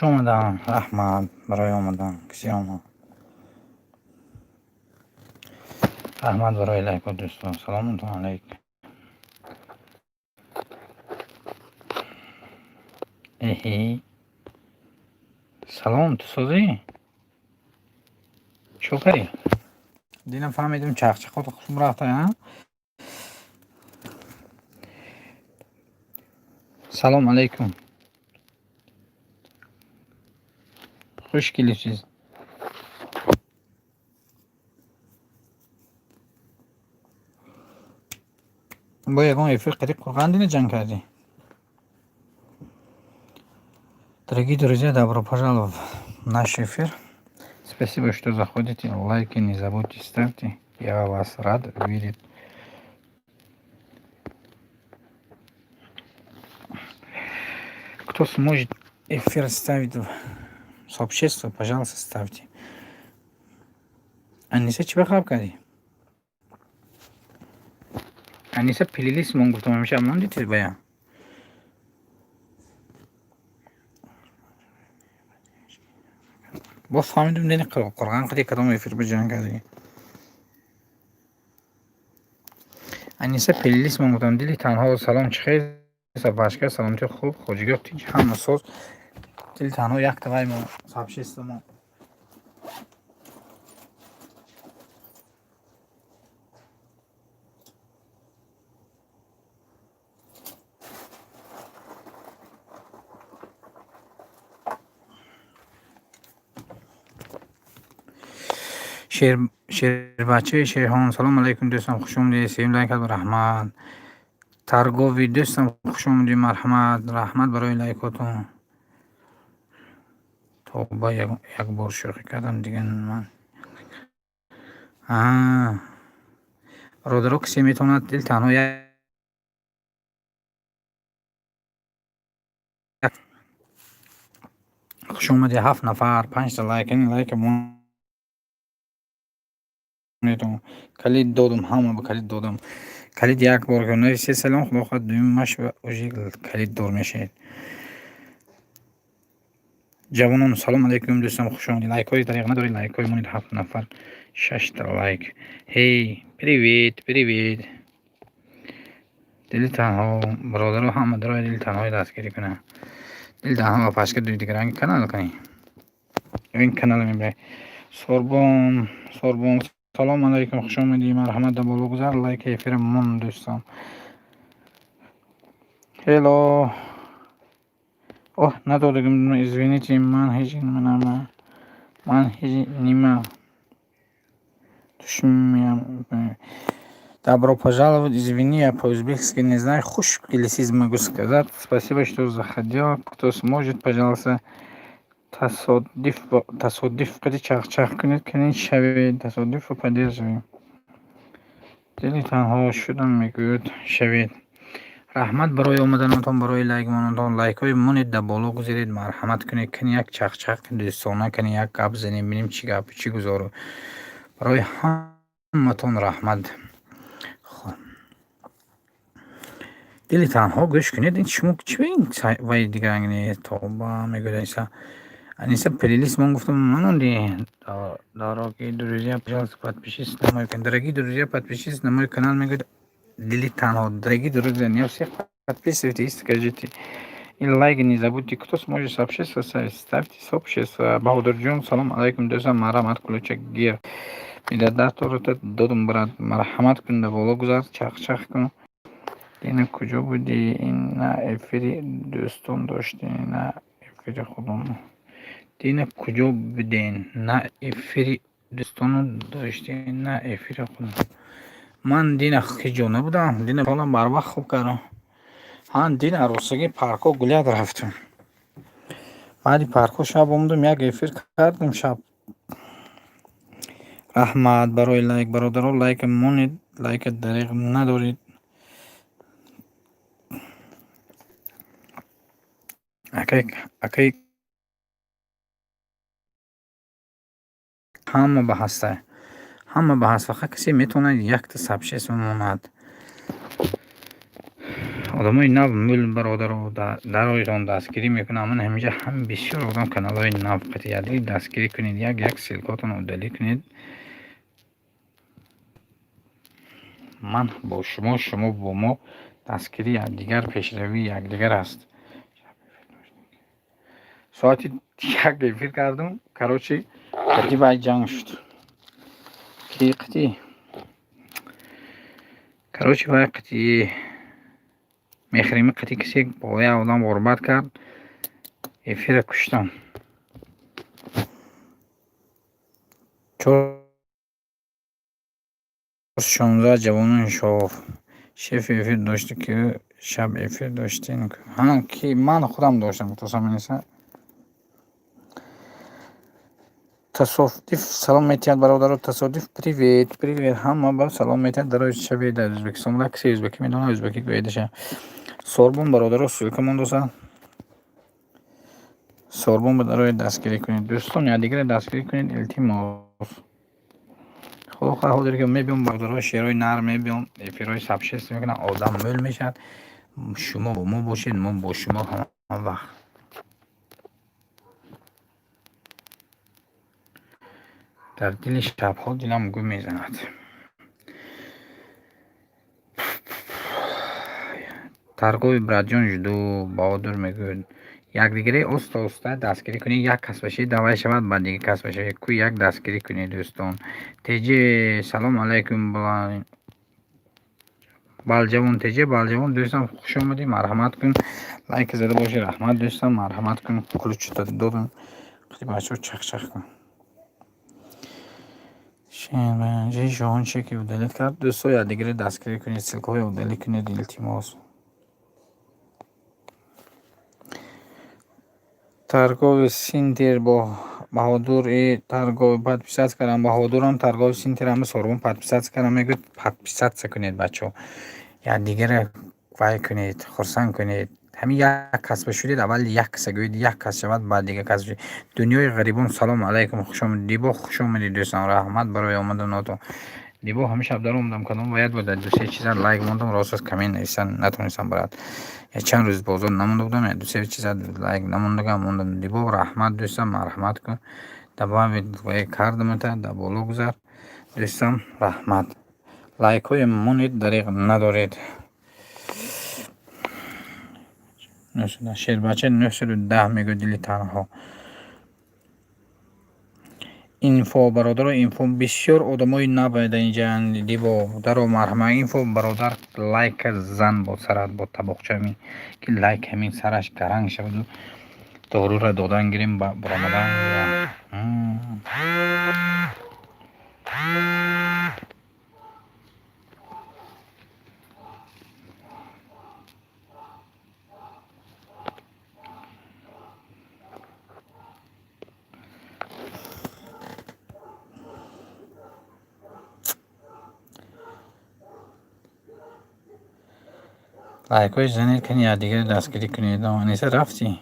Хуш омадан, раҳмат барои омадан, кисе омад. Раҳмат барои лайкҳо, дӯстон. Саломатон алайк. Эҳе. Салом, ту созӣ? Чӣ кардӣ? Динам фаҳмидим, чахчахот хуб рафта, а? Салом алейкум. Хуш келибсиз. Бо ягон эфир қариб қурған дина ҷанг кардӣ? Дорогие друзья, добро пожаловать в наш эфир. Спасибо, что заходите. Лайки не забудьте ставьте. Я вас рад видеть. Кто сможет эфир ставить в сообщество, пожалуйста, ставьте. Аниса, чӣ хаб кардӣ? Аниса, плейлист мон гуфтам, ҳамеша мондите бая. Боз фаҳмидум, дини қурған қади кадом эфир ба ҷанг кардӣ. Аниса, плейлист мон гуфтам. Дили танҳо, салом, чӣ хел? Сапашка, саломатӣ хуб, хоҷигиҳо тинч, ҳама соз. Дили танҳо якта вай мо сообщество мо. Шербачаи Шерхон, салом алейкум, дӯстам, хуш омадед. Севим лайк, раҳмат. Таргови, дӯстам, хуш омадед, марҳамат, раҳмат барои лайкотон. Тоба, як бор шӯхӣ кардам, дигар ман. Бародаро, касе метавонад дил танҳо як хуш омадед, ҳафт нафар, панҷта лайк, ин лайка монедум. Калид додум, ҳама ба калид додам. Калид як бор нависе салом, худо хоҳад, дуюмаш уже калиддор мешавед. Ҷавонон, салом алейкум, дӯстам, хуш омадед. Лайкҳои дариғ надоред, лайкҳои монед, ҳафт нафар, шашта лайк. Ҳей, привет, привет. Дили танҳо, бародаро, ҳама дарои дили танҳои дастгирӣ кунад. Дили танҳо ва пашка дуи дигаранги канал кунӣ. Ё ин канал мебаред. Сорбон, Сорбон, салом алейкум, хуш омадӣ, марҳамат, дар боло гузар, лайки эфира мон, дӯстон. Hello. Оҳ, надодагим, извините, ман ҳеҷ нима, ман ҳеҷ нима. Tushunmayam. Добро пожаловать, извини, я по-узбекски не знаю. Хуш келибсиз, могу сказать. Спасибо, что заходил. Кто сможет, пожалуйста, тасодиф тасодиф қади чахчах кунед, кунед шавед, тасодифро поддерживаем. Дили танҳо шудам, мегӯяд, шавед. Раҳмат барои омаданатон, барои лайк монатон. Лайкҳои монед, дар боло гузаред, марҳамат кунед, кани як чахчах дӯстона, кани як гап занем, бинем чӣ гап, чӣ гузору. Барои ҳаматон раҳмат. Хоб. Дили танҳо, гӯш кунед, ин шумо чӣ ин вай дигаранг не, тоба, мегӯяд Аниса. Аниса, плейлист мон гуфтам, манонди. Дорогие друзья, пожалуйста, подпишитесь на мой канал. Дорогие друзья, подпишитесь на мой канал, мегӯяд дили танҳо. Дорогие друзья, не всех подписывайтесь, скажите. И лайк не забудьте. Кто сможет сообщество ставить, ставьте сообщество. Баҳодурҷон, салом алейкум, дӯстам, марҳамат, кулуча гир. Медадатората додум, брат, марҳамат кун, дар боло гузар, чахчах кун. Дина куҷо будӣ? Ин на эфири дӯстон доштӣ, на эфири худон. Дина куҷо буден? На эфири дӯстону доштӣ, на эфири худон. Ман дина ҳеҷ ҷо набудам. Дина ҳолам барвақт хоб кардам. Ҳан, дина арӯсагӣ паркҳо гулять рафтем. Баъди паркҳо шаб омадам, як эфир кардем шаб. Раҳмат барои лайк, бародаро, лайка монед, лайка дариғ надоред. Акай, акай, ҳама ба ҳаста. Ҳама ба ҳаст, фақат касе метавонад якта сообщество монад. Одамои нав мӯл, бародаро, дароитон дастгирӣ мекунам. Ман ҳамеша ҳам бисёр одам каналҳои нав қатиядӣ дастгирӣ кунед, як як ссылкаотонро удалить кунед. Ман бо шумо, шумо бо мо, дастгирии якдигар пешравии якдигар аст. Соати 1 эфир кардам, короче, қати вай ҷанг шуд. Ки қати? Короче, вай қати мехрими, қати касе бо як одам ғурбат кард, эфира куштам. 4:16 ҷавонони шоф. Шеф эфир дошти, ки шаб эфир доштин? Ҳа, ки ман худам доштам, гуфтасам Аниса. Тасодиф салом метиҳад, бародаро. Тасодиф, привет, привет, ҳама ба салом метиҳад. Дарои шаби дар Ӯзбекистон буда, касе ӯзбекӣ медонад, ӯзбекӣ гӯедаша. Сорбон, бародаро, ссылка мондоса. Сорбон ба дарои дастгирӣ кунед. Дӯстон, якдигарро дастгирӣ кунед, илтимос. Худо хоҳад, ҳозир ки мебиём, бародаро, шеърҳои нарм мебиём, эфирҳои сабшест мекунам, одам мӯл мешавад. Шумо бо мо бошед, мо бо шумо ҳама вақт. Дар дили шабҳо дилам гӯ мезанад. Торговый братҷон жду, Баҳодур мегӯяд. Якдигаре оста оста дастгирӣ кунед, як кас бошед, давай шавад, ба дигар кас бошед. Ку як дастгирӣ кунед, дӯстон. Теҷе, салом алайкум. Балҷавон, теҷе, балҷавон, дӯстам, хуш омадӣ, марҳамат кун. Лайк зада бошӣ, раҳмат, дӯстам, марҳамат кун. Ключта додам. Қити бачаҳо чах-чах кун. Шоҳон чеки удалить кард. Дӯсто, якдигаре дастгирӣ кунед, ссылкаҳои удалить кунед, илтимос. Торговый центр бо Баҳодур и торговый подписаться кардам. Баҳодурам торговый центр ҳама сорбон подписаться кардам, мегӯяд, подписаться кунед, бачаҳо. Якдигарро вай кунед, хурсанд кунед. Ҳамин як кас ба шудед, аввал як каса гӯед, як кас шавад, баъд дигар кас. Дунёи ғарибон, салом алайкум, хуш омадед. Дибо, хуш омадед, дӯстам, раҳмат барои омаданотон. Дибо, ҳамин шаб даромадам, кадом бояд буд, ду-се чиза лайк мондам, рост аст, коммент нависан натонистам, брат. Як чанд рӯз бозор намонда будам, як ду-се чиза лайк намондагам мондам. Дибо, раҳмат, дӯстам, марҳамат кун. Добавить вай кардамата, дар боло гузар. Дӯстам, раҳмат. Лайкҳои монед, дареғ надоред. Шербача 910 мегӯяд, дили танҳо. Инфо, бародаро, инфо, бисёр одамои нав дар инҷаанд. Дибо, даро, марҳамат. Инфо, бародар, лайка зан бо сарат, бо табоқчами, ки лайк ҳамин сараш гаранг шаваду дорура додан гирем, ба баромадан. Лайкҳои занед кунед, якдигарро дастгирӣ кунед. Аниса, рафтӣ?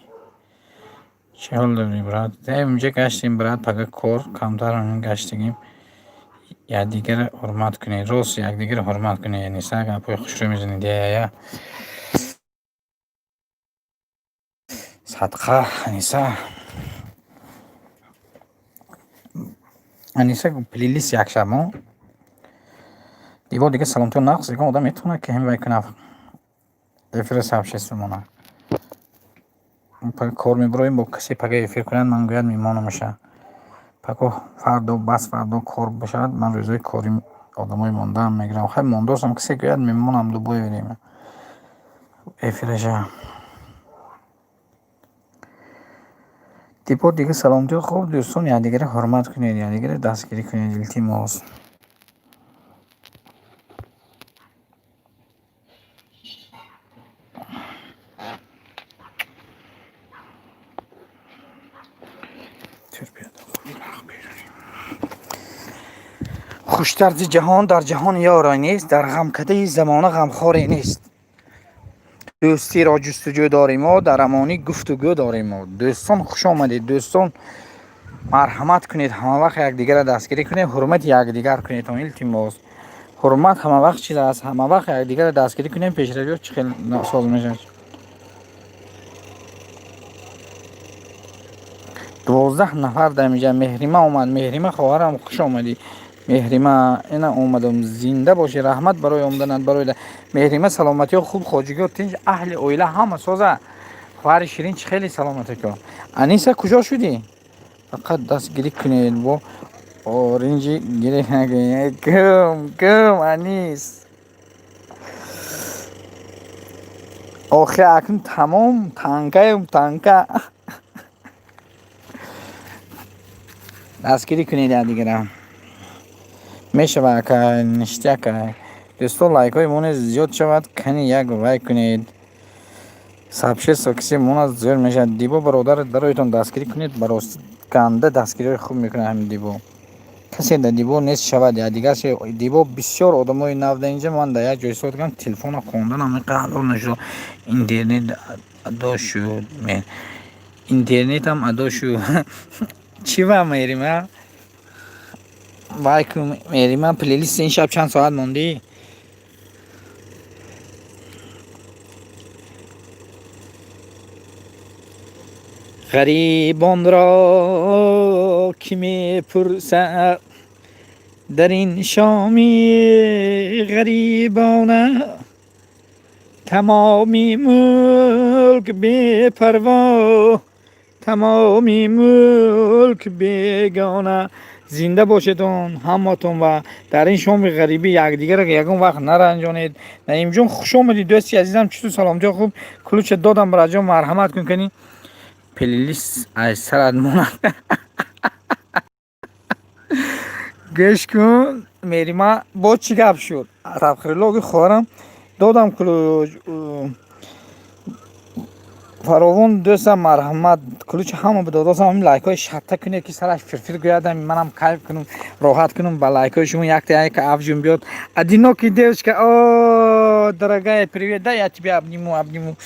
Чӣ ҳол дорӣ, брат? Инҷа гаштем, брат, пага кор камтар гаштагим. Якдигарро ҳурмат кунед. Рост, якдигарро ҳурмат кунед. Аниса, гапҳои хушрӯ мезанед. Я садқа, Аниса. Аниса, плейлист якшаб мо. Дибо, дига саломатиё нақс, ягон одам метавонад, ки ҳамин вай кунад. Эфира сообщество монад. Кор мебароем, бо касе пага эфир кунад, ман гӯяд мемонамаша. Паго, фардо, бас фардо кор бошад, ман рӯзҳои кори одамои мондаам мегирам. Хай, мондосам, касе гӯяд мемонам любое время. Эфираша. Дибо, дига саломатиё хуб, дӯстон, якдигарро ҳурмат кунед, якдигарро дастгирӣ кунед, илтимос. Хуштар зи ҷаҳон дар ҷаҳон ёре нест, дар ғамкадаи замона ғамхоре нест. Дӯстиро ҷустуҷӯ дорем мо, дар амонӣ гуфтугӯ дорем мо. Дӯстон, хуш омадед, дӯстон, марҳамат кунед, ҳамавақт якдигарро дастгирӣ кунед, ҳурмати якдигар кунед, илтимос. Ҳурмат ҳамавақт чиз аст, ҳамавақт якдигарро дастгирӣ кунем, пешравиҳо чӣ хел соз мешавад. 12 нафар дар инҷа. Меҳрима омад. Меҳрима, хоҳарам, хуш омадӣ. Меҳрима, ина омадам. Зинда бошӣ, раҳмат барои омаданат. Барои Меҳрима, саломатиҳо хуб, хоҷигиҳо тинҷ, аҳли оила ҳама соза. Хоҳари ширин, чӣ хеле саломатико. Аниса, куҷо шудӣ? Фақат дастгирӣ кунед, бо оринҷи гирӣ накунед. Кум кум, Анис. Охи, акнун тамом, танкаем, танка. Дастгирӣ кунед якдигара. Мешава, ака, ништяк. Дӯсто, лайкҳои мо низ зиёд шавад. Кани, як вай кунед. Сообщество кисе мона зиёд мешавад. Дибо бародар, дароитон, дастгирӣ кунед, барост ганда дастгириҳои хуб мекунад ҳамин Дибо. Касе дар Дибо нест шавад, якдигар Дибо бисёр одамои нав дар инҷа. Ман дар як ҷой истод кардам, телефонро хонданам инқадр нашуд. Интернет адо шуд. Интернетам адо шуд. Чӣ ва, Меҳрима? Вай кун, Меҳрима, плейлист ин шаб чанд соат мондӣ? Ғарибонро кӣ мепурсад дар ин шоми ғарибона? Тамоми мулк бепарво, тамоми мулк бегона. Зинда бошедон ҳаматон ва дар ин шоми ғарибӣ якдигарро ягон вақт наранҷонед. Наимҷон, хуш омадӣ, дӯсти азизам. Чуту, саломатиҳо хуб? Ключа додам, браҷон, марҳамат кун. Кани, плейлист аз сарат монад. Гӯш кун, Мерима, боз чӣ гап шуд? Астағфирулло, хоҳарам, додам ключ. Фаровон, дӯстам, марҳамат, ключ ҳама додосам. Ҳамин лайкҳои шатта кунед, ки сараш фирфир гӯяд, манам кайф кунам, роҳат кунам ба лайкҳои шумо, якта яка авҷум биёд. Одинокий девочка, о, дорогая, привет, да, я тебя обниму, обниму.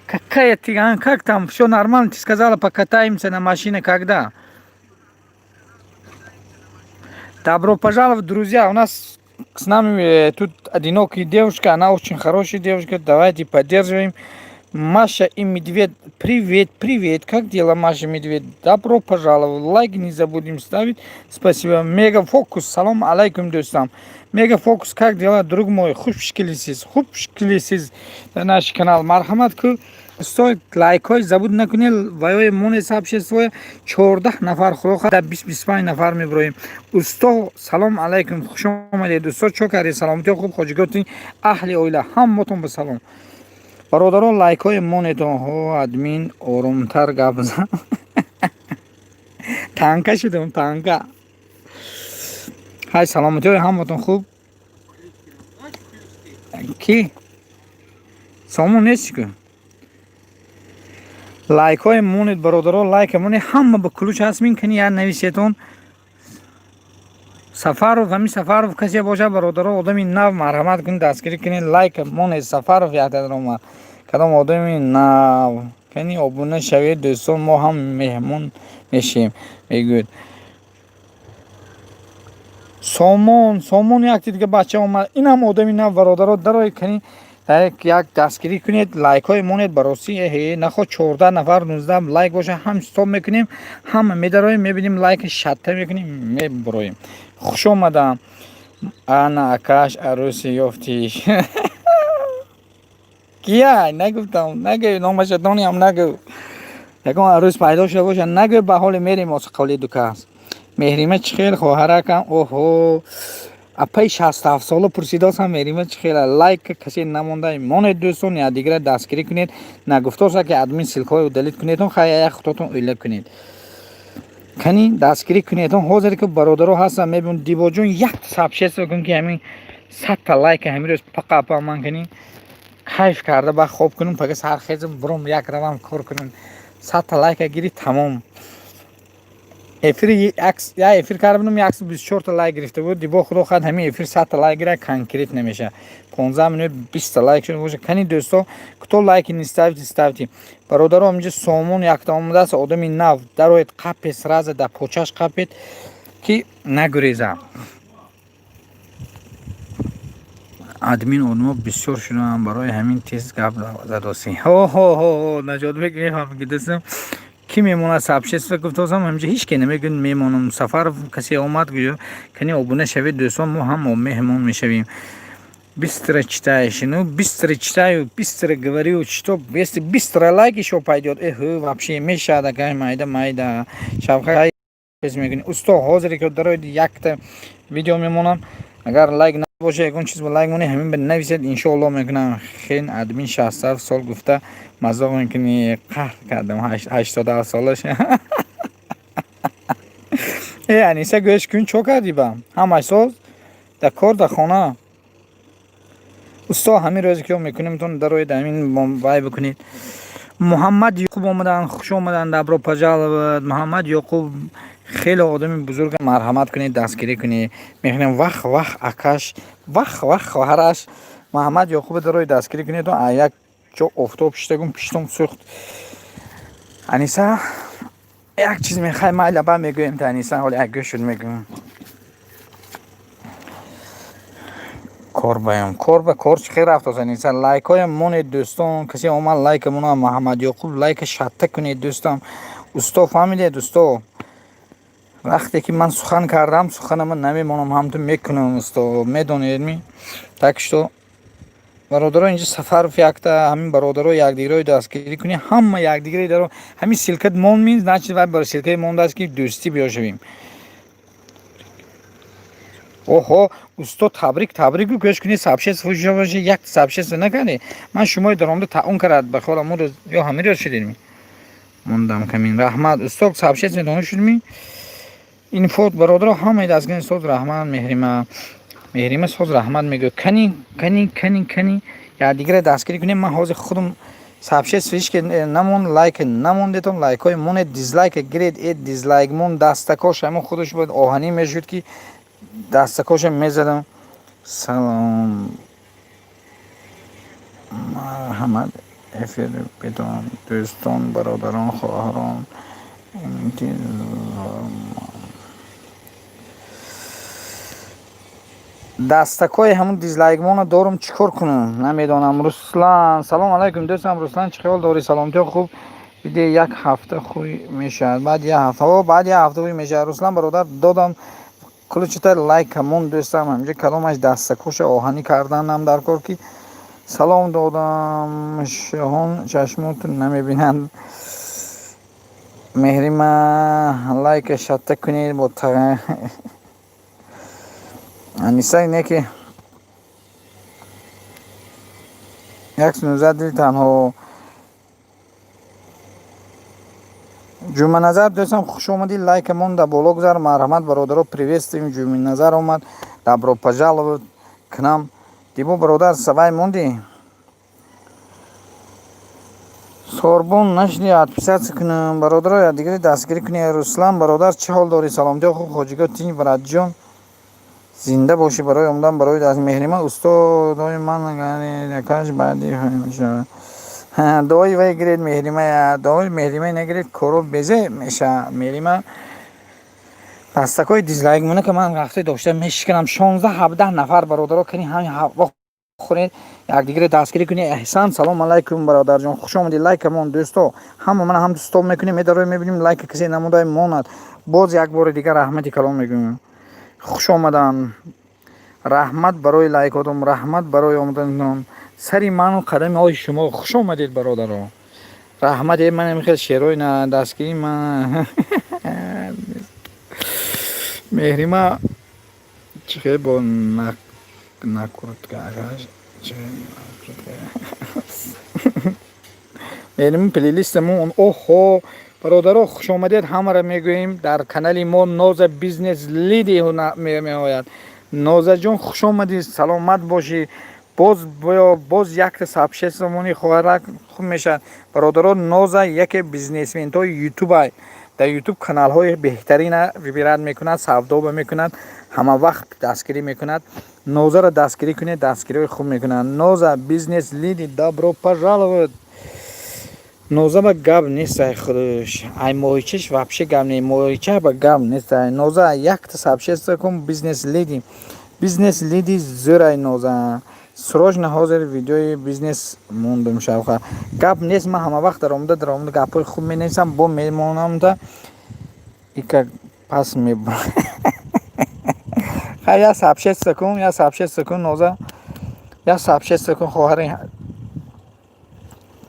Какая ты, а, как там, все нормально? Ты сказала, покатаемся на машине, когда? Добро пожаловать, друзья, у нас с нами тут одинокая девушка, она очень хорошая девушка, давайте поддерживаем. Маша и Медведь, привет, привет, как дела, Маша, Медведь? Добро пожаловать, лайк не забудем ставить, спасибо. Мега Фокус, салом алейкум, дӯстам. Мега Фокус, как дела, друг мой? Хуш келисиз, хуш келисиз на наш канал. Марҳамат ку, стой, лайкҳои забуд накунед, ваёи моне сообщество 14 нафар, худо хоҳад, 20-25 нафар мебироем. Усто, салом алейкум, хуш омадед, усто, чо кардед, саломатиҳо хуб, хоҷиготи, аҳли оила ҳаммотон ба салом. Бародарон, лайкҳои монетон. Ҳо, админ, оромтар гап зан. Танка шудам, танка. Ҳай, саломатиҳои ҳаматон хуб? Ки сомон нести ку? Лайкҳои монед, бародаро, лайка монед. Ҳама ба ключ ҳаст, минкани як нависетон. Сафаров, ҳамин Сафаров касе бошад, бародаро, одами нав, марҳамат кунед, дастгирӣ кунед, лайк монед. Сафаров яктадар омад. Кадом одами нав? Кани, обуна шавед, дӯстон, мо ҳам меҳмон мешем, мегӯяд. Сомон, Сомон, якти дига бача омад, инам одами нав, бародаро, дарои, кани, як дастгирӣ кунед, лайкҳое монед. Баросӣ эҳе, наход 14 нафар, 19 лайк боша, ҳам стоп мекунем, ҳама медароем, мебинем, лайки шатта мекунем, мебуроем. Хуш омадам. Ана, акаш, арӯси ёфтиш? Кия? Нагуфтам, нагӯ номаша, дониам, нагӯ. Ягон арӯс пайдо шуда боша, нагӯ. Ба ҳоле мерем осқоли дукас. Меҳрима, чӣ хел, хоҳаракам? Оҳо, апаи 67-сола пурсидосам, Меҳрима чӣ хела. Лайк касе намонда, монед, дӯстон, якдигара дастгирӣ кунед. Нагуфтоса, ки админ ссылкаҳои удалить кунедон, хай, як худотон ӯйла кунед. Кани, дастгирӣ кунедон. Ҳозир ки бародаро ҳастам, мебинам, Дибоҷон, як сообщество кун, ки ҳамин 100-та лайка ҳамин рӯз пақапа ман кани кайф карда ба хоб кунам, пага сархезам, буром, як равам, кор кунам. 100-та лайка гири, тамом. Эфири як эфир карда будам, 124-та лайк гирифта буд Дибо. Худо хоҳад, ҳамин эфир 100-та лайк гира, конкрет намешавад. 15 минут 20-та лайк шуда боша. Кани, дӯсто, кто лайки не ставите, ставьте. Бародаро, инҷа Сомон якта омадааст, одами нав, дароед, қапе, сразу да почаш қапед, ки нагуреза. Админ одмо бисёр шудаам, барои ҳамин тез гап задосӣ. Ҳо, Наҷотбек, мефаҳмам, ки дӯстам кӣ мемонад сообщество гуфтосам, ҳамҷа ҳеч ке намегӯяд, мемонам. Сафаров касе омад, гӯё кани обуна шавед, дӯстон, мо ҳам меҳмон мешавем. Быстро читаешь, ну, быстро читаю, быстро говорю, что если быстро лайк ещё пойдёт, эх, вообще мешавад. Акай, майда майда шавқай мекунӣ, усто. Ҳозире ки дароид, якта видео мемонам. Агар лайк набоша, ягон чиз ба лайк монӣ, ҳамин ба нависед, иншоалло мекунам. Хен админ 67 сол гуфта мазоқ мекунӣ, қаҳр кардам. 87 солаш. Э, Аниса, гӯш кун, чо кардӣ ба ҳамаш соз дар кор, дар хона? Усто, ҳамин рӯзе ки мекунем, дароед, ҳамин вай бикунед. Муҳаммад Ёқуб омаданд, хуш омаданд, добро пожаловать, Муҳаммад Ёқуб. Хеле одами бузург, марҳамат кунед, дастгирӣ кунед. Мехонем, вах вах, акаш, вах вах, хоҳараш. Муҳаммад Ёқуба дарои дастгирӣ кунед. Як ҷо офтоб шиштагум, пиштум сӯхт. Аниса, як чиз мехай, майла, ба мегӯем та Аниса, ҳоли як гӯш шуд, мегӯем. Кор баём, кор ба кор чӣ хел рафтост, Аниса? Лайкҳоям монед, дӯстон, касе омад, лайка мона. Муҳаммад Ёқуб, лайка шатта кунед, дӯстам. Усто, фаҳмидед, усто? Вақте ки ман сухан кардам, суханама намемонам, ҳамту мекунам, усто, медонед ми? Так что, бародаро, инҷа Сафаров якта, ҳамин бародаро якдигарои дастгирӣ кунед, ҳама якдигари даро. Ҳамин ссылка мон ми, значит, вай бар ссылка и мондааст, ки дӯстӣ биёшавем. Оҳо, усто, табрик, табрик, гӯш кунед, сообщество як сообщество накардед. Ман шумои даромада таун карад ба холам рӯз ё ҳамин рӯз шудед, мондам камин. Раҳмат, усто, сообщество дона шудми. Ин фот, бародаро, ҳамаи дастгирӣ соз, раҳмат. Меҳрима, Меҳрима, соз, раҳмат мегӯяд. Кани, кани, кани, кани, якдигаре дастгирӣ кунем. Ман ҳозир худам сообщество ҳеч ки намон, лайк намондетон, лайкҳои монед, дизлайк гиред. Э, дизлайк мон, дастакош ҳамон худаш бояд оҳанӣ мешуд, ки дастакоша мезадам. Салом, марҳамат, эфир бидон, дӯстон, бародарон, хоҳарон. Интизор дастакҳои ҳамун дизлайкмона дорум, чӣ кор кунам, намедонам. Руслан, салом алайкум, дӯстам Руслан, чӣ хел дорӣ? Саломатиё хуб? Биде, як ҳафта хуй мешавад, баъд як ҳафта, баъд як ҳафта хуй мешавад. Руслан бародар, додам ключита, лайка мон, дӯстам. Ҳаминҷа каломаш дастакоша оҳанӣ карданам дар кор, ки салом додам, шоҳон чашмотун намебинанд. Меҳрима, лайка шатта кунед бо Аниса. Не ки 119 дил танҳо. Ҷумъаназар, дӯстам, хуш омадӣ, лайка монда, боло гузар, марҳамат, бародаро, приветствуем. Ҷумъаназар омад, добро пожаловать к нам. Дибо, бародар, савай мондӣ? Сорбон нашди, отписаться кунам. Бародаро, якдигари дастгирӣ кунед. Руслан бародар, чӣ ҳол дорӣ? Саломатиё хуб? Хоҷиго тинҷ, братҷон, зинда бошӣ, барои омадан, барои даст. Меҳрима, устодои ман каш баъди дуои вай гиред. Меҳрима, дуои меҳрима нагиред, коро безе мешавад. Меҳрима, дастакҳои дизлайк мона, ки ман вақте дошта мешиканам. 16, 17 нафар, бародаро, кани ҳамин хӯред, якдигаре дастгирӣ кунед. Эҳсан, салом алайкум, бародарҷон, хуш омадӣ, лайкамон, дӯсто. Ҳама мана ҳам стоп мекунем, медароем, мебинем, лайка касе намудай, монад. Боз як бори дигар раҳмати калом мегӯем, хуш омадан, раҳмат барои лайкотон, раҳмат барои омаданатон. Сари ману қадами ҳои шумо, хуш омадед, бародаро, раҳмат. Э, ман хел шерои дастгирӣ ман. Меҳрима, чӣ хел бо накрутка? Меҳрима, плейлистамон. Оҳо, бародаро, хушомадед ҳамаро мегӯем. Дар канали мо Ноза Бизнес Леди меояд. Нозаҷон, хуш омадӣ, саломат бошӣ. Боз боз якта сообщество мони, хоҳарак, хуб мешавад. Бародаро, Ноза яке бизнесментҳои ютубай, дар Ютуб каналҳои беҳтарина выбирать мекунад, савдоба мекунад, ҳама вақт дастгирӣ мекунад. Нозаро дастгирӣ кунед, дастгириҳои хуб мекунад. Ноза Бизнес Леди, добро пожаловать. Ноза ба гап нест, ай худаш, ай моҳичаш вообще гап не, моҳича ба гап нест. Ай Ноза якта сообщество кун. Бизнес Леди, Бизнес Леди зӯрай. Ноза. Срочно ҳозир видеои бизнес мондум, Шавқат. Гап нест, ман ҳама вақт даромада даромада гапҳои хуб менависам, бо мемонамда ика пас мебурам. Хай, як сообщество кун, як сообщество кун, Ноза. Як сообщество кун, хоҳари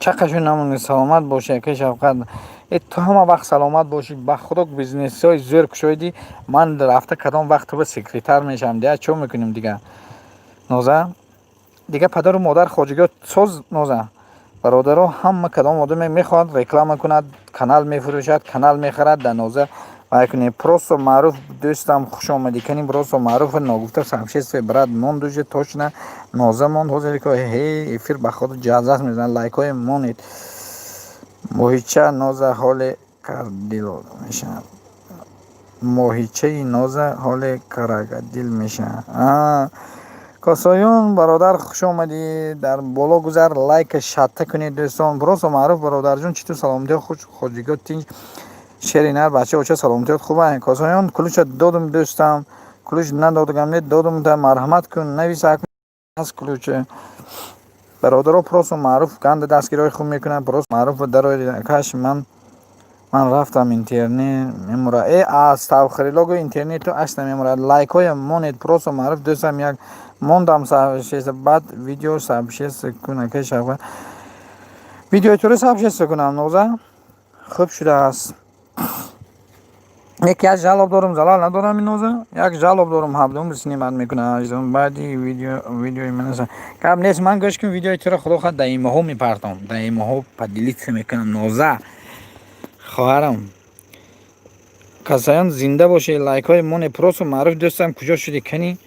чақашу намонӣ, саломат бошӣ, акаи Шавқат. Э, ту ҳама вақт саломат бошӣ. Ба худо, бизнесҳои зӯр кушоидӣ. Ман рафта кадом вақт туба секретарь мешавам. Дига чо мекунем дига? Ноза? Дига падару модар хоҷагиҳо соз, Ноза. Бародаро, ҳама кадом одаме мехоҳад реклама кунад, канал мефурӯшад, канал мехарад, дар Ноза вай кунед. Просто маъруф, дӯстам, хуш омадӣ. Кани просто маъруф ногуфта сообществе, брат, монд уже точно. Ноза монд ҳозир ки ҳей эфир ба худ ҷаззас мезанад. Лайкҳое монед. Моҳича Ноза ҳоле кардил мешавад. Моҳичаи Ноза ҳоле крокодил мешавад. Косоюн бародар, хуш омадӣ. Дар боло гузар, лайка шатта кунед, дӯстон. Просто маъруф, бародарҷон, чӣ ту, саломатиё, хуш, хоҷагиҳо тинч, шери нар, бача оча, саломатиёт хуба. Косоён, ключа додум, дӯстам, ключ надодагам не, додум та, марҳамат кун, навис аст ключа. Бародаро, просто маъруф ганда дастгириҳои хуб мекунад. Просто маъруф дарои каш. Ман рафтам, интернет мемурад. Э, астағфирулло, гӯ, интернету ашта мемурад. Лайкҳоя монед. Просто маъруф, дӯстам, як мондам сообщество, баъд видео сообщество кун, акаи Шавқат. Видеои туро сообщество кунам, Ноза? Хуб шудааст. Як як жалоб дорум, залал надорам, Ноза. Як жалоб дорум, ҳабдум снимать мекунам. Баъди видео видеои ман гап нест, ман гӯш кун, видеои туро худо хоҳад дар имоҳо мепартом. Дар имоҳо поделиться мекунам, Ноза. Хоҳарам. Касаян, зинда бошед, лайкҳои моне. Просто маъруф, дӯстам, куҷо шудӣ, кани?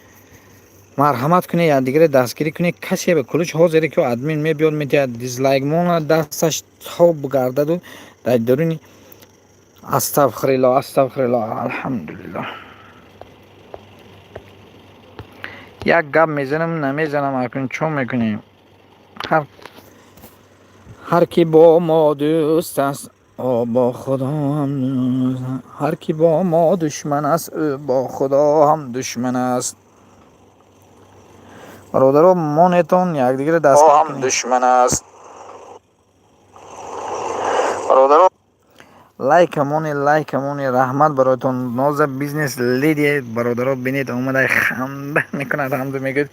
Марҳамат кунед, якдигаре дастгирӣ кунед. Касе ба ключ ҳозире ки админ мебиёд, метиҳад, дизлайк монад, дасташ тоб гардаду дар даруни. Астағфирулло, астағфирулло, алҳамдулиллоҳ. Як гап мезанам, намезанам, акнун чо мекунем? Ҳар ки бо мо дӯст аст, ӯ бо Худо ҳам дӯст, ҳар ки бо мо душман аст, ӯ бо Худо ҳам душман аст. Бародаро, монетон, якдигаре дастгирӣ ҳам душман аст. Бародаро, лайка моне, лайка моне, раҳмат бароятон. Ноза бизнес леди, бародаро, бинед, омада ханда мекунад, ҳамду мегӯяд: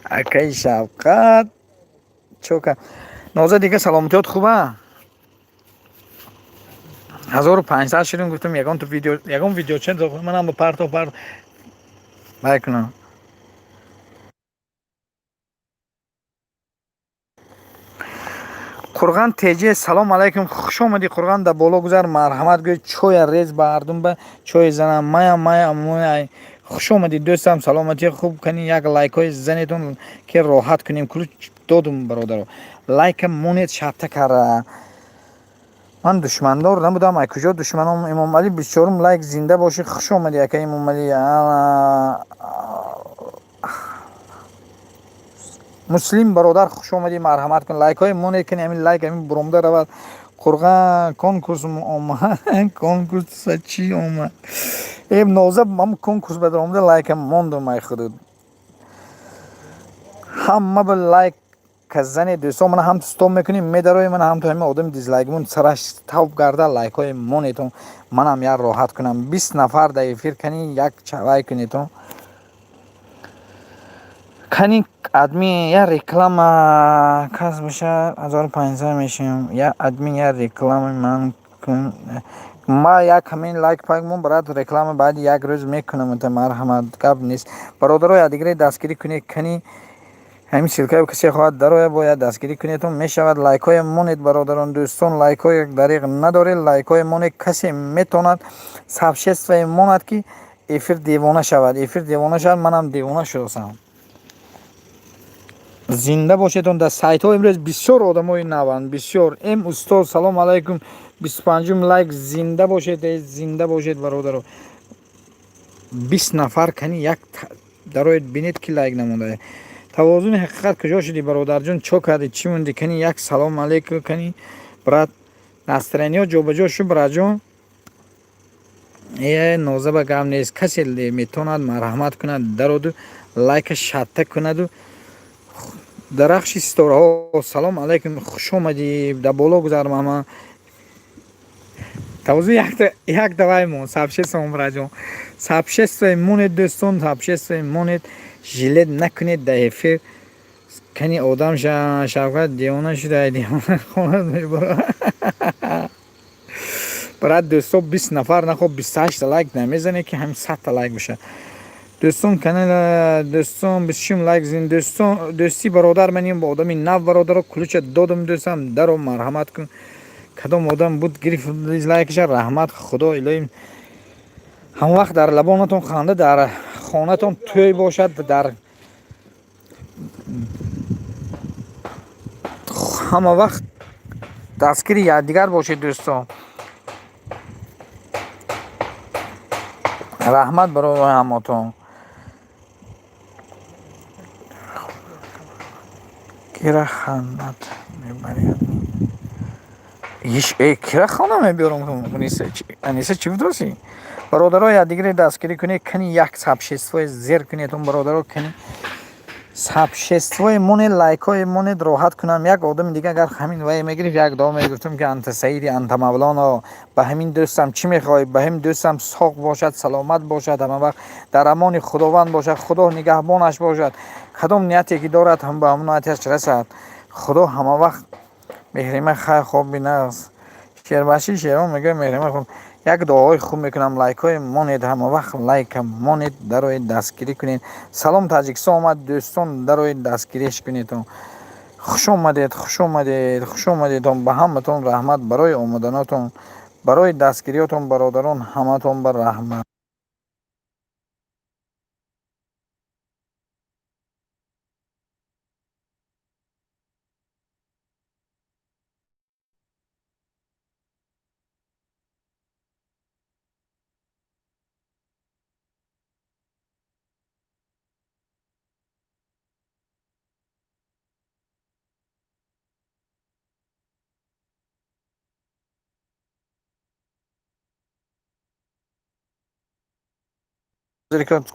акаи Шавқат, чока. Ноза, дига саломатиёт хуба? 1500 шудем, гуфтам ягон ту видео, ягон видео чен манам ба парто парт вай кунам. Қурған теҷе, салом алайкум, хуш омадӣ, Қурған, дар боло гузар, марҳамат, гӯй чоя рез бардум ба чои занам, мая мая мая. Хуш омадӣ, дӯстам, саломатӣ хуб? Кани як лайкҳои занетон, ки роҳат кунем. Ключ додум, бародаро, лайка монед, шабта кара. Ман душмандор набудам, ай куҷо душманом? Имомалӣ, 24-ум лайк, зинда бошӣ, хуш омадӣ, ака Имомалӣ. Муслим бародар, хуш омадӣ, марҳамат кун, лайкҳои монед, кани ҳамин лайк ҳамин буромда равад. Қурған, конкурс омад, конкурса чӣ омад? Э, Ноза, ман конкурс ба даромада, лайка мондум, ай худо. Ҳама ба лайк казане, дӯстон, мана ҳам стоп мекунем, медароем, мана ҳам ту ҳамин одами дизлайкмон сараш тавб гарда, лайкҳои монетон, манам як роҳат кунам. 20 нафар дар эфир, кани як чавай кунетон. Кани админ як реклама кас боша, 1500 мешавем. Як админ як реклама ман кун. Ма як ҳамин лайк пак мон, брат, реклама баъди як рӯз мекунам, марҳамат, гап нест. Бародаро, якдигаре дастгирӣ кунед, кани ҳамин ссылкаи касе хоҳад дарояд, бояд дастгирӣ кунедон, мешавад. Лайкҳое монед, бародарон, дӯстон, лайкҳое дариқ надоред, лайкҳое монед. Касе метавонад сообществое монад, ки эфир девона шавад, эфир девона шавад, манам девона шудасам. Зинда бошедон. Дар сайтҳо имрӯз бисёр одамои наванд, бисёр. Эм устод, салом алайкум, 25-ум лайк, зинда бошед, зинда бошед, бародаро. 20 нафар, кани як дароед, бинед, ки лайк намонда. Тавозуни ҳақиқат, куҷо шудӣ, бародарҷон, чо кардӣ, чӣ мондӣ? Кани як салом алейкум, кани, брат, настроениҳо ҷобаҷо шуд, братҷон. Э, Ноза, ба гап нест, касе метавонад, марҳамат кунад, дароду лайка шатта кунаду. Дарахши ситораҳо, салом алайкум, хуш омадӣ, дар боло гузар мама. Тавозу як давай мон, сообщество мраҷон. Сообщество монед дӯстон, сообщество монед, жилет накунед дар эфир. Кани одам Шавкат девона шуда, девона хона мебара. Брат, дӯсто, 20 нафар нахоб 28 та лайк намезане ки ҳамин 100 та лайк боша. Дӯстон, канал дӯстон 26 лайк зин дӯстон, дӯсти бародар маним бо одами нав бародаро ключа додам дӯстам, даро марҳамат кун. Кадом одам буд гирифт лайкаша, раҳмат, худо илоҳим ҳам вақт дар лабонатон ханда, дар хонатон тӯй бошад, дар ҳама вақт дастгири якдигар бошед дӯстон. Раҳмат барои ҳамотон. Кира ханат мебарад? Кира хона мебиёрам? Аниса чӣ гуфтоси? Бародаро, якдигаре дастгирӣ кунед, кани як сообществои зер кунед он бародаро, кани сообществои монед, лайкҳои монед, роҳат кунам. Як одами дига агар ҳамин вай мегирифт, як дуо мегуфтам ки анта саиди, анта мавлоно, ба ҳамин дӯстам чӣ мехоҳӣ? Ба ҳамин дӯстам соғ бошад, саломат бошад, ҳама вақт дар амони Худованд бошад, Худо нигаҳбонаш бошад, кадом нияте ки дорад, ҳам ба ҳамон нияташ расад. Худо ҳама вақт меҳрима хайр хоб бинас. Шербаши шерон мегӯяд меҳрима хоб. Як дуоҳои хуб мекунам, лайкҳои монед, ҳама вақт лайка монед, дароед дастгирӣ кунед. Салом Таҷикистон омад дӯстон, дароед дастгириш кунед. Хуш омадед, хуш омадед, хуш омадедон, ба ҳаматон раҳмат барои омаданотон, барои дастгириётон бародарон, ҳаматон ба раҳмат.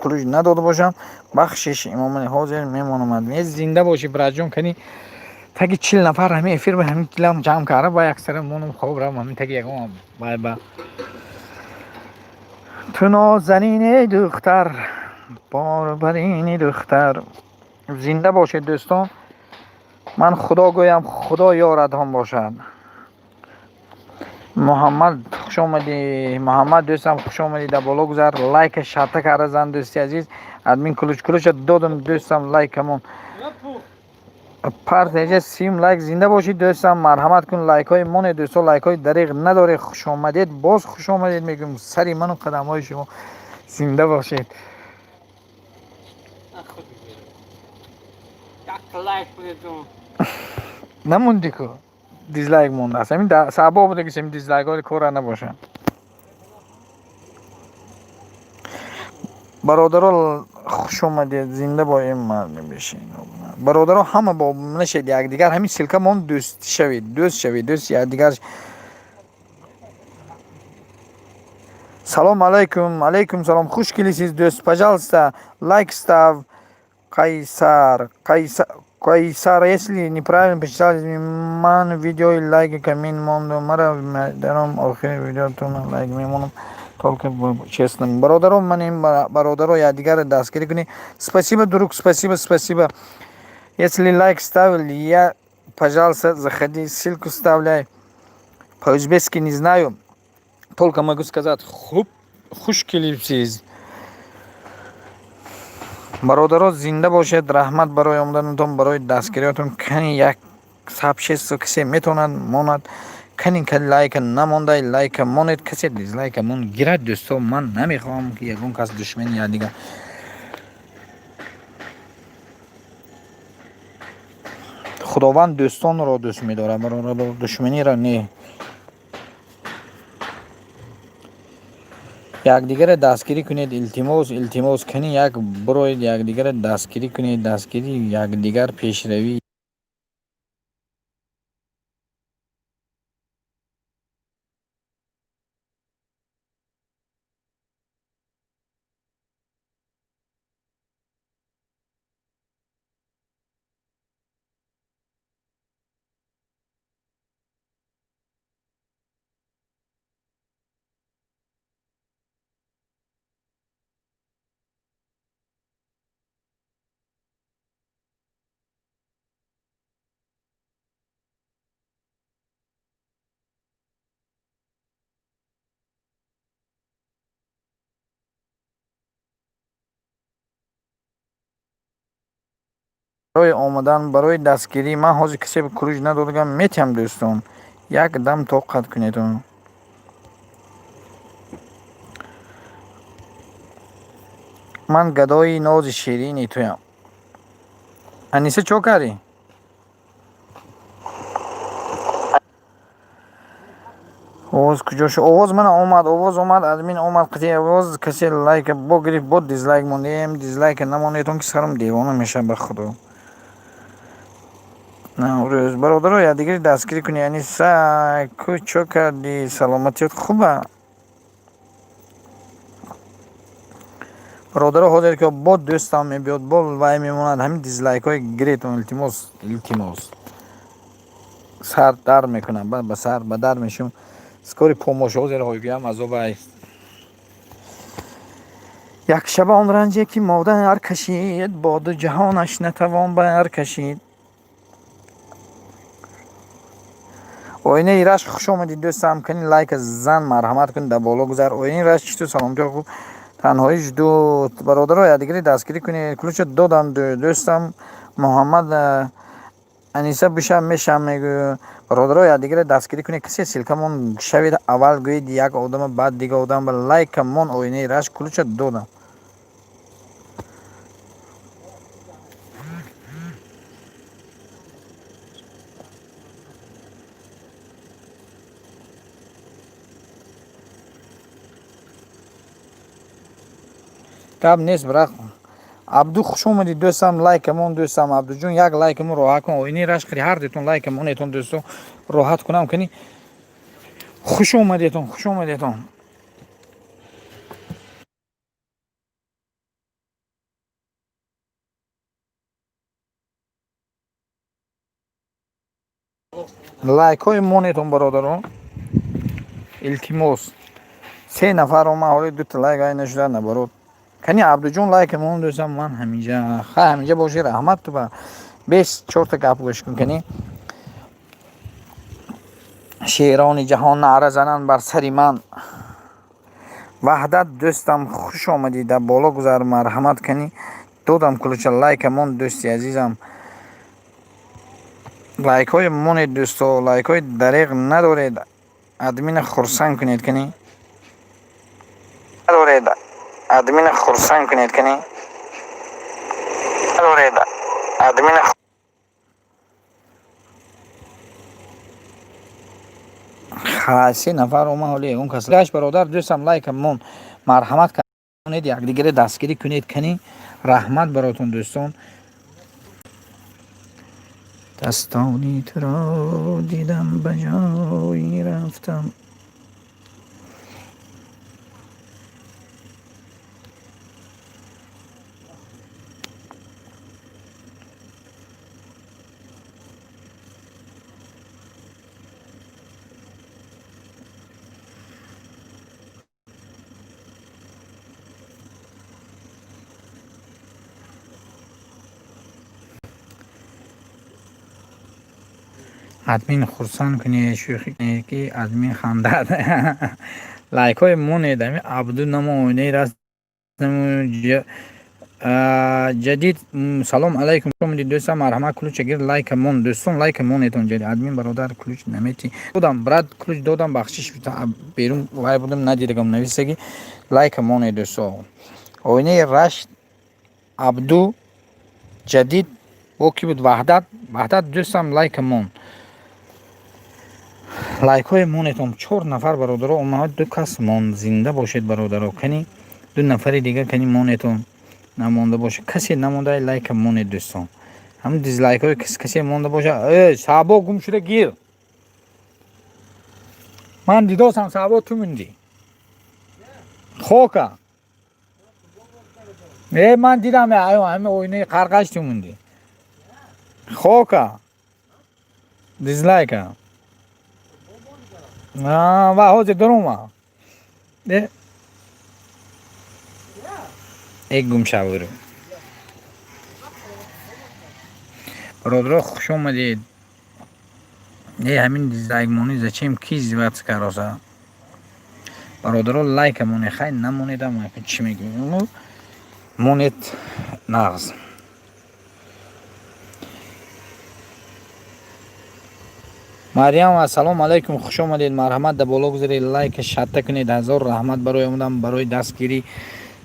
Ключ надода бошам, бахшиш, имомали ҳозир мемонамад. Не, зинда бошӣ братҷон, кани таги 40 нафар ҳамин эфир ба ҳамин дилам ҷамъ карда, ба яксара монам хоб равам, ҳамин таги ягон бай ба. Ту нозанини духтар, борбарини духтар. Зинда бошед дӯстон. Ман Худо гӯям, Худо ёратон бошад. Муҳаммад хуш омадӣ, Муҳаммад дӯстам хуш омадӣ, дар боло гузар, лайка шарта карда зан дӯсти азиз. Админ ключ ключа додам дӯстам, лайкамон. Партеҷа сим лайк, зинда бошӣ дӯстам, марҳамат кун, лайкҳои монед дӯсто, лайкҳои дариғ надоред. Хуш омадед, боз хуш омадед мегӯем, сари ману қадамҳои шумо, зинда бошед. Намонди ку дизлайк мондааст, ҳамин сабо буда ки ҳамин дизлайкҳои кора набошанд. Бародаро хуш омадед, зинда бо ин мард мебошед. Бародаро ҳама бо нашед якдигар, ҳамин ссылка мон дӯст шавед, дӯст шавед, дӯст якдигар. Салом алайкум, алайкум салом, хуш келисиз дӯст, пожалуйста, лайк став. Қайсар, Қайсар, Қайсар, если неправильно прочитал, ман видеои лайк коммент мондум, мара даром охири видеотон лайк мемонам, только честно. Бародаро, ман ин бародаро якдигарро дастгирӣ кунед. Спасибо, друг, спасибо, спасибо. Если лайк ставил, я, пожалуйста, заходи, ссылку вставляй. По-узбекски не знаю, только могу сказать хуб, хуш келибсиз. Бародаро зинда бошед, раҳмат барои омаданатон, барои дастгириятон. Кани як сообщество касе метавонад монад, кани лайка намондай, лайка монед, касе дизлайка мон гирад дӯсто, ман намехоҳам ки ягон кас душмани якдигар. Худованд дӯстонро дӯст медорад, бародаро, душманиро не. Якдигарро дастгирӣ кунед, илтимос, илтимос, кани як бироед, якдигарро дастгирӣ кунед, дастгирии якдигар пешравӣ. Барои омадан, барои дастгирӣ. Ман ҳозир касе ключ надодагам, метиҳам, дӯстон. Як дам тоқат кунедон. Ман гадои нози ширини туям. Аниса, чо кардӣ? Овоз куҷо шуд? Овоз мана омад, овоз омад, админ омад, қити овоз. Касе лайка бо гирифт, бо дизлайк мондем. Дизлайка намонедон, ки сарам девона мешавад, ба худо. Наврӯз, бародаро, якдигари дастгирӣ кунед. Аниса, ку чо кардӣ? Саломатиёт хуба, бародаро? Ҳозир ки бо дӯстам мебиёд, бо вай мемонад. Ҳамин дизлайкҳои гиретон, илтимос, илтимос. Сар дар мекунам, баъд ба сар ба дар мешум. Скорый помощь ҳозир ҳойгӯям азобай. Як шаба он ранҷе ки модар кашид, боду ҷаҳонаш натавон бар кашид. Оинаи рашк, хуш омадӣ, дӯстам. Кани, лайка зан, марҳамат кун, дар боло гузар. Оинаи рашк, чӣ ту саломатӣ хуб? Танҳоӣ жду. Бародаро, якдигари дастгирӣ кунед. Ключа додам, дӯстам Муҳаммад. Аниса, бишав, мешавам, мегӯ. Бародаро, якдигаре дастгирӣ кунед. Касе ссылкамон шавед, аввал гӯед як одама, баъд дига одам. Лайка мон. Оинаи рашк, ключа додам. Гап нест, брат. Абду, хуш омадӣ, дӯстам. Лайкамон, дӯстам Абдуҷон, як лайкамон роҳат кун. Оинаи рашк, ҳар дутон лайкамон монетон, дӯсто, роҳат кунам. Кани, хуш омадетон, хуш омадетон. Лайкҳои монетон, бародарон, илтимос. Се нафар омад, ҳоли дута лайк ай нашуда, наоборот. Кани, Абдуҷон, лайк мон, дӯстам. Ман ҳаминҷа, хай, ҳаминҷа бошӣ, раҳмат. Ту ба бес чорта гап гӯш кун. Кани, шерони ҷаҳон наъра зананд бар сари ман. Ваҳдат, дӯстам, хуш омадӣ, дар боло гузар, марҳамат. Кани, додам ключа, лайка мон, дӯсти азизам. Лайкҳои монед, дӯсто, лайкҳои дареғ надоред. Админа хурсанд кунед, кани. Надоред, админа хурсанд кунед, кани. Надоред, админа. Се нафар омад, ҳоли он кас гаш. Бародар, дӯстам, лайка мон, марҳамат кунед, якдигаре дастгирӣ кунед. Кани, раҳмат баротон, дӯстон. Дастони туро дидам, ба ҷои рафтам. Админ хурсанд кунед, шӯхӣ кунед, ки админ хандад. Лайкҳои монед. Ами Абду намоинаи раст. Ҷадид, салом алайкум, дӯстам, марҳамат, ключа гир, лайка мон, дӯстон, лайка монетон. Ҷадид, админ, бародар, ключ намети? Додам, брат, ключ додам, бахшиш, берун вай будам, надидагам нависаги. Лайка монед, дӯсто. Оинаи рашд, Абду, Ҷадид, бо ки буд? Ваҳдат, Ваҳдат, дӯстам, лайка мон. Лайкҳои монетон. Чор нафар бародаро омад, ду кас мон. Зинда бошед, бародаро. Кани, ду нафари дига, кани, монетон. Намонда бошед, касе намонда, лайка монед, дӯстон. Ҳам дизлайкҳои касе монда бошад. Э, саҳбо, гум шуда, гир. Ман дидосам, саҳбо, ту мунди хока. Э, ман дидам, ҳами оинаи қарқаш, ту мунди хока дизлайка ва ҳозир дарома. Э, гум шавиру. Бародаро, хуш омадед. Э, ҳамин дизлайкмонӣ зачем, ки издеваться кароса? Бародаро, лайка моне. Хай, намонедам, чӣ мегӯем? Монед, нағз. Марьям, ассалому алайкум, хуш омадед, марҳамат, дар боло гузаред, лайка шатта кунед. Ҳазор раҳмат барои омадан, барои дастгирӣ,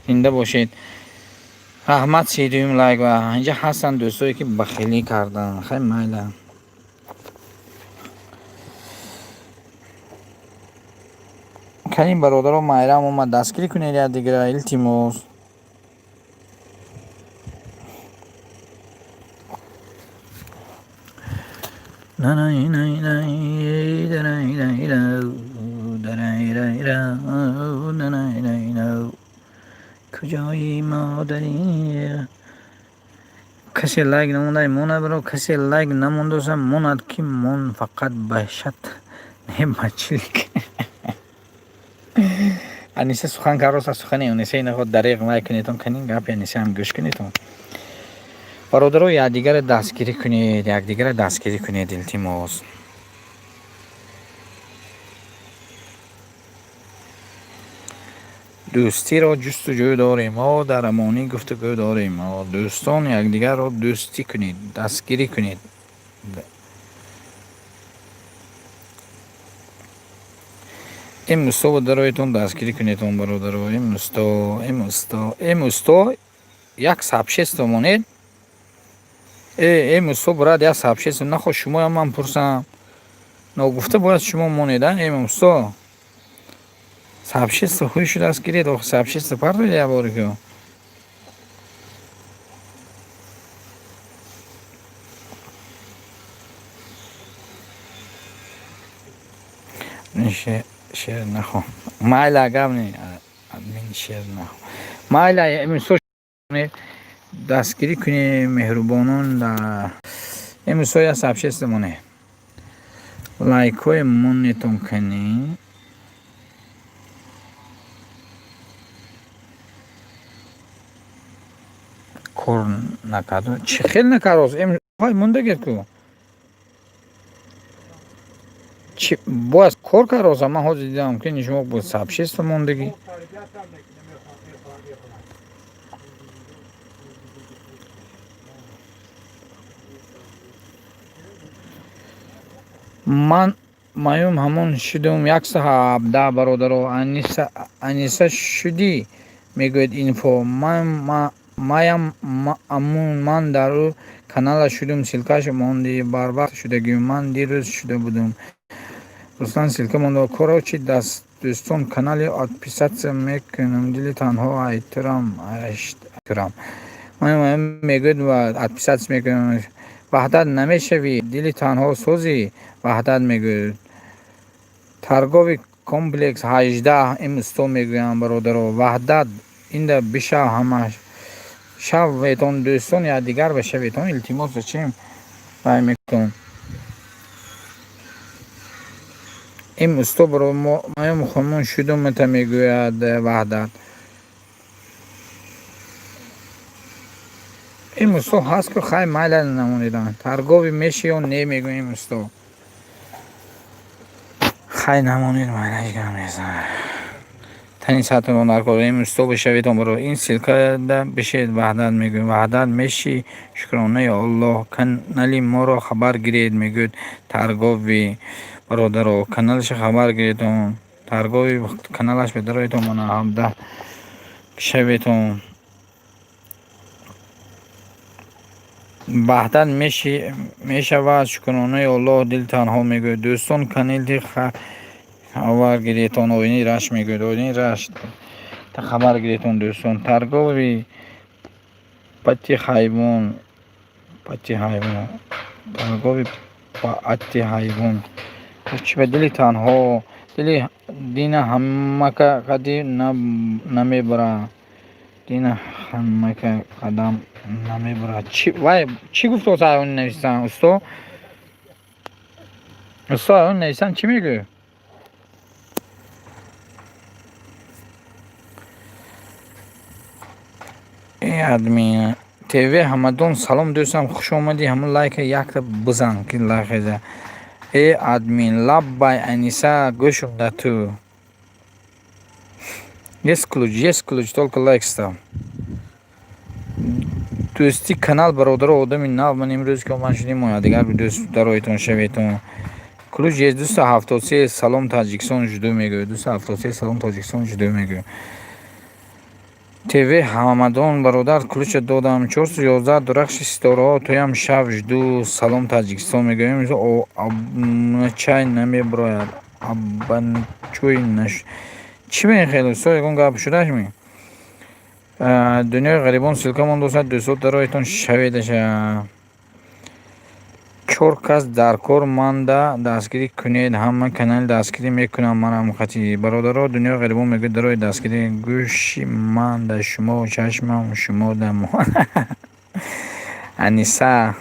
зинда бошед. Раҳмат, 32-юм лайк. Ва инҷа ҳастанд дӯстое, ки бахилӣ карданд. Хай, майла. Кани, бародаро, Майрам омад, дастгирӣ кунед якдигара, илтимос. Куҷои модари касе лайк намондай, монад, баро, касе лайк намондоса, монад, ки мон, фақат ба шат, не ба чилик. Аниса сухан кароса, сухани Аниса инахо дареғ май кунедон. Канин, гапи Анисаам гӯш кунедон. Бародаро, якдигарро дастгирӣ кунед, якдигарро дастгирӣ кунед, илтимос. Дӯстиро ҷустуҷӯ дорем мо, дар амонӣ гуфтугӯ дорем мо. Дӯстон, якдигарро дӯстӣ кунед, дастгирӣ кунед. Ин усто дароятон, дастгирӣ кунедон, бародаро. Ин усто, ин усто, ин усто, як сообщество монед. Э, усто, брат, як сообщество нахо, шумоям ман пурсам, ногуфта бояд шумо монед. А эм усто, сообщество хуй шудааст, гиред, ох, сообщество партоед як бори ку. Шер нахо, майла, гап не, админ, шер нахо, майла. Имсо дастгирӣ кунем, меҳрубонон. Имсо як сообщество монед, лайкҳои монетон кунед. Кор накард, чӣ хел накард? Ҳой, мондагед ку, чи бояд кор кард? Ман ҳозир дидам, ки шумо бо сообщество мондагӣ. Тарбиятам мекунем, мехонам, мехонам, мехонам. Ман маюм ҳамон шудум 117, бародаро. Аниса, Аниса шудӣ, мегӯяд инфо. Маям амун, ман дар ӯ канала шудум, ссылка ш монди, барвақт шудагӣ. Ман дирӯз шуда будум. Руслан ссылка монда. Короче, дӯстон, канали отписаться мекунам, дили танҳо айтирам, айтирам. Мегӯяд ва отписаться мекунам. Ваҳдат намешавӣ, дили танҳо созӣ, Ваҳдат мегӯяд. Торговый комплекс 18, ин усто мегӯям, бародаро. Ваҳдат инда бишав, ҳама шаветон, дӯстон, якдигар башаветон, илтимос. Зачем вай мекун? Ин усто баро, маям хомон шудумата, мегӯяд Ваҳдат. Ин усто ҳаст ку, хай, майла, намонидам. Торговый меши ё не, мегӯям усто. Хай, намонид, майла, ҳеҷ мезанад. Тани сатон дар кор, ин усто бишаведон, баро, ин ссылка да бишед. Ваҳдат мегӯям, Ваҳдат меши, шукронаи Аллоҳ. Канали моро хабар гиред, мегӯяд торговый. Бародаро, каналаша хабар гиредон, торговый каналаш бедароедон, мана 17 шаветон. Ваҳдат мешавад, шукронаи Аллоҳ, дил танҳо мегӯяд. Дӯстон, канали хабар гиретон, оини рашт мегӯяд, оини рашт хабар гиретон, дӯстон. Торговый пати ҳайвон, пати ҳайвон, торговый паати ҳайвон. Чӣ ба дили танҳо, дили дина ҳамака қади намебара, дина ҳамака қадам намебарад. Чи вай, чӣ гуфт? Ҳайвони нависан, усто, усто, ҳайвони нависан, чӣ мегӯӣ? Э, админ ТВ Ҳамадон, салом, дӯстам, хуш омадӣ. Ҳамун лайка якта бизан, ки лайкеда. Э, админ, лаббай. Аниса, гӯшум да ту. Есть ключ, есть ключ, только лайк став. Дӯсти канал, бародаро, одами нав ман имрӯз ки омад шудем, дигар дӯст дароятон шаветон. Ключ есть 273, салом Таҷикистон, жду мегӯяд. 273, салом Тоҷикистон, жду мегӯяд. ТВ Ҳамадон, бародар, ключа додам. 411, дурахши ситораҳо, туям шав, жду, салом Таҷикистон мегӯем. Абначай намеброяд. Абанчӯй наш. Чӣ бе хеле усто, ягон гап шудаш ми? Дунёи ғарибон ссылка мондосад, дӯстот дароятон шаведаша. Чор кас дар кор манда дастгирӣ кунед, ҳама канали дастгирӣ мекунам манам хати. Бародаро, дунёи ғарибон мегӯяд, дарои дастгирӣ. Гӯши ман да шумо, чашмам шумо да мо. Аниса.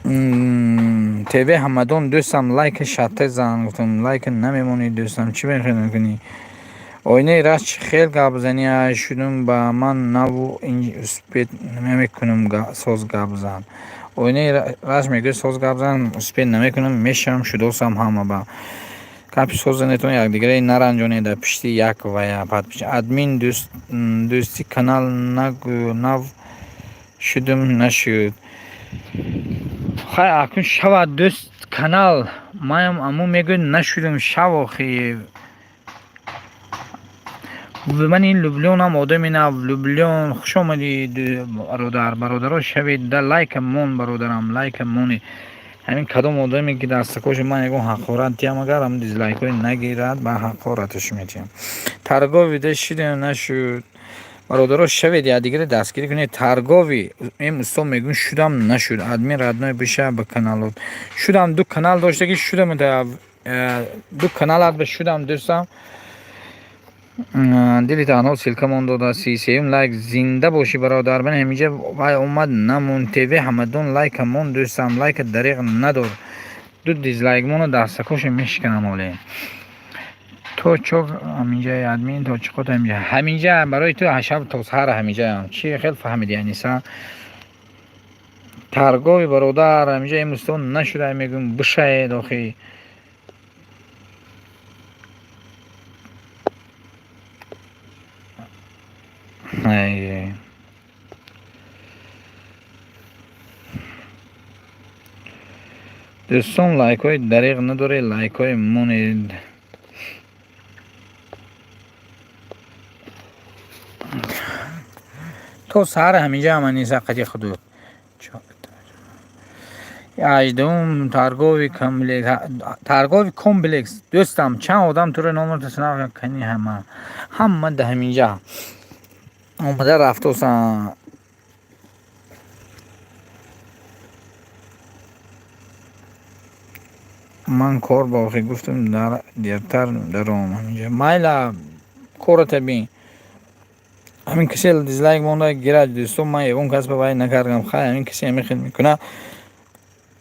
ТВ Ҳамадон, дӯстам, лайка шатта зан, гуфтам, лайка намемонӣ, дӯстам, чӣ бехел мекунӣ? Оинаи раст чӣ хел гап занӣ шудум ба ман наву успеть намекунам, соз гап зан. Оинаи раст мегӯяд, соз гап зан, успеть намекунам, мешавам шудосам ҳама ба. Гапи соз занетон, якдигаре наранҷонед дар пишти як вая подписчик. Админ дӯсти канал нагӯ, нав шудум нашуд. Хай, акнун шавад дӯст канал, маям аму мегӯяд нашудум шав охи. Ман ин влюблёнам, одами нав влюблён, хуш омадӣ, бародар, бародаро шавед, да лайка мон, бародарам, лайка монед. Ҳамин кадом одаме ки дастакоши ман ягон ҳақорат диҳам, агар ҳам дизлайкҳое нагирад, ба ҳақораташ метиҳам. Торговый да шидем нашуд. Бародаро шавед, якдигаре дастгирӣ кунед. Торговый ин усто мегӯн шудам нашуд. Админ родной биша ба каналот. Шудам ду канал доштаги шудам, ду каналат ба шудам, дӯстам. Дили танҳо ссылка мон дода, 33-юм лайк, зинда бошӣ, бародар. Ман ҳаминҷа вай омад намон. ТВ Ҳамадон, лайка мон, дӯстам, лайка дариқ надор. Ду дизлайк мона дастакошо мешиканам оле. То чок ҳаминҷа админ, то чиқот ҳаминҷа. Ҳаминҷа барои ту шаб то саҳар ҳаминҷаам. Чӣ хел фаҳмидӣ, Аниса? Торговый, бародар, ҳаминҷа ин усто нашуда мегӯм, бишаед охи. Ай. Дӯстон, лайкҳои дариқ надоред, лайкҳои монед. То саҳар ҳаминҷаам, Аниса, қати худут. 18-ум торговый комплекс, торговый комплекс, дӯстам, чанд одам туро номерто синақ кани, ҳама ҳама да ҳаминҷа омада рафтосан. Ман кор ба охир гуфтам, дар дертар даром ҳаминҷа. Майла, кората бин. Ҳамин касе дизлайк монда гирад, дӯстон, ман ягон кас ба вай накардам. Хай, ҳамин касе ҳамин хел мекунад.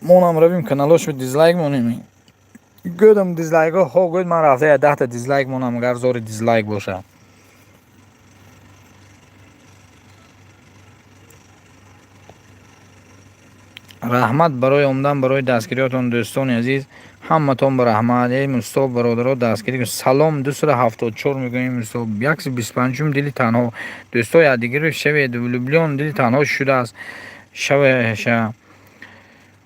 Монам равим каналошо дизлайк монем. Гӯдам дизлайкҳо, хо гӯд, ман рафта я 10-та дизлайк монам, агар зори дизлайк бошад. Раҳмат барои омадан, барои дастгириётон, дӯстони азиз, ҳаматон ба раҳмат. Эй мусто, бародаро, дастгирӣ. Салом, 274 мегӯем, мусто, 125-ум, дили танҳо. Дӯсто, якдигаро шавед, влюблён, дили танҳо шудааст. Шава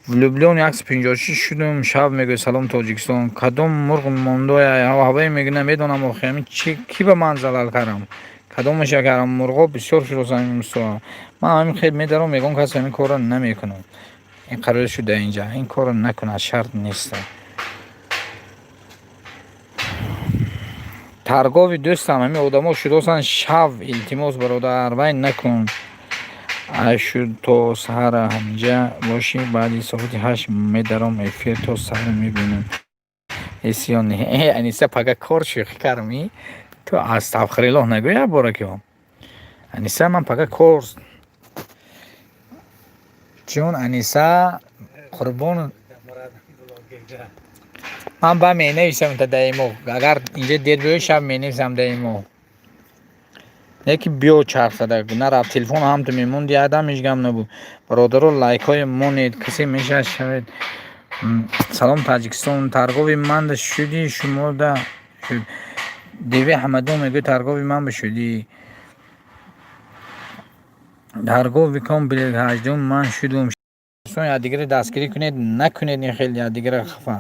влюблён 156 шудум шаб мегӯяд, салом Тоҷикистон. Кадом мурғ мондоя ҳавае мегӯ, намедонам охи, ҳамин чи ки ба ман залал кардам? Кадомаш агар мурғо бисёр шудосам, мусто. Ман ҳамин хел медаром, ягон кас ҳамин корро намекунам. Ин қарор шуда инҷа, ин корро накунад, шарт нест. Торговый, дӯстам, ҳамин одамо шудосанд шав, илтимос, бародар, вай накун. Шуд то саҳара ҳаминҷа бошӣ, баъди соати 8 медаром эфир, то саҳар мебинем. Эсиён, Аниса, пага кор шӯхӣ кардам. Ту астағфируллоҳ нагӯ як бора ки. Аниса, ман пага кор. Чун Аниса қурбон, ман ба менависам та даимо. Агар инҷа дер биёй, шаб менависам даимо. Яки биё чарх зада нарафт, телефон ҳам ту мемонди, ядам ҳеҷ гап набуд. Бародаро, лайкҳои монед, касе мешавад шавед. Салом Таҷикистон, торговый манда шудӣ, шумо да шуд. Деви Ҳамадон мегӯяд, торговый ман ба шудӣ. Торговый комплекс 18-ум ман шудум. Дӯстон, якдигаре дастгирӣ кунед, накунед ин хел якдигаре хафа.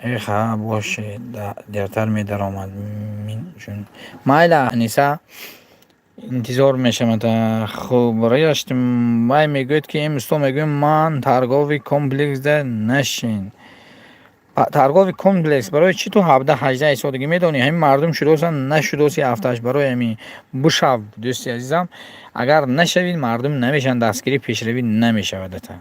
Эха, боше, дертар медаромад чун майла, Аниса, интизор мешавад. Хуб, барояш вай мегӯяд, ки ин усто мегӯяд, ман торговый комплексда нашин. Торговый комплекс барои чӣ? Ту 17-18 солагӣ, медонӣ, ҳамин мардум шудосанд, нашудоси ҳафташ. Барои ҳамин бушав, дӯсти азизам. Агар нашавед, мардум намешаванд, дастгирӣ, пешравӣ намешавад ата.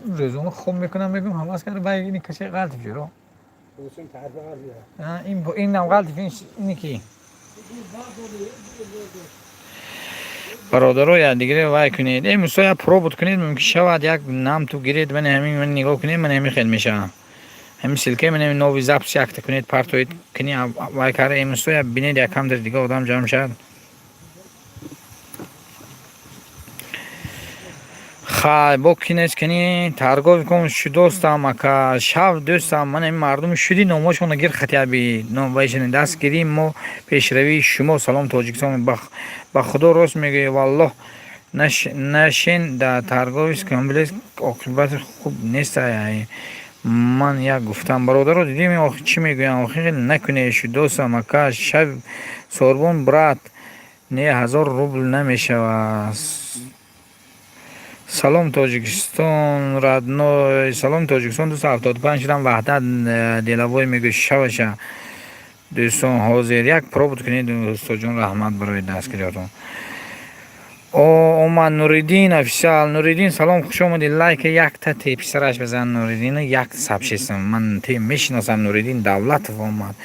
Рӯзона хоб мекунам, мегӯям, ҳавас карда, вай ини касе ғалтиф ҷуро. Инам ғалтиф, ини ки бародаро, якдигаре вай кунед. Э, мусо, як пробот кунед, мумкин шавад, як нам ту гиред. Ман ҳамин, ман нигоҳ кунед, ман ҳамин хел мешавам. Ҳамин ссылка, ман ҳамин новый запись якта кунед, партоед, кини вай кара. Э, мусо, як бинед, якам дар дига одам ҷамъ шавад. Хай, бо кинес кини торговый ком шудостам, ака, шав, дӯстам. Ман ҳамин мардуми шуди, номошона гир, хатяби вайшани дастгирии мо, пешравии шумо. Салом, Тоҷикистон. Ба худо, рост мегӯӣ, валлоҳ. Нашин дар торговый комплекс, оқибати хуб нест. Ман як гуфтам, бародаро, дидем, чӣ мегӯям? Охир накунед, шудостам, ака, шав. Сорбон, брат, не, 1000 рубл намешавад. Салом, Тоҷикистон, родной. Салом, Тоҷикистон. 275 шудам. Ваҳдат деловой мегӯ, шаваша. Дӯстон, ҳозир як пробот кунед. Устоҷон, раҳмат барои дастгириётон. Омад Нуриддин офисиал. Нуриддин, салом, хуш омадӣ. Лайка якта теписараш бизан, Нуриддин, як сабшистам. Ман мешиносам, Нуриддин Давлатов омад,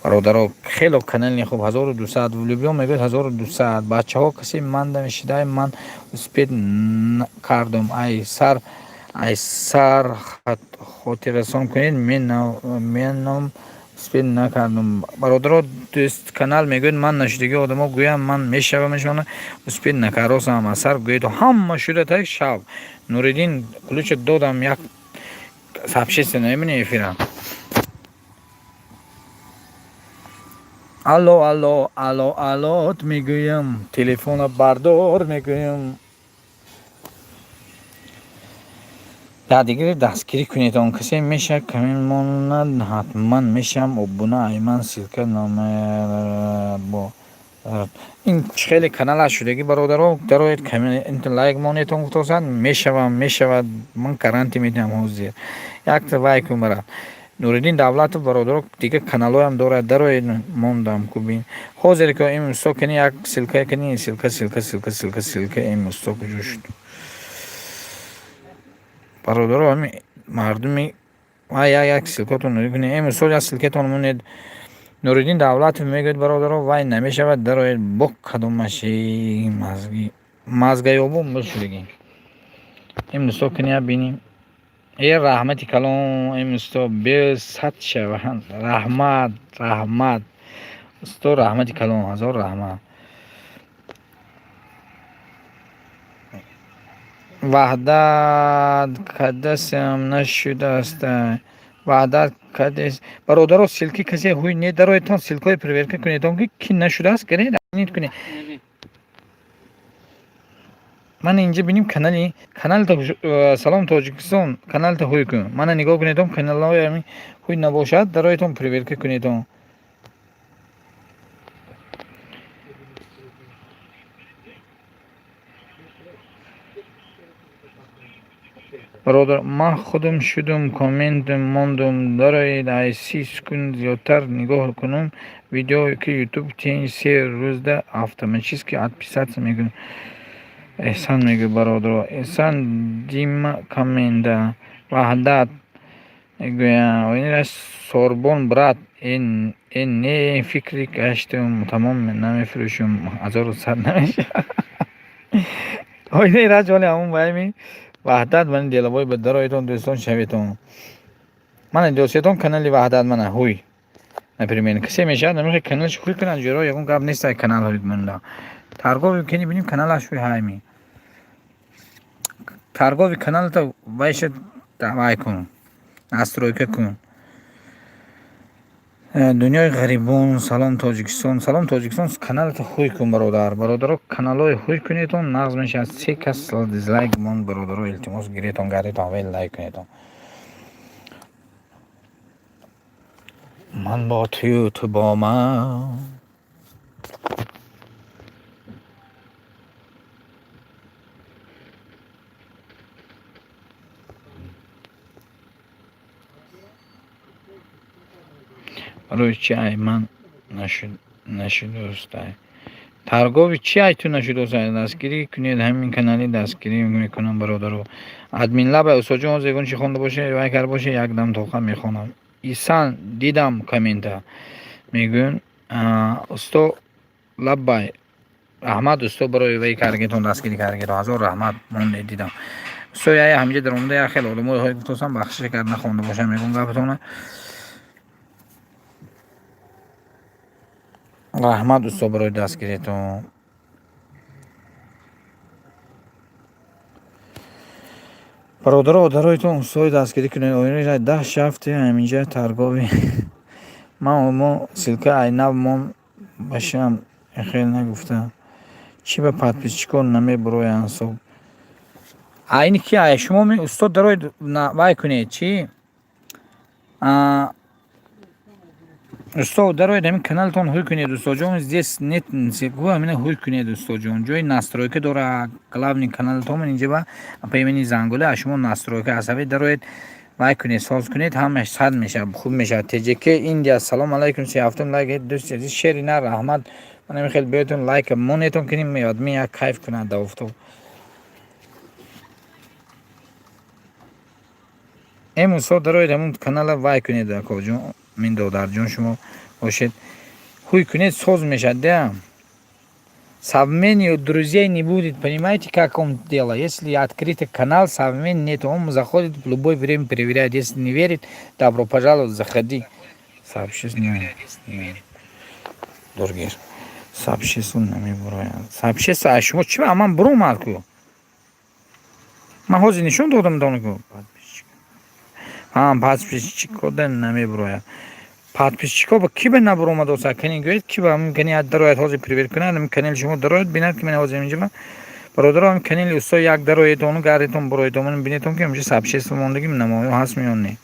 бародаро. Хело канали хуб, 1200 влюблён мегӯяд, 1200. Бачаҳо, касе манда мешидай, ман успеть кардум. Ай сар хотиррасон кунед, меном успеть накардум, бародаро. Дӯст канал мегӯяд, ман нашудагӣ одамо гӯям, ман мешавамашона, успеть накардосам. Асар гӯяд, ҳама шуда так шав. Нуриддин, ключа додам, як сообщество намебини эфира. Алло, алло, алло, аллот мегӯям, телефона бардор мегӯям. Дигар дастгирӣ кунед, он касе меша камин монад, ҳатман мешавам обуна. Айман ссылка бо ин хеле канал шудагӣ, бародаро, дароед, лайк монетон гуфтосад, мешавам, мешавад, ман гарантия медиҳам. Ҳозир якта вай кун, бара Нуриддин Давлатов, бародаро, дига каналҳоям дорад, дароед, мондам кубин. Ҳозир ки ин усто кани, як ссылка кани, ссылка, ссылка, ссылка, ссылка, ссылка. Ин усто куҷо шуд, бародаро? Ҳами мардуми як як ссылкатон кунед. Ин усто, як ссылкатон монед. Нуриддин Давлатов мегӯяд, бародаро, вай намешавад, дароед. Бо кадомаши мазги мазгаёбо мешудагӣ? Ин усто кани, як бинем. Э, раҳмати калон, ин усто бесад шаванд. Раҳмат, раҳмат, усто, раҳмати калон, ҳазор раҳмат. Ваҳдат кадасам нашудааст, ваҳдат кадес. Бародаро, ссылки касе ҳуй не, дароедтон, ссылкаҳои проверка кунедон, ки ки нашудааст, кунед. Ман инҷа бинем, канали каналта. Салом, Тоҷикистон, каналта ҳуй кун. Мана нигоҳ кунедон, каналҳои ҳуй набошад, дароедтон, проверка кунедон. Бародар, ман худам шудум, коммент мондум. Дароед, ай 30 секунд зиёдтар нигоҳ кунум видео, ки ютуб тени 3 рӯзда автоматически отписаться мекунад. Эҳсан мегӯяд, бародаро, Эҳсан дима коммента. Ваҳдат мегӯяд, сорбон, брат, э не, фикри гаштум, тамом, намефурӯшум, 1100 намешавад. Оинаи раҷ оли ҳамун вайми Ваҳдат мани деловой ба дароятон, дӯстон шаветон. Мана дӯстетон, канали Ваҳдат, мана ҳуй. Например, касе мешавад, намехоҳад каналаш ҳуй кунад, ҷӯро ягон гап нест, ай канал ҳуй монда. Торговый кени бинем, каналаш ҳуй ҳайми. Торговый каналта вайша вай кун. Настройка кун. Дунёи ғарибон, салом Тоҷикистон, салом Тоҷикистон, каналата ҳуй кун, бародар. Бародаро, каналҳои ҳуй кунедон, нағз мешавад. Се кас дизлайк мон, бародаро, илтимос, гиретон, гардетон, вай лайк кунедон. Ман бо тую, ту бо ман. Барои чи ай ман нашудостай? Торговый чи ай ту нашудостай? Дастгирӣ кунед ҳамин канали, дастгирӣ мекунам, бародаро. Админ лаба, устодҷон, ҳозир ягон чи хонда боше, вай карда боше, якдам тоқа мехонам. Исан дидам коммента. Мегӯянд, усто лаббай. Раҳмат, усто, барои вай каргетон, дастгирӣ каргетон. Ҳазор раҳмат, монде дидам. Усто, я ҳаминҷа даромада як хел одамои гуфтосам, бахшиш кард, нахонда бошам, мегӯм гапатона. Раҳмат, усто, барои дастгиритон. Бародаро, дароитон, устои дастгирӣ кунед. Оинаи даҳ шафти ҳаминҷа торговый. Ман мо ссылка ай нав мон башам хел нагуфта. Чӣ ба подписчикон намебуроянд соб? Айни ки ай шумо ми устод дароид вай кунед чӣ? Устод, дароед, ҳамин каналтон ҳуй кунед, устодҷон, здесь нет, гӯ ҳамина ҳуй кунед, устодҷон. Ҷои настройка дора главный каналтон, инҷа ба по имени Зангула аз шумо настройка аст. Ҳаве дароед, вай кунед, соз кунед, ҳамаш сад мешавад, хуб мешавад. ТЖК Индия, салом алайкум, 37-ум лайк, дӯсти азиз, шери на, раҳмат. Ман ҳамин хел биётон лайк монетон кунем, одми як кайф кунад да офтоб. Эм устод, дароед, ҳамун канала вай кунед, акоҷон, мин додарҷон, шумо бошед, ҳуй кунед, соз мешавад, да. Совмени друзей не будет, понимаете, как он дело? Если открытый канал, совмен нет, он заходит в любое время, проверяет. Если не верит, добро пожаловать, заходи. Сообщество не. Доргер. Сообщество намебурояд. Сообщество, а шумо чӣ ман буромад ку? Ман ҳозир нишон додам донаку. Ҳа, подписчикода намебурояд. Подписчико ба ки ба набуромадоса? Кани гӯед, ки ба ҳамин кани дарояд, ҳозир привет кунад, ҳамин канали шумо дарояд, бинад, ки ман ҳозир инҷа ба бародаро, ҳамин канали усто як дароед, ону гардетон, буроед, оману бинетон, ки ҳаминҷа сообщество мондагӣ намоё ҳаст меён не.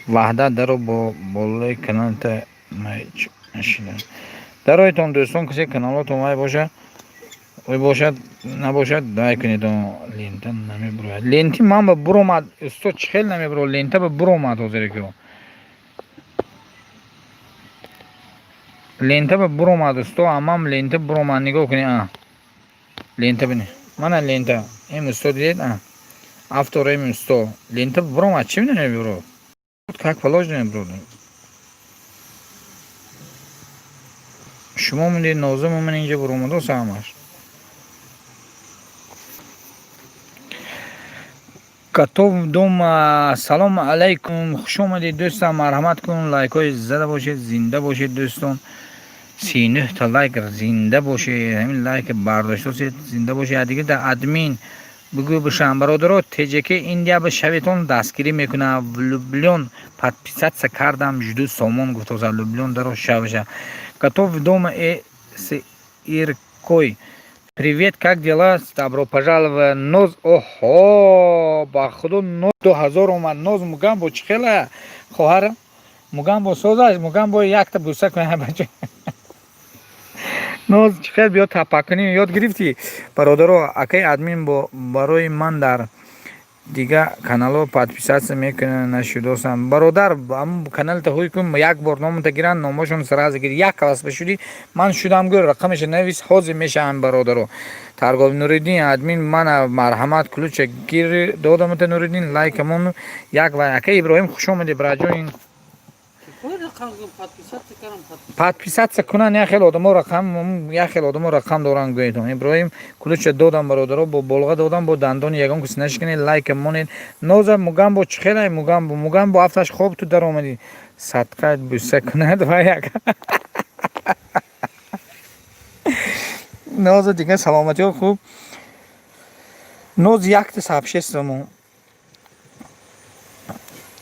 Ваҳдат даро бо болои каналта нашида. Дароятон, дӯстон, касе каналотон вай боша, ой бошад, набошад, дай кунед. Лента намебурояд. Ленти ман ба буромад, устод, чӣ хел намебурояд? Лента ба буромад ҳозир ки. Лента ба буромад, усто, амам лента буромад, нигоҳ кунед, а. Лента бинед. Мана лента. Эм усто дидед, а. Автор эм усто. Лента буромад, чӣ намебурояд? Как положено бро. Шумо монди, нозиму ман инҷа буромадоса ҳамаш. Котов дома, салом алайкум, хуш омадед, дӯстам, марҳамат кун, лайкҳои зада бошед, зинда бошед, дӯстон. 39 та лайк, зинда бошед, ҳамин лайк бардоштосед, зинда бошед. Дига да админ бигӯ бошам, бародаро, ТЖК Индия ба шаветон дастгирӣ мекунад. Влюблён подписаться кардам, жду сомон гуфтоса, влюблён даро шавша. Готов дома с Иркой. Привет, как дела? Добро пожаловать. Ноз, охо, ба худо ноз 2000 омад. Ноз Мугамбо чӣ хела? Хоҳар Мугамбо созаш, Мугамбо якта буса кунад бача. Ноз чӣ хел, биё тапа кунем, ёд гирифтӣ? Бародаро, акай админ бо барои ман дар дига каналҳо подписаться мекунанд, нашудосам. Бародар, ҳамун каналта ҳуй кун, як бор номата гиранд, номошон сразу гир. Як класс башудӣ, ман шудам, гӯ рақамаша навис, ҳозир мешавам, бародаро. Торговый Нуриддин, админ мана марҳамат, ключа гир додамата, Нуриддин, лайкамон як ва ака Иброҳим, хуш омадӣ, браҷон. Подписаться кунанд. Як хел одамо рақам, як хел одамо рақам доранд, гӯедон. Иброҳим, ключа додам, бародаро, бо болға додам, бо дандони ягон кас нашиканед, лайка монед. Ноза Мугамбо, чӣ хелай, Мугамбо? Мугамбо, афташ хоб ту даромадӣ. Садқа буса кунад ва як Ноза дигар саломатиҳо хуб. Ноз, якта сообществомо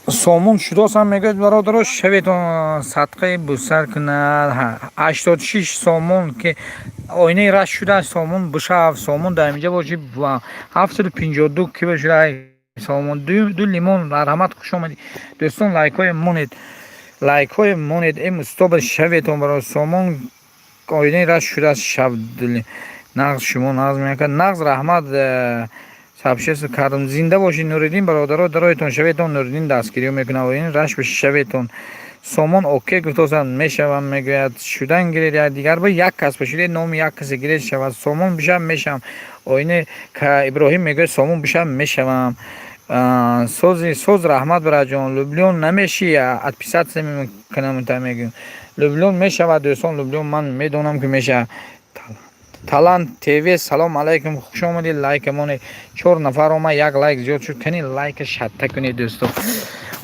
сомон шудосам, мегӯяд, бародаро, шаветон, садқаи бусар кунад. 86 сомон ки оинаи рашт шудааст. Сомон бишав, сомон дар инҷа боши. 752 ки шуда сомон. Ду лимон, марҳамат, хуш омадӣ. Дӯстон, лайкҳое монед, лайкҳое монед. Э, мустоба, шаветон, бародар. Сомон оинаи рашт шудааст, шав. Нағз, шумо нағз мекард, нағз, раҳмат. Сообщество кардам, зинда бошед. Нуриддин, бародаро, дароятон, шаветон. Нуриддин дастгириё мекунад. Ин рашт шаветон. Сомон окей гуфтосам, мешавам, мегӯяд. Шудан гиред, як дигар ба як кас бошед, номи як касе гиред, шавад. Сомон бишав, мешавам. Оине Иброҳим мегӯяд, сомон бишав, мешавам. Сози соз, раҳмат, бараҷон. Влюблён намеши, отписаться мекунам, та мегӯям. Влюблён мешавад, дӯстон, влюблён ман медонам, ки мешавад. Талант ТВ, салом алайкум, хуш омадед, лайка монед. Чор нафар омад, як лайк зиёд шуд. Кани, лайка шатта кунед, дӯсто.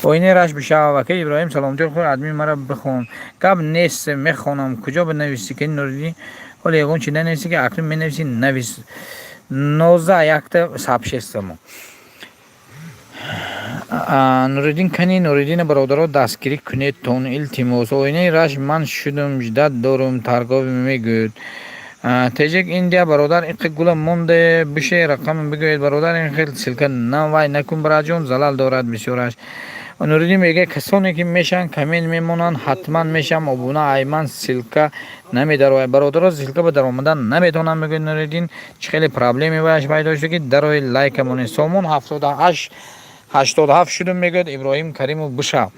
Оинаи рашт бишава. Ака Иброҳим, саломатӣ худ. Админ, мара бихон. Гап нест, мехонам. Куҷо бинависӣ, ки Нуриддин? Ҳоло ягон чи нанависӣ, ки акнун менависӣ, навис. Ноза, якта сообществомо. Нуриддин кани, Нуриддина, бародаро, дастгирӣ кунедтон, илтимос. Оинаи рашт ман шудум, ждать дорум, торговый мегӯяд. Теҷик Индия, бародар, иқи гула монде бише, рақам бигӯед, бародар. Ин хел ссылка навай накун, бараҷон, залал дорад бисёраш. Нуриддин мегӯяд, касоне ки мешаванд, коммент мемонанд, ҳатман мешавам обуна. Айман ссылка намедарояд, бародаро, ссылка ба даромадан наметавонам, мегӯяд Нуриддин. Чӣ хеле проблеме ваяш пайдо шуда, ки дарои, лайка монед. Сомон 78, 87 шудум, мегӯяд Иброҳим Каримов, бишав.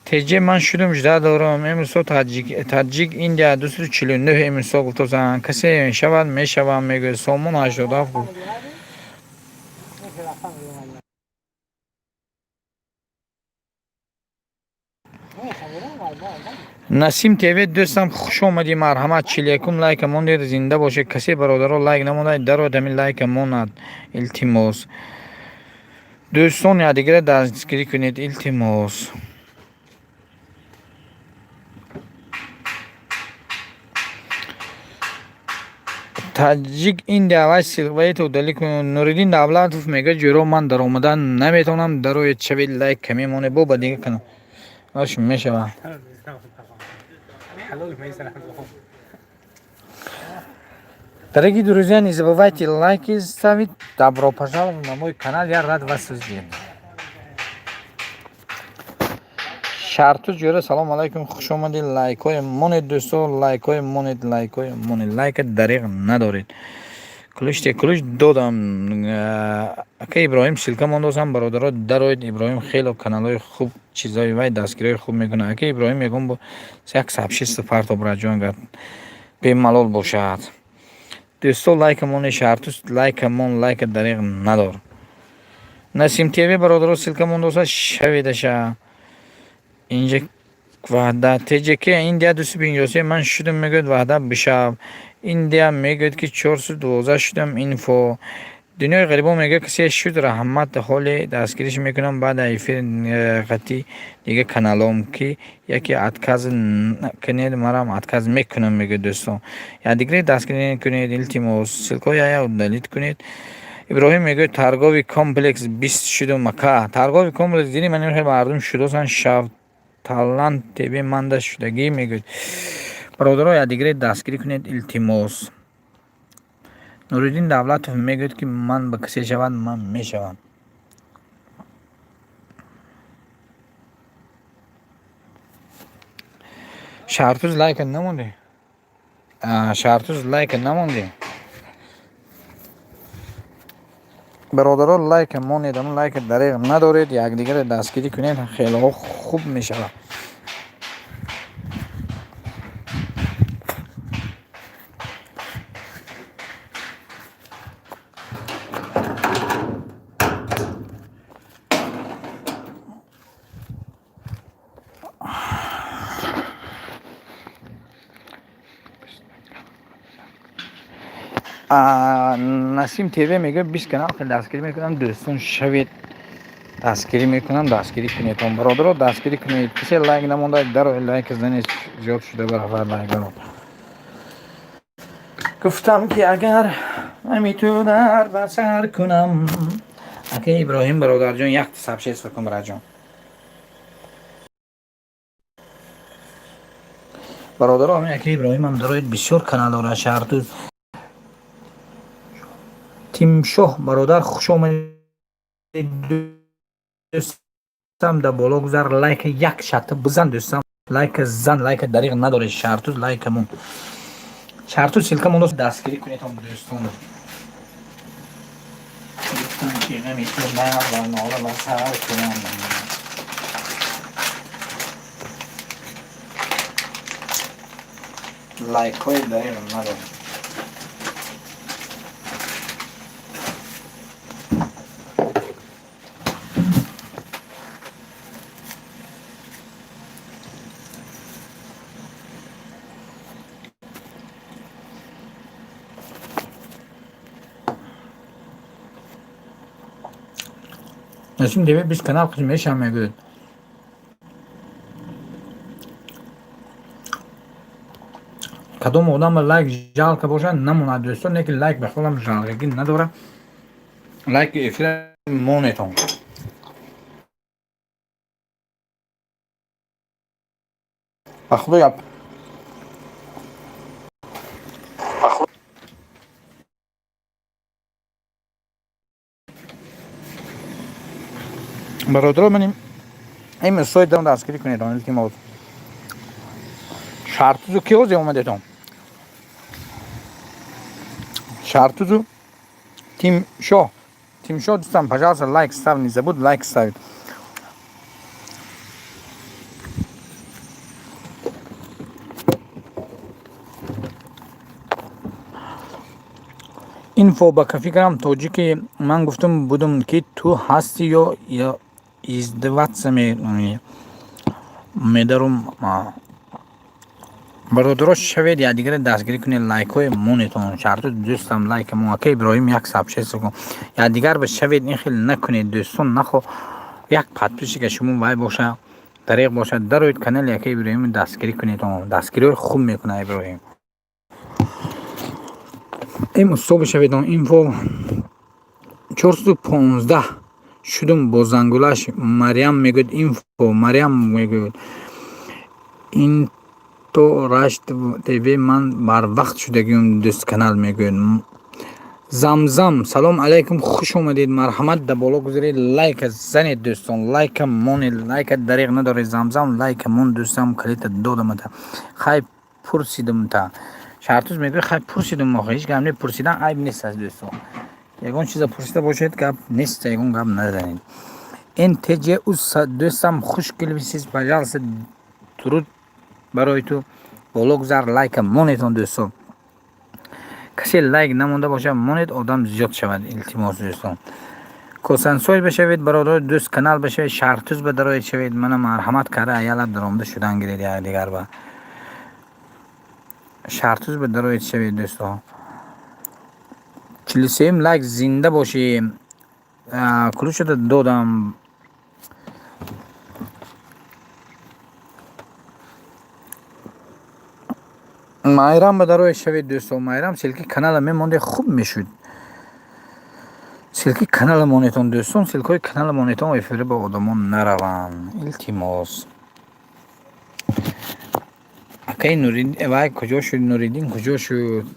Теҷе ман шудум, ждать дорум. Эмисо Таҷик Индия, 249 эмисо гуфтосанд. Касе шавад, мешавам, мегӯяд. Сомон 87 гуфт. Насим ТВ, дӯстам, хуш омадӣ, марҳамат. 41-ум лайка мондед, зинда бошед. Касе, бародаро, лайк намонад, дарояд, ҳамин лайка монад, илтимос. Дӯстон, якдигара дастгирӣ кунед, илтимос. Таҷик Индия, вай ссылкаито удалить кун. Нуриддин Давлатов мегӯяд, ҷӯро, ман даромадан наметавонам. Дароед, шавед, лайк каме монед, бо ба дига канал ош мешавад. Дорогие друзья, не забывайте лайки ставить. Добро пожаловать на мой канал. Я рад вас видеть. Шарту ҷӯра, салом алайкум, хуш омадед. Лайкҳое монед, дӯсто, лайкҳое монед, лайкҳое монед, лайка дариғ надоред. Ключте ключ додам. Ака Иброҳим, ссылка мондосам, бародаро, дароед. Иброҳим хело каналҳои хуб, чизҳои вай, дастгириҳои хуб мекунад. Ака Иброҳим, ягон бо як сообщество парто, браҷон, агар бемалол бошад. Дӯсто, лайка монед. Шарту, лайка мон, лайка дариғ надор. Насим ТВ, бародаро, ссылка мондоса, шаведаша. Инҷа Ваҳдат, ТЖК Индия, 253 ман шудам, мегӯяд. Ваҳдат бишав. Индия мегӯяд, ки 412 шудам. Инфо дунёи ғарибон мегӯяд, касе шуд, раҳмат, ҳоле дастгириш мекунам баъд эфир қатъи дига каналом, ки яке отказ кунед, марам отказ мекунам, мегӯяд. Дӯстон, якдигаре дастгирӣ кунед, илтимос. Ссылкаҳо я удалить кунед. Иброҳим мегӯяд, торговый комплекс 20 шудум, ака. Торговый комплекс диди, ман мардум шудосан, шав. Талант ТВ, манда шудагӣ, мегӯяд. Бародаро, якдигаре дастгирӣ кунед, илтимос. Нуриддин Давлатов мегӯяд, ки ман ба касе шавад, ман мешавам. Шаҳртуз, лайка намондӣ? Шаҳртуз, лайка намондӣ? Бародаро, лайка монед, ам лайка дареғ надоред, якдигаре дастгирӣ кунед, хелеҳо хуб мешавад. Насим ТВ мегӯяд, 20 канал дастгирӣ мекунам. Дӯстон, шавед, дастгирӣ мекунам, дастгирӣ кунедон, бародаро, дастгирӣ кунед. Касе лайк намонда, даро лайк занед, зиёд шуда баравар лайкаро. Гуфтам ки агар ҳами ту дар ба сар кунам. Ака Иброҳим, бародарҷон, якта сообщество кун, бараҷон. Бародаро, ҳамин ака Иброҳимам дароед, бисёр канал дорад. Шаҳртуз Тимшоҳ, бародар, хуш омадед, дӯстам, да боло гузар, лайка як шарта бизан, дӯстам, лайка зан, лайка дариғ надоред. Шаҳртуз, лайкамон, Шаҳртуз, ссылка мондо, дастгирӣ кунедон, дӯстон. Гуфтам ки ғами ту ва нола ба сар кунам. Лайкҳои дариғ надорем. Насим ТВ 20 канал мешам, мегӯяд. Кадом одам лайк жалко бошад, намонад, дӯстон, не ки лайк ба худам жалкагӣ надорам. Лайки эфира монетон. Ба худо гап. Бародаро, маним ин сои дам дастгирӣ кунед, илтимос. Шартузу ки ҳозир омадетон? Шартузу Тимшоҳ, Тимшоҳ, дӯстам, пожалуйста, лайк став, не забудь лайк ставить. Инфо ба фикрам тоҷики, ман гуфтам будум, ки ту ҳастӣ ё издеваться медарум. Бародаро, шавед, якдигаре дастгирӣ кунед, лайкҳои монетон. Шарту дӯстам, лайка мон. Ака Иброҳим, як сообщество кун, якдигар ба шавед, ин хел накунед, дӯстон. Нахо як подписчика шумо вай боша, дариқ бошад, дароед канали ака Иброҳим, дастгирӣ кунед. Дастгириҳои хуб мекунад Иброҳим. Ин усто бишавед. Инфо 415 шудум бо зангулаш. Марьям мегӯяд, инфо Марьям мегӯяд, ин то Рашт ТВ, ман барвақт шудагиум, дӯст канал мегӯяд. Замзам, салом алайкум, хуш омадед, марҳамат, да боло гузаред, лайка занед, дӯстон, лайка монед, лайка дариғ надоред. Замзам, лайка мон, дӯстам, калита додамата. Хай, пурсидумта. Шаҳртуз мегӯяд, хай, пурсидум. Охи ҳеҷ гап не, пурсидан айб нест аз дӯстон. Ягон чиза пурсида бошед, гап нест, ягон гап назанед. Нтж дӯстам, хуш келибсиз, пожалуйста, дуруд барои ту, боло гузар, лайка монетон, дӯстон. Касе лайк намонда бошад, монед, одам зиёд шавад, илтимос, дӯстон. Косансой бишавед, бародари дӯст, канал бишавед, Шаҳртуз ба дароед, шавед. Мана, марҳамат карда, аялаб даромада шудан гиред якдигар ба. Шаҳртуз ба дароед, шавед, дӯстон. 43-юм лайк, зинда бошӣ. Ключата додам. Майрам ба дароед, шавед, дӯстон. Майрам, ссылки канала мемонде, хуб мешуд. Ссылки канала монетон, дӯстон, ссылкаҳои канала монетон, эфири ба одамон нараванд, илтимос. Акаи Нуриддин вай куҷо шуд? Нуриддин куҷо шуд?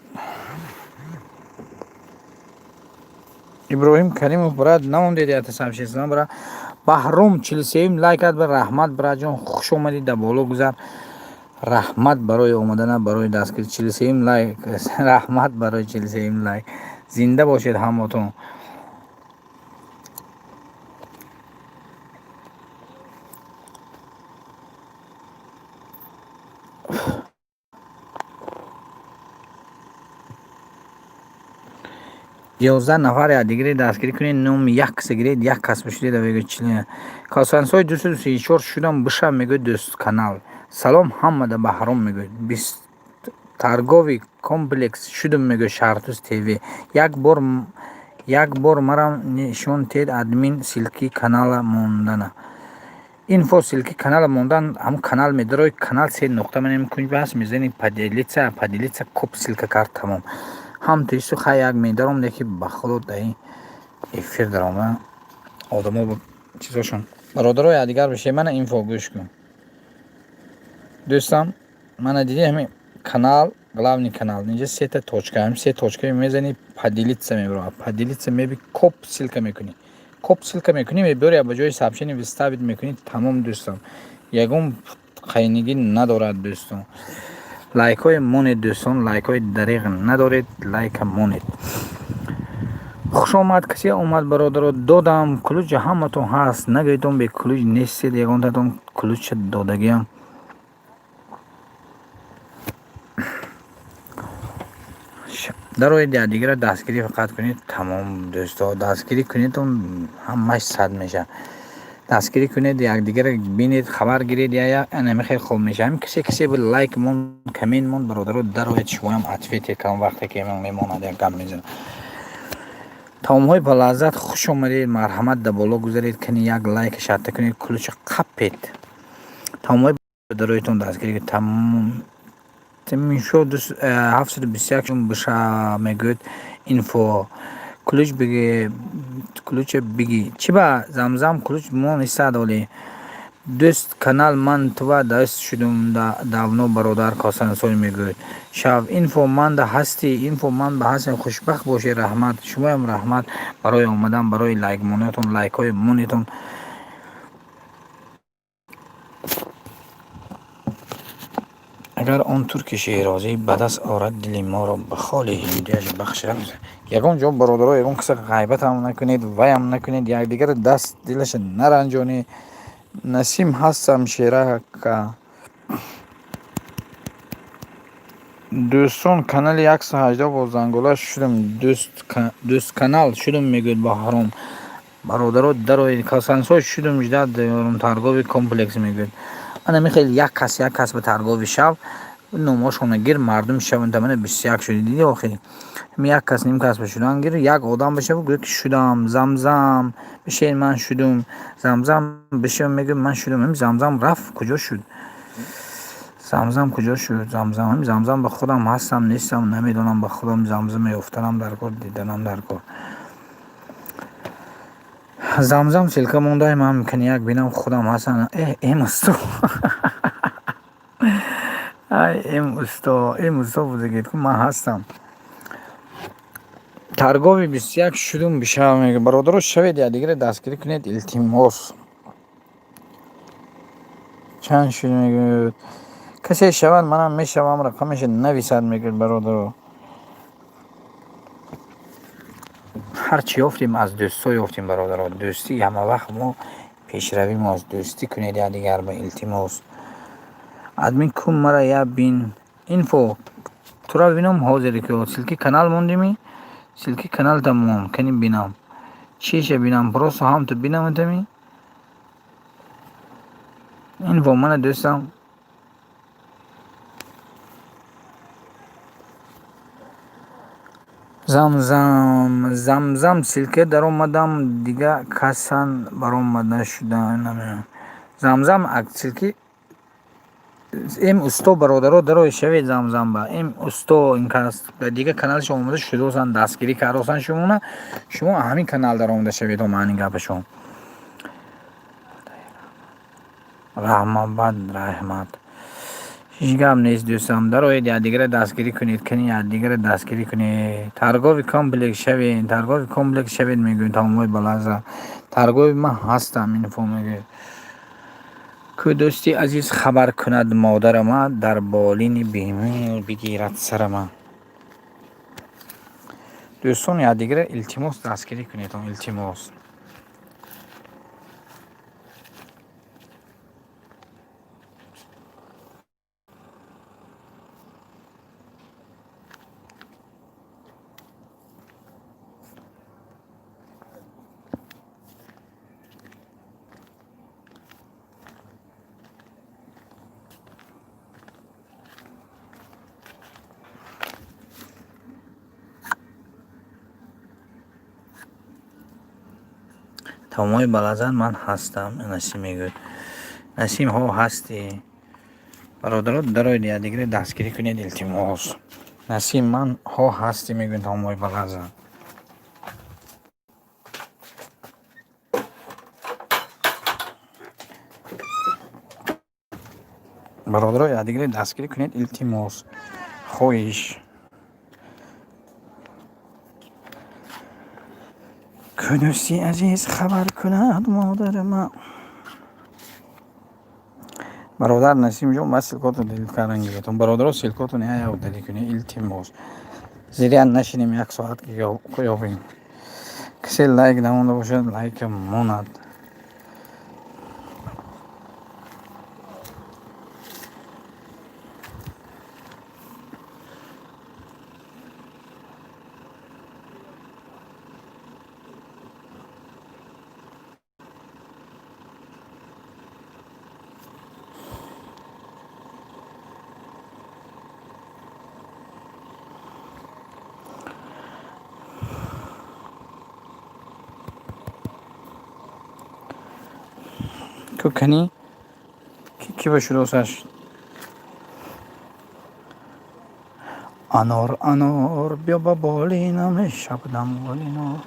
Иброҳим Каримов, брат, намондед ята сообщество, бра. Баҳром, 43-юм лайкат ба раҳмат, браҷон, хуш омадӣ, да боло гузар, раҳмат барои омадана, барои дастгирӣ. 43-юм лайк, раҳмат барои 43-юм лайк, зинда бошед ҳамотон. 11 нафар якдигаре дастгирӣ кунед, номи як каса гиред, як кас бошед. Мегӯяд, косансои 234 шудам, бишав, мегӯяд, дӯст канал. Салом ҳамада, Баҳром мегӯяд. Торговый комплекс шудум, мегӯяд Шаҳртуз ТВ. Як бор марам нишон тед, админ, ссылки канала мондана. Инфо, ссылки канала мондан. Ҳамун канал медарои, канал се нуқта манем кунҷ ҳаст, мезани поделиться, поделиться, коп ссылка кард, тамом. Ҳам туисту хай як медаром, леки ба худо дар ин эфир даромада одамо чизошон. Бародарои, якдигар бишед. Мана, Инфо, гӯш кун, дӯстам. Мана, диди, ҳамин канал, главный канал, инҷа сета точка, ҳамин се точка мезани, поделиться мебарад, поделиться меби, коп ссылка мекунӣ, коп ссылка мекунӣ, мебиёри, ба ҷои сообщение вставить мекунӣ, тамом, дӯстам. Ягон қайнигӣ надорад, дӯстон. Лайкҳои монед, дӯстон, лайкҳои дариғ надоред, лайка монед. Хушомад, касе омад, бародаро. Додам ключ, ҳаматон ҳаст, нагӯедон бе ключ нестед. Ягонтатон ключа додагиам. Дароед, якдигарро дастгирӣ фақат кунед, тамом, дӯсто. Дастгирӣ кунедон, ҳамаш сад мешавад. Дастгирӣ кунед, якдигарро бинед, хабар гиред, анами хеле хуб мешавад. Ҳамин касе лайк монд, коммент монд, бародаро, дароед, шумоям ответе кам вақте ки мемонад, як гап мезанад. Таомҳои балаззат, хуш омадед, марҳамат, да боло гузаред, кани як лайк шарта кунед, ключа қапед. Таомҳои дароитон дастгирӣ, тамом. Шо 721 биша, мегӯяд Инфо. Ключ биги, ключа биги. Чӣ ба Замзам ключ мо нестад оле. Дӯст, канал ман тува даст шудум давно, бародар Косансой, мегӯяд. Шав, Инфо, манда ҳастӣ? Инфо, ман ба ҳастем. Хушбахт бошед, раҳмат. Шумоям раҳмат барои омадан, барои лайк монатон, лайкҳои монетон. Агар он турки шерозӣ ба даст орад дили моро, ба холи ҳиндиаш бахшад. Ягон ҷо, бародаро, ягон каса ғайбатам накунед, ваям накунед, якдигарро даст дилаша наранҷонед. Насим, ҳастам, шерака. Дӯстон, канали 118 бо зангола шудам, дӯстканал шудам, мегӯяд Баҳром. Бародаро, дароед, касансой шудум, ждать торговый комплекс, мегӯяд. Ана михел як кас, як кас ба торговый шав, номошона гир, мардум шаванд. Мана, 21 шуди, диди охи. Як кас, ним кас ба шудан гир, як одам бишава, гӯяд ки шудам. Замзам бишед, ман шудум. Замзам бишава, мегӯяд, ман шудум. Ҳами Замзам рафт, куҷо шуд? Замзам куҷо шуд? Замзам, ҳами Замзам, ба худам ҳастам, нестам, намедонам. Ба худам Замзам ёфтанам дар кор, диданам дар кор. Замзам ссылка мондаи, ман кани як бинам, худам ҳастам. Э, эм усто, ай эм усто, эм усто бузагед, ман ҳастам. Торговый 21 шудум, бишава, мега. Бародаро, шавед, якдигарро дастгирӣ кунед, илтимос. Чанд шуд, мегӯяд. Касе шавад, манам мешавам, рақамаша нависад, мегӯяд. Бародаро, ҳар чӣ ёфтем, аз дӯстҳо ёфтем. Бародаро, дӯстӣ ҳамавақт мо пешравӣ мост. Дӯстӣ кунед якдигар ба, илтимос. Админ, кун мара я бин. Инфо, тура бинам ҳозир, ки ссылки канал мондими, ссылки каналта мон, кани бинам. Чиша бинам? Просто ҳам ту бинаматами. Инфо, мана, дӯстам. Замзам, Замзам, ссылка даромадам, дига касан баромада шуда. Замзам, ссылки эм усто. Бародаро, дарои шавед Замзам ба эм усто. Ин кас дига каналаш омода шудосан, дастгирӣ кардосан шумона. Шумо ҳамин канал даромада шавед. Маъни гапашон. Раҳмабад, раҳмат. Ҳеҷ гап нест, дӯстам. Дароед, якдигарро дастгирӣ кунед, кани якдигарро дастгирӣ кунед. Торговый комплекс шавед, торговый комплекс шавед, мегӯем. Таомҳои балазза, торговый ман ҳастам. Инфо мегӯяд: ку дӯсти азиз хабар кунад модарама, дар болини бемор бигирад сарама. Дӯстон, якдигарро, илтимос, дастгирӣ кунед, илтимос. Таомҳои балаззат ман ҳастам, Насим мегӯяд. Насим, ҳо, ҳастӣ. Бародаро, дароед, якдигаре дастгирӣ кунед, илтимос. Насим, ман ҳо ҳастӣ мегӯяд таомҳои балаззат. Бародаро, якдигаре дастгирӣ кунед, илтимос, хоҳиш. Кунуси азиз хабар кунад модарама. Бародар Насимҷон, ман ссылка отон удалить кардан гирифтам. Бародаро, ссылка отон я удалить кунед, илтимос. Зря нашинем, як соат ёбем. Касе лайк намонда бошад, лайка монад. Кани, ки ба шудосаш? Анор, анор, биё ба болинам, шабнам гулинор,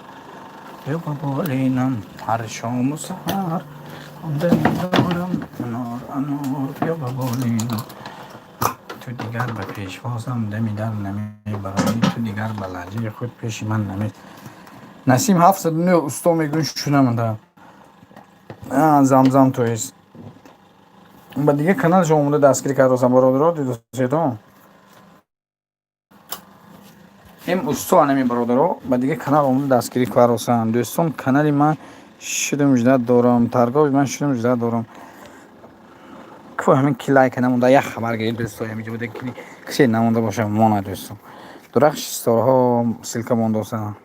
биё ба болинам, ҳар шому саҳар хонда медорам. Анор, анор, биё ба болинам. Ту дигар ба пешвозам дами дар намебароӣ, ту дигар ба лаҳҷаи худ пеши ман наме. Насим, 709 усто мегӯй, шунамада. Замзам, то есть ба дигар каналшо омода дастгирӣ кардосам. Бародаро, дидосето, ин усто анами бародаро ба дигар канал омода дастгирӣ кардосам. Дӯстон, канали ман шудум, ждать дорам, торговый ман шудум, ждать дорам. Ку ҳамин ки лайка намонда, як хабар гиред, дӯсто. Ҳамиҷо буда, кисе намонда боша, монад, дӯстон. Дурахши ситораҳо ссылка мондосам.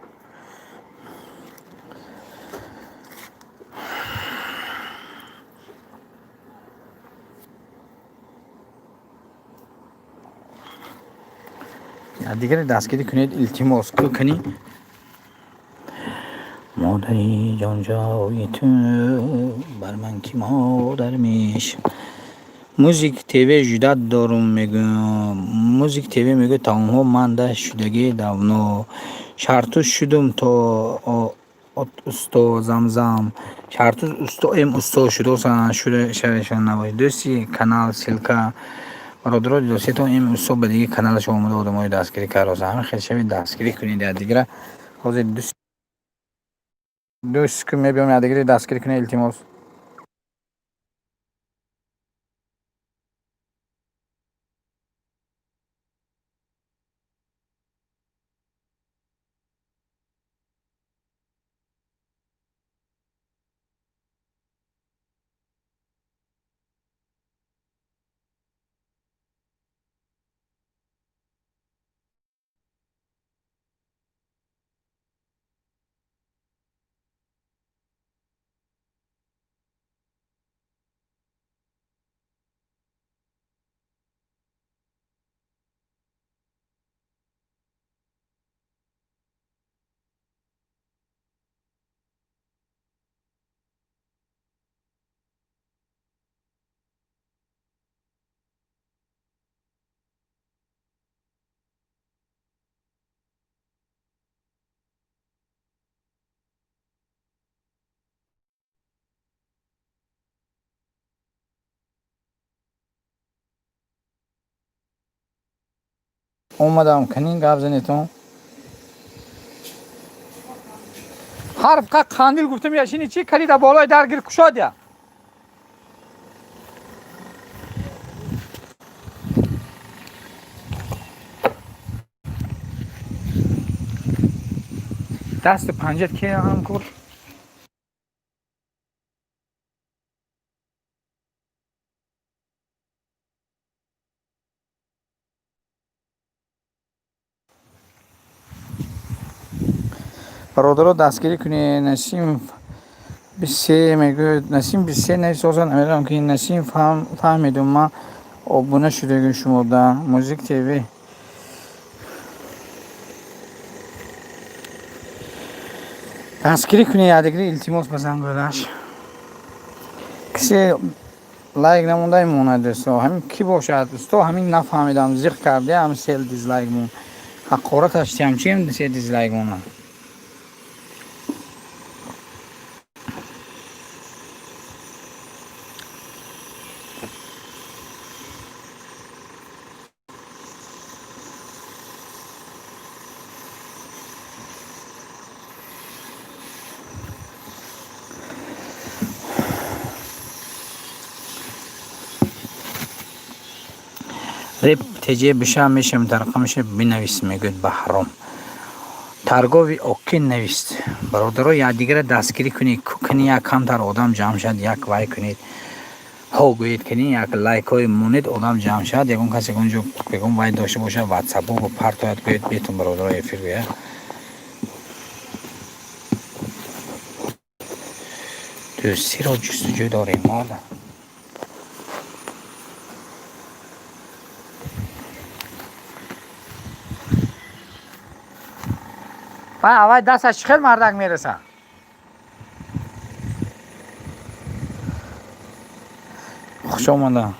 Дигаре дастгирӣ кунед, илтимос. Ку, кани, модари ҷонҷои ту бар ман ки модар меш. Музик ТВ ждать дорум мегӯям. Музик ТВ мегӯяд, таомҳо манда шудагӣ давно. Шарту шудум то от усто Замзам. Шарту усто эм усто шудосан шуда навои. Дӯсти канал ссылка, бародаро, дӯстетон, ин усто ба дигаи каналаш омада, одамои дастгирӣ кардоса. Ҳамин хел шави, дастгирӣ кунед якдигара. Ҳозир дӯст ку мебиём, якдигари дастгирӣ кунед, илтимос. Омадам, канин, гап занетон. Ҳарф қа қандил гуфтам, яшини чи калида болои дар гир кушодя. Дасту панҷат ки ҳамкор. Бародаро, дастгирӣ кунед. Насим 23 мегӯяд, Насим 23 нависоза, намедонам ки Насим. Фаҳмидум, ман обуна шудагим шумода. Музик ТВ. Дастгирӣ кунед якдигари, илтимос, ба зангӯлаш. Кисе лайк намонда мемонад, дӯсто. Ҳамин кӣ бошад, усто? Ҳамин нафаҳмидам, зиқ кардиам, сел дизлайк мон. Ҳақораташ тиям, чием се дизлайк монад? Реп теҷе биша мешам, тарқамша бинавис, мегӯяд Баҳром. Торговый окей навист. Бародаро, якдигара дастгирӣ кунед, кунӣ як камтар одам ҷамъ шад, як вай кунед. Ҳо гӯед, кунӣ як лайкҳои монед, одам ҷамъ шад, ягон кас ягон ҷо ягон вай дошта бошад, ватсапо партояд, гӯед бетон, бародаро, эфир гӯяд. Дӯстиро ҷустуҷӯ дорем мода. Вай аввай дасташ чӣ хел мардак мерасад? Хуш омада.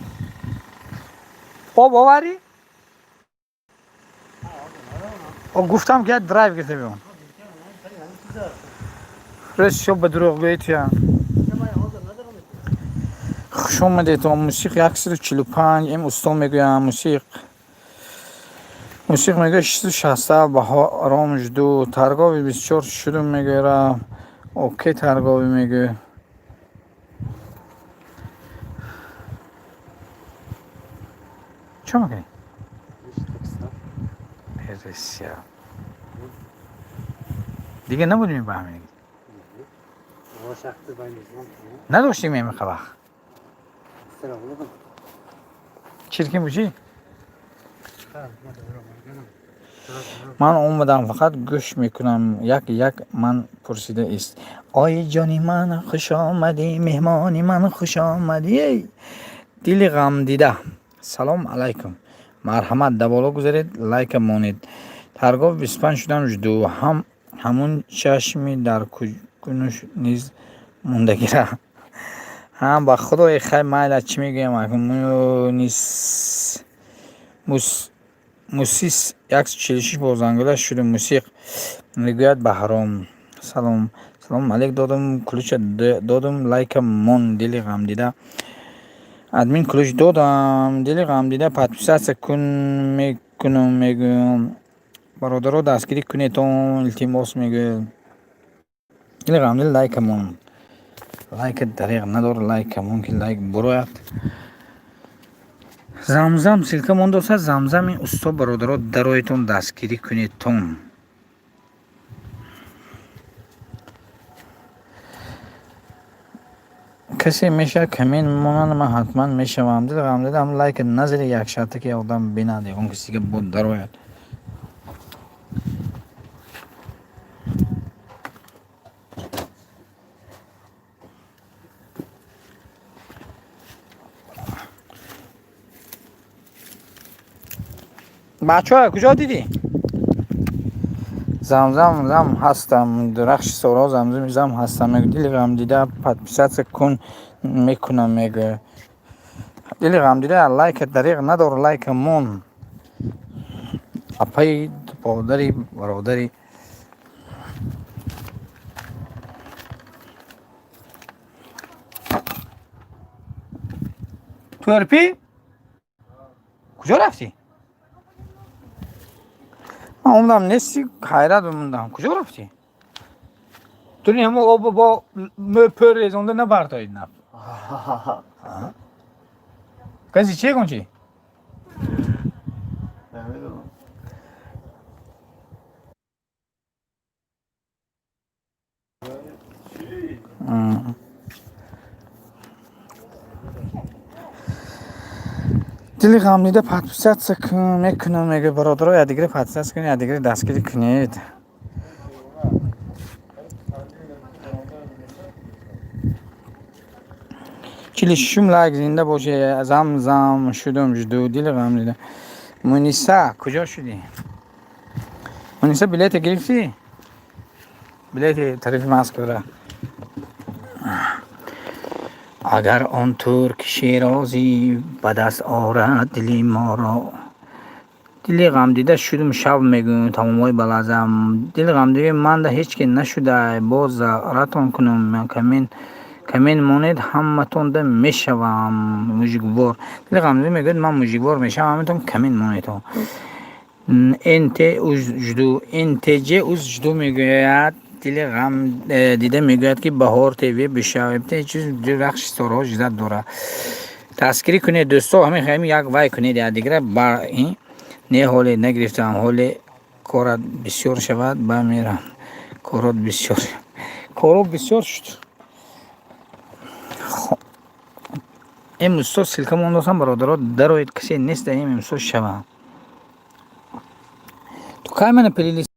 Об оварӣ? О, гуфтам, ки як драйв гирифта биём. Рӯз шо ба дурӯғгӯӣ туя. Хуш омадед. Мусиқ 145 м усто мегӯям, мусиқ. Мусиқ мегӯяд 667, Баҳром жду. Торговый 24 шудум мегӯяд. Окей, торговый мегӯяд. Чо мекунӣ? Пересия. Дига набудем ба ҳамин. Надоштем ҳамин вақт. Чиркин бучи? Ман омадам, фақат гӯш мекунам. Як як ман пурсида ист. Ой ҷони ман, хуш омадӣ, меҳмони ман, хуш омадӣ. Дили ғамдида. Салом алайкум. Марҳамат, да боло гузаред, лайка монед. Торговый 25 шудам, жду. Ҳам ҳамун чашми дар кунуш низ мондагира. Ҳам ба худои хай, майла, чӣ мегӯям? Мунис мусис 146 бо зангӯла шуду, мусиқ мегӯяд Баҳром. Салом. Салом алейк додум, ключа додум, лайка мон, дили ғамдида. Админ ключ додам, дили ғамдида, подписаться кун мекунам, мегӯям. Бародаро, дастгирӣ кунедон, илтимос, мегӯяд. Дили ғамдида, лайка мон. Лайка дареғ надор, лайка мон, ки лайк бурояд. Замзам ссылка мондоса, замзами усто, бародаро, дароятон, дастгирӣ кунедтон. Касе мешавад коммент монанд, ман ҳатман мешавам. Дили ғамдида, ҳам лайка назари, як шарта ки одам бинад, ягон каси дига бо дарояд. Бачаҳо, куҷо дидӣ? Замзам зам ҳастам, дурахши соро, замзами зам ҳастам. Дили ғамдида, подписаться кун мекунам, мегӯяд. Дили ғамдида, лайка дареғ надор, лайка мон. Апаи бодари бародари. Тӯрпӣ? Куҷо рафтӣ? Ман омадам, нести, ҳайрат мондам. Куҷо рафтӣ? Туни ҳамо об бо мӯпӯр резонда набартоид наб. Каси чи ягон чи? Намедонам. Дили ғамдида, подписаться кун мекунам, мегӯяд. Бародаро, якдигаре подписаться кунед, якдигаре дастгирӣ кунед. 46-ум лайк, зинда бошед. Замзам шудум, жду, дили ғамдида. Муниса, куҷо шудӣ? Муниса, билета гирифтӣ? Билети тарафи Москвара. Агар он турки шерозӣ ба даст орад дили моро. Дили ғамдида шудум шав мегӯм тамомҳои балазам. Дили ғамдида манда ҳеҷ ки нашудай, боз заратон кунум, камин монед ҳаматонда мешавам мужиквор. Дили ғамдида мегӯяд, ман мужиквор мешавам, ҳаматон камин монедон. НТ жду, НТЖ уз жду мегӯяд. Дили ғам дида мегӯяд, ки Баҳор ТВ бишавем. Чиз рахши ситораҳо ждать дорад. Дастгирӣ кунед, дӯсто, ҳамин як вай кунед якдигара ба не, ҳоле нагирифтам, ҳоле корат бисёр шавад, ба мерам. Корот бисёр, коро бисёр шуд. Имрӯз ссылка мондосам, бародаро, дароед, касе нест дар имрӯз шава. Ту кай мана плейлист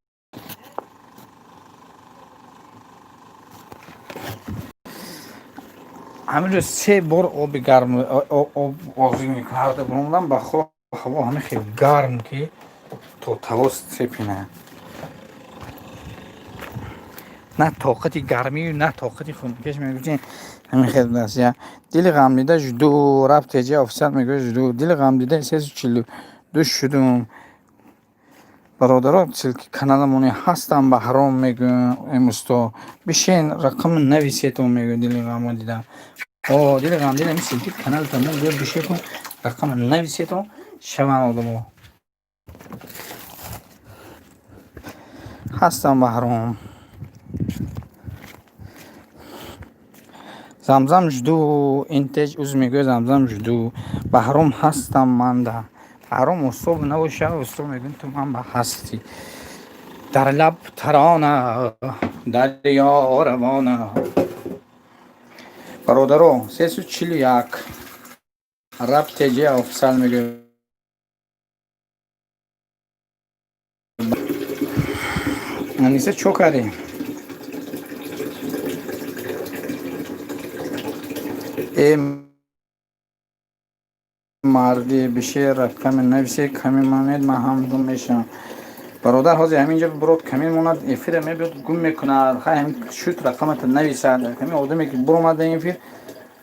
ҳамин рӯз се бор оби гарм об озӣ мекарда буромадам, ба хо ҳаво ҳамин хел гарм, ки то тавос цепина. На тоқати гармию, на тоқати хунукеш мегӯ, ҳамин хел будааст. Я дили ғамдида жду, раб теҷа офисар мегӯяд, жду. Дили ғамдида 342 шудум. Бародаро, ссылки каналамони ҳастам, Баҳром мегӯям, имрӯзто бишен, рақам нависетон, мегӯ дили ғамдида. О, дили ғамдида, ин ссылки каналта мо гӯя, бишетон, рақам нависетон, шаванд одамо. Ҳастам, Баҳром. Замзам жду, интеҷ уз мегӯяд, Замзам жду. Баҳром ҳастам манда. Баҳром усто набоша, усто мегӯям, ту ман ба ҳастӣ. Дар лаб тарона, дарё равона. Бародаро, 341, раб теҷ офисал мегӯяд. Аниса, чо кардӣ? Э марди, бишер, рақами нависе, ками монед, ман ҳам гум мешавам. Бародар, ҳозир ҳамин ҷо бурод, камин монад, эфира мебиёд, гум мекунад. Хай, ҳамин шуд, рақамата нависад. Ҳамин одаме ки буромад эфир,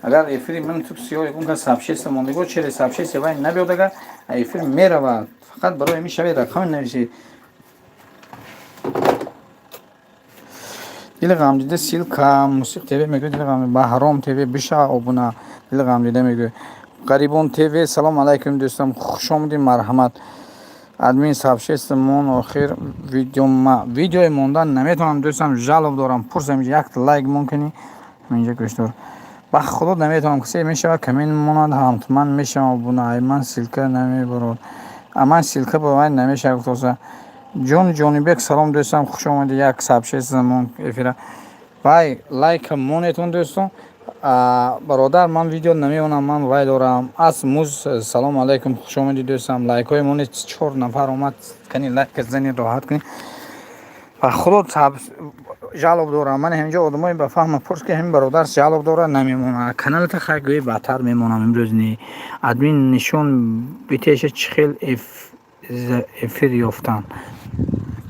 агар эфири ман ту сиё ягон кас сообщество мондего, через сообщество вай набиёд, агар эфир меравад. Фақат барои ҳамин шави рақами нависед. Дили ғамдида, ссылка Мусиқ ТВ мегӯяд, дили ғам Баҳром ТВ биша обуна, дили ғамдида мегӯяд. Ғарибон ТВ, салом алайкум, дӯстам, хушомадӣ, марҳамат. Админ, сообщество мон, охир видеома видеои мондан наметавонам, дӯстам, жалоб дорам, пурсам, якта лайк мон кунӣ, ҳаминҷа гӯштор. Ба худо наметавонам, касе мешавад, камин монад, ҳатман мешавам обуна. Ай ман ссылка намебарод, ман ссылка ба вай намешавад, гуфтоса. Ҷон Ҷонибек, салом, дӯстам, хуш омадӣ, як сообщество мон эфира. Вай лайка монетон, дӯстон. Бародар, ман видео намеонам, ман вай дорам. Ас муз, салом алайкум, хуш омадӣ, дӯстам. Лайкҳои монед, чор нафар омад, кани лайка зани, роҳат кунӣ. Ба худо жалоб дорам, ман ҳаминҷо одамои ба фаҳма пурс, ки ҳамин бародар жалоб дорад, намемонад каналата. Хай, гӯи баъдтар мемонам, имрӯз не. Админ, нишон битеша, чӣ хел эфир ёфтам,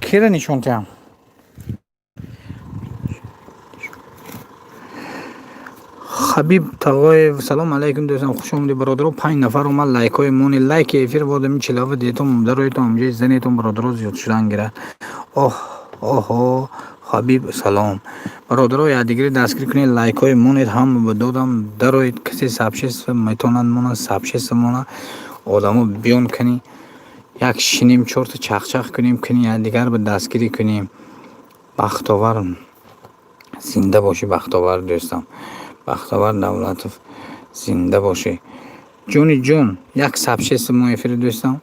кира нишон диҳам? Хабиб Тағоев, салом алайкум, дӯстам, хуш омадӣ. Бародаро, панҷ нафар омад, лайкҳои мони, лайки эфир бодами чилава детон, дароитон, ҳамҷои занетон, бародаро, зиёд шудан гирад. Оҳ, оҳо, Хабиб, салом. Бародаро, якдигари дастгирӣ кунед, лайкҳои монед, ҳама ба додам, дароед, касе сообщество метавонад монад, сообщество монад, одамо биён, кани як шинем, чорта чахчах кунем, кани якдигар ба дастгирӣ кунем. Бахтовар, зинда бошӣ, Бахтовар, дӯстам. Бахтовар Давлатов, зинда бошӣ. Ҷони ҷон, як сообщество мо эфири, дӯстам.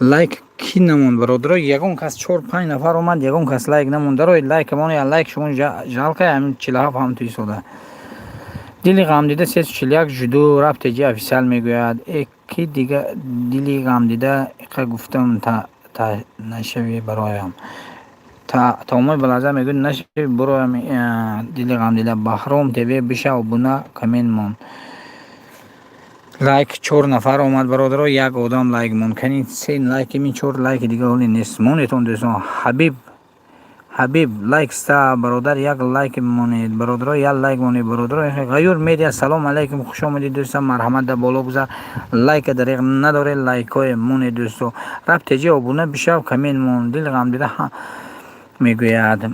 Лайк кӣ намонд, бародаро? Ягон кас, чор панҷ нафар омад, ягон кас лайк намонд. Дароед, лайк моне, лайк шумо жалко, ҳамин 47 ҳам ту истода. Дили ғамдида 341 жду, раб теҷи офисиал мегӯяд. Э, ки дига дили ғамдида иқа гуфтам, та нашави бароям. Таомои балаза мегӯяд, нашави буроям, дили ғамдида. Баҳром ТВ биша обуна, камин мон. Лайк чор нафар омад, бародаро, як одам лайк мон. Кани се лайки мин, чор лайки дига ҳоле нест. Монетон, дӯстон. Ҳабиб Ҳабиб, лайк ста, бародар, як лайк монед, бародаро, як лайк монед, бародаро. Ғаюр Медиа, салом алайкум, хуш омадед, дӯстам, марҳамат, дар боло гузар. Лайка дареғ надоре, лайкҳое монед, дӯсто. Раб теҷи, обуна бишав, коммент мон. Дил ғамдида мегӯяд,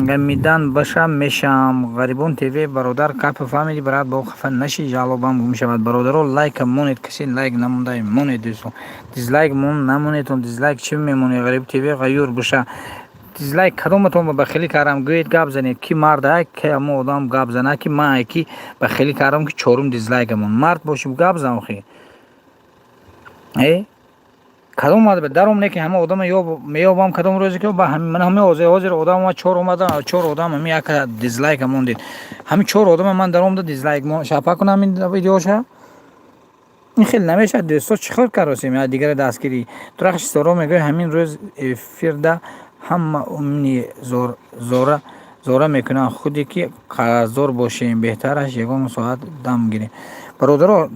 гамидан баша мешам. Ғарибон ТВ, бародар, капа фаҳмиди, брат, бо хафа наши, жалобам гум шавад. Бародаро, лайка монед, касе лайк намонда, монед, дӯсто. Дизлайк мон намонедон, дизлайк чӣ мемонед? Ғариб ТВ, Ғаюр боша. Дизлайк кадоматон ба хелӣ кардам, гӯед, гап занед. Ки марда, ки ҳамо одам гап зана, ки ман ки ба хелӣ кардам, ки чорум дизлайкамон. Мард боши, гап зан охи. Э, кадом омада даром, не ки ҳама одама меёбам. Кадом рӯзе ки ман ҳами ҳозир одам омад, чор омада, чор одам ҳами як дизлайка мондед. Ҳами чор одама ман даромада дизлайк шапа кунам ин видеоша. Ин хел намешавад, дӯсто. Чӣ хел каросем я дигаре дастгирӣ? Турахши соро мегӯяд, ҳамин рӯз эфирда ҳама умни зора зора мекунанд, худе ки қарздор бошем, беҳтараш ягон соат дам гирем. Бародаро,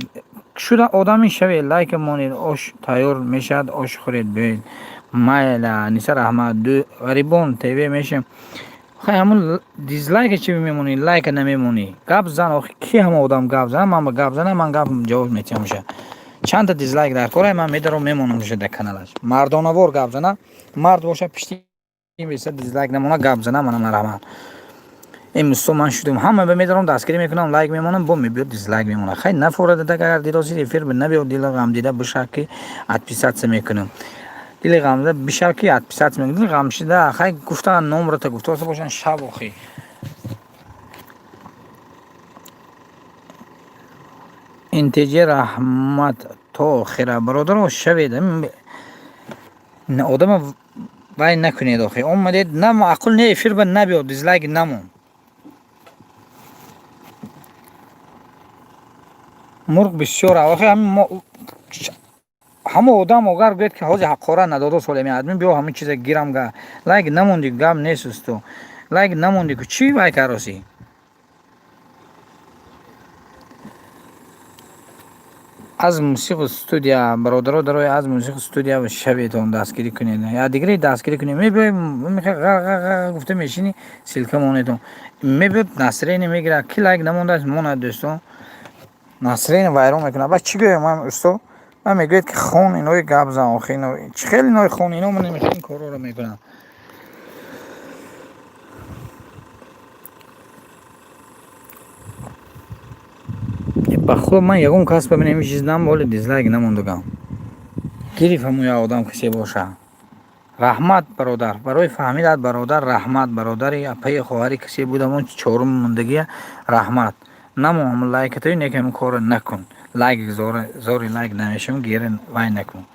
шуда одами шавед, лайка монед. Ош тайёр мешавад, ош хӯред, биёед. Майла, Ниса, раҳмат. Ғарибон ТВ, мешем. Хай, ҳамун дизлайка чӣ мемонӣ, лайка намемонӣ? Гап зан охи. Ки ҳама одам гап зана, ман ба гап зана, ман гап ҷавоб метиҳам. Ша чандта дизлайк дар кора, ман медаром, мемонам ша дар каналаш. Мардонавор гап зана, мард боша, пишти беса дизлайк намона, гап зана. Мана, марҳамат. Ин мусто ман шудум, ҳама ба медаром, дастгирӣ мекунам, лайк мемонам, бо мебиёд, дизлайк мемонад. Хай, нафорада, агар дидосид, эфир набиёд. Дили ғамдида биша, ки отписаться мекунам. Дили ғамдида биша, ки отписаться мекунам. Дили ғамшида, хай, гуфтан номрата гуфтоса бошан шаб охи. Интеҷи, раҳмат то охира. Бародаро, шавед, одама вай накунед охи. Омадед, на маъқул не, эфир ба набиёд, дизлайк намон. Мурғ бисёр охи. Ҳама одам огар гӯяд, ки ҳозир ҳаққора надодо солеми админ биё, ҳамин чиза гирам. Га лайк намонди, гап нест, усто, лайк намонди ку, чӣ вай каросӣ? Аз Мусиқи студия, бародаро, дарои аз Мусиқи студия шаветон, дастгирӣ кунед, я дигаре дастгирӣ кунед. Мебиёй, гуфта мешини, ссылка монедон, мебиёд, настроение мегирад. Ки лайк намондааст, монад, дӯстон, настроение вайрон мекунад. Баъд чӣ гӯям ман, усто? Ман мегӯяд, ки хон, инои гап зан охи. Ино чӣ хел, инои хон, ино ман намехоҳам ин корҳоро мекунам. Ба худо, ман ягон кас ба ин чиз нам оли дизлайк намондагам. Гириф ҳамун як одам касе боша. Раҳмат, бародар, барои фаҳмидат, бародар, раҳмат, бародари, апаи, хоҳари, касе будам, он чорум мондагия, раҳмат. Намо ҳамун лайкатои не, ки ҳамун корро накун. Лайк зори лайк намешавам, гире вай накун.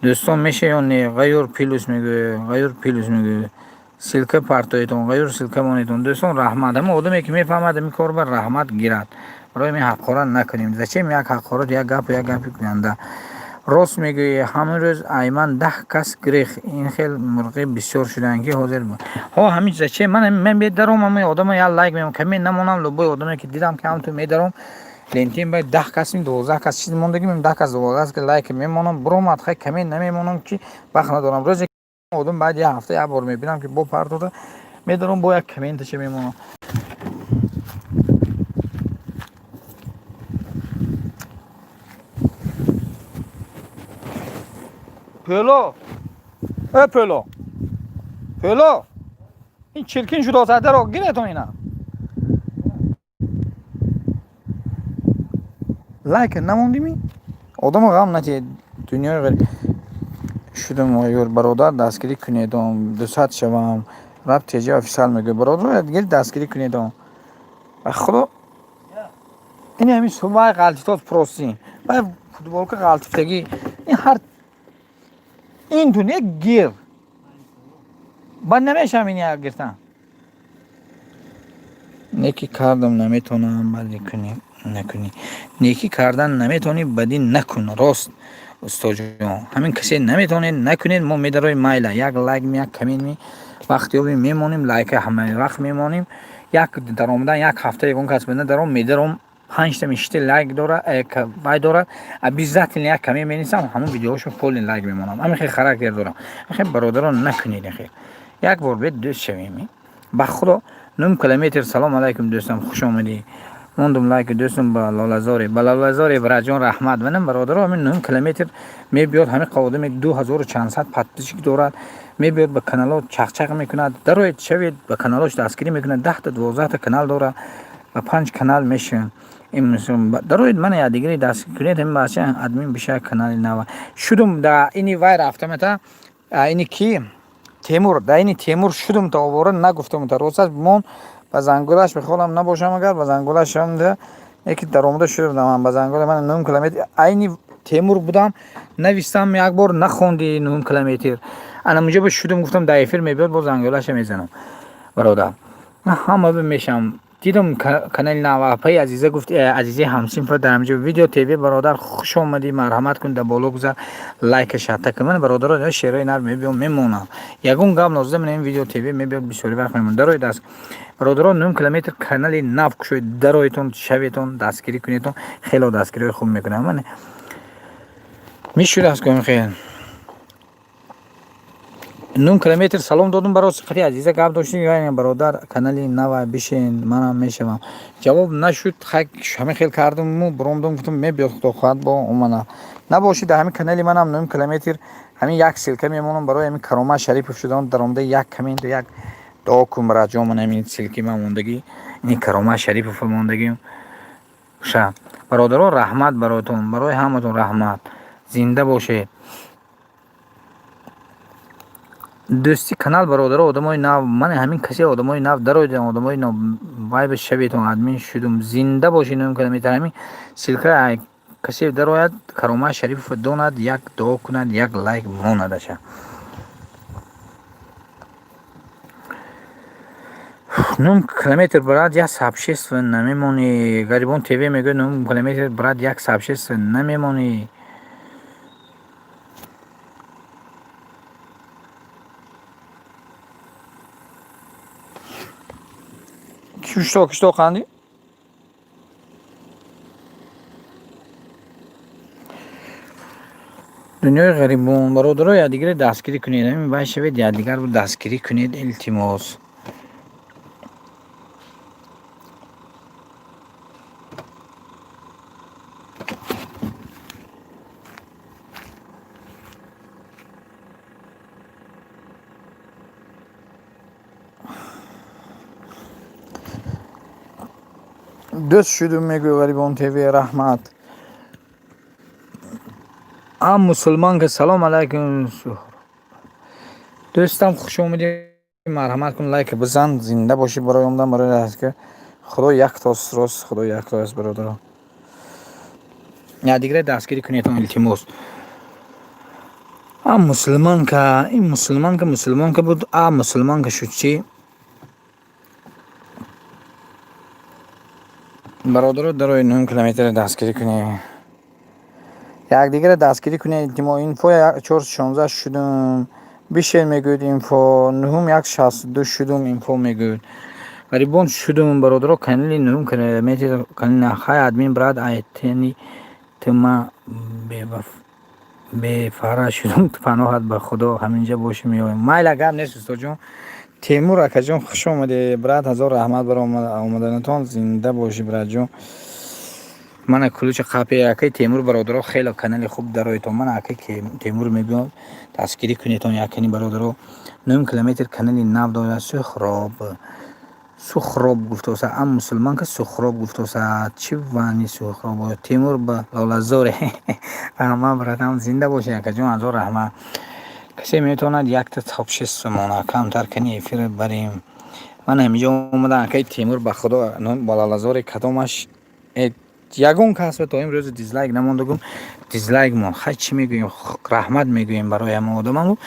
Дӯстон, меша ё не? Ғаюр плюс мегӯяд, Ғаюр плюс мегӯяд, ссылка партоедон, Ғаюр, ссылка монедон. Дӯстон, раҳмат. Ҳамон одаме ки мефаҳмад ҳамин кор ба, раҳмат, гирад. Барои ҳамин ҳаққорат накунем. Зачем як ҳаққорат, як гапу як гапи гӯянда? Рост мегӯӣ, ҳамин рӯз айман 10 кас гирехт. Ин хел мурғӣ бисёр шуданд, ки ҳозир ҳо ҳамин. Зачем ман медаром, ҳамин одама як лайк мемонам, коммент намонам. Любой одаме ки дидам, ки ҳамту медаром, лентин ба 10 кас, 12 кас чиз мондагӣ, 10 кас, 12 кас лайк мемонам, буромад. Хай, коммент намемонам, ки вақт надорам. Рӯзе одам баъд як ҳафта як бор мебинам, ки бо партода медаром, бо як комменташа мемонам. Пӯло, э, пӯло, пӯло, ин чиркин шудосадаро гиретон. Ина лайк намондими, одамо ғам натиҳед. Дунёи шудам. Ё бародар, дастгирӣ кунедон, 200 шавам. Раб теҷа офисал мегӯяд, бародар, гир, дастгирӣ кунедон. Ба худо, ин ҳамин субай ғалтитоз, прости, вай футболка ғалтифтагӣ, ин ҳар ин ту не гир, бад намешавам. Ин як гиртан неки кардам, наметавонам, баъди кунӣ, накунӣ. Некӣ кардан наметавонӣ, бадӣ накун. Рост, устоҷон, ҳамин касе наметавонед, накунед. Мо медароем, майла, як лайк, як коммент, вақт ёбем, мемонем. Лайка ҳама вақт мемонем. Як даромадан, як ҳафта ягон кас бина даром, медаром. Панҷта мешите лайк дора, вай дорад, обязательно як каме менисам, ҳамон видеоҳошо полный лайк мемонам. Ҳамин хел характер дорам. Хел бародарон, накунед хел. Як бор бед дӯст шавем. Ба худо нум километр. Салом алайкум, дӯстам, хуш омадӣ. Мондум лайк, дӯстам, ба Лолазоре, ба Лолазоре, браҷон, раҳмат. Манам бародаро, ҳамин нум километр мебиёд, ҳамин одаме 2000 чандсад подписчик дорад, мебиёд, ба каналҳо чақчақ мекунад. Дароед, шавед, ба каналҳош дастгирӣ мекунад. 10-та, 12-та канал дорад, ба панҷ канал мешавам. Дароед, мана якдигари дастгирӣ кунед. Ҳамин бача админ биша канали нава шудум. Да ини вай рафтамата, ини ки Темур, да ини Темур шудум, то овора нагуфтам, та росташ мон ба зангулаш мехолам набошам, агар ба зангулаш шавам, яки даромада шуда будам ба зангула. Ман нум километр айни Темур будам, навистам, як бор нахонди. Нум километр ана мунҷо ба шудум, гуфтам, дар эфир мебиёд, боз зангулаша мезанам. Бародар, ҳама мешам, дидам канали нав. Апаи Азиза гуфт, Азизи ҳамсинфа дар ҳамҷо. Видео ТВ, бародар, хуш омадӣ, марҳамат кун, дар боло гузар, лайка шата кун. Ман, бародаро, шерои нар мебиём, мемонам, ягон гап нозда. Ман ин Видео ТВ мебиёд, бисёри вақт мемонам. Дарои даст, бародаро, нум километр канали нав кушоед, дароетон, шаветон, дастгирӣ кунедон, хело дастгириҳои хуб мекунам. Ман мешудаст кун хел. Нум километр салом додум, баро сифати Азиза гап доштем. Бародар, канали нава бишен, манам мешавам. Ҷавоб нашуд, ҳамин хел кардуму буромдум, гуфтум, мебиёд, худо хоҳад, бо омана набоши. Дар ҳамин канали манам нум километр ҳамин як ссылка мемонам барои ҳамин Каромат Шарипов шудан, даромада як коммент, як дуо кун, браҷон. Ман ҳамин ссылки ман мондагӣ, ини Каромат Шарипов мондагӣ ша. Бародаро, раҳмат бароятон, барои ҳаматон раҳмат, зинда бошед. Дӯсти канал, бародаро, одамои нав, ман ҳамин касе, одамои нав дароидам, одамои нав вайба шаветон, админ шудум, зинда бошед. Нум километр ҳамин ссылка касе дарояд, Каромат Шарипов донад, як дуо кунад, як лайк монадаша. Нум километр, брат, як сообщество намемонӣ. Гарибон ТВ мегӯяд, нум километр, брат, як сообщество намемонӣ. Что, что қанди? Дунёи ғарибон, бародаро, якдигаре дастгирӣ кунед, ҳамин вай шавед, якдигарро дастгирӣ кунед, илтимос. Дӯст шудум, мегӯй Ғарибон ТВ, раҳмат. Ам мусулмон ка, салом алайкум, дӯстам, хуш омадӣ, марҳамат кун, лайк бизан, зинда бошӣ. Барои омадан, барои Худо яктост, рост, Худо яктост. Бародаро, якдигаре дастгирӣ кунедон, илтимос. А мусулмонка, ин мусулмонка, мусулмонка буд, а мусулмонка шуд чӣ? Бародаро, дарои нӯҳум километрро дастгирӣ кунед, якдигарро дастгирӣ кунед, илтимос. Инфо 416 шудум, бишен, мегӯяд инфо. Нӯҳум 162 шудум, инфо мегӯяд. Ғарибон шудум, бародаро, канали нӯҳум километр, канали хай админ, брат, айтени тима бефара шудум, паноҳат ба Худо, ҳаминҷа бошӣ, меоем. Майла, гап нест, устодҷон. Темур акаҷон, хуш омадед, брат, ҳазор раҳмат барои омаданатон, зинда бошӣ, братҷон. Мана кулуча қапи акаи Темур. Бародаро, хеле канали хуб дароитон. Мана акаи Темур мебиёд, дастгирӣ кунедон якани. Бародаро, нӯҳум километр канали нав дорад. Сухроб, Сухроб гуфтоса, ам мусулмон ка Сухроб гуфтоса, чӣ вани Сухроб? Темур ба Лолазоре, раҳмат, братам, зинда бошӣ, акаҷон, ҳазор раҳмат. Касе метавонад якта сообщество мона камтар кани эфир барем? Ман ҳаминҷо омадам, акаи Темур, ба Худо, ба Лолазори кадомаш ягон кас то имрӯз дизлайк намондагум, дизлайк мон. Хай, чӣ мегӯем? Раҳмат мегӯем барои ҳама одамаму,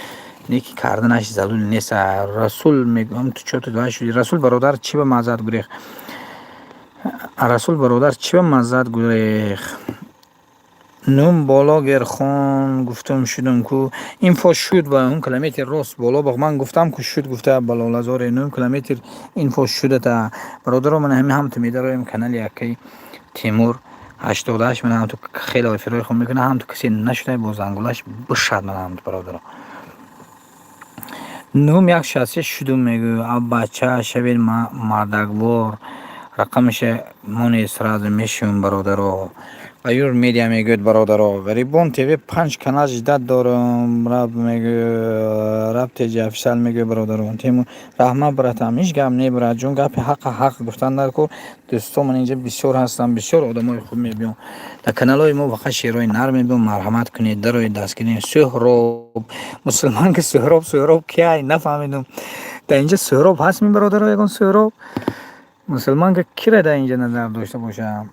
неки карданаш залул нест. Расул мегӯям, ту чо ту шуди? Расул бародар, чӣ ба маззат гурех? Расул бародар, чӣ ба маззат гурех? Нум боло герхон гуфтум, шудум ку, инфо шуд ва нум километр рост боло ба ман гуфтам ку, шуд гуфта балолазоре. Нум километр инфо шудата. Бародаро, ман ҳами ҳамту медароем канали акаи Тимур 88 мана ҳамту хеле эфирҳои хуб мекунад, ҳамту касе нашуда бо зангулаш бишад мана ҳамту бародаро. Нум як шастсе шудум мегӯ, а бача шавед мардаквор, рақамаша монед, сразу мешавем, бародаро. Аюр медиа мегӯяд, бародаро. Ғарибон ТВ панҷ канал ждать дорам, раб мегӯ, раб теҷи официал мегӯяд, бародаро. Тимур раҳмат, братам, ҳеҷ гап не, братҷон, гапи ҳаққа ҳақ гуфтан дар кор. Дӯсто ман инҷа бисёр ҳастам, бисёр одамои хуб мебиён. Дар каналҳои мо фақат шеърҳои нар мебиён, марҳамат кунед, дароед, дастгирӣ. Суҳроб, мусулман ки Суҳроб, Суҳроб кияй, нафаҳмидум. Дар инҷа Суҳроб ҳаст ми, бародаро, ягон Суҳроб? Мусулман ки кира дар инҷа назар дошта бошам?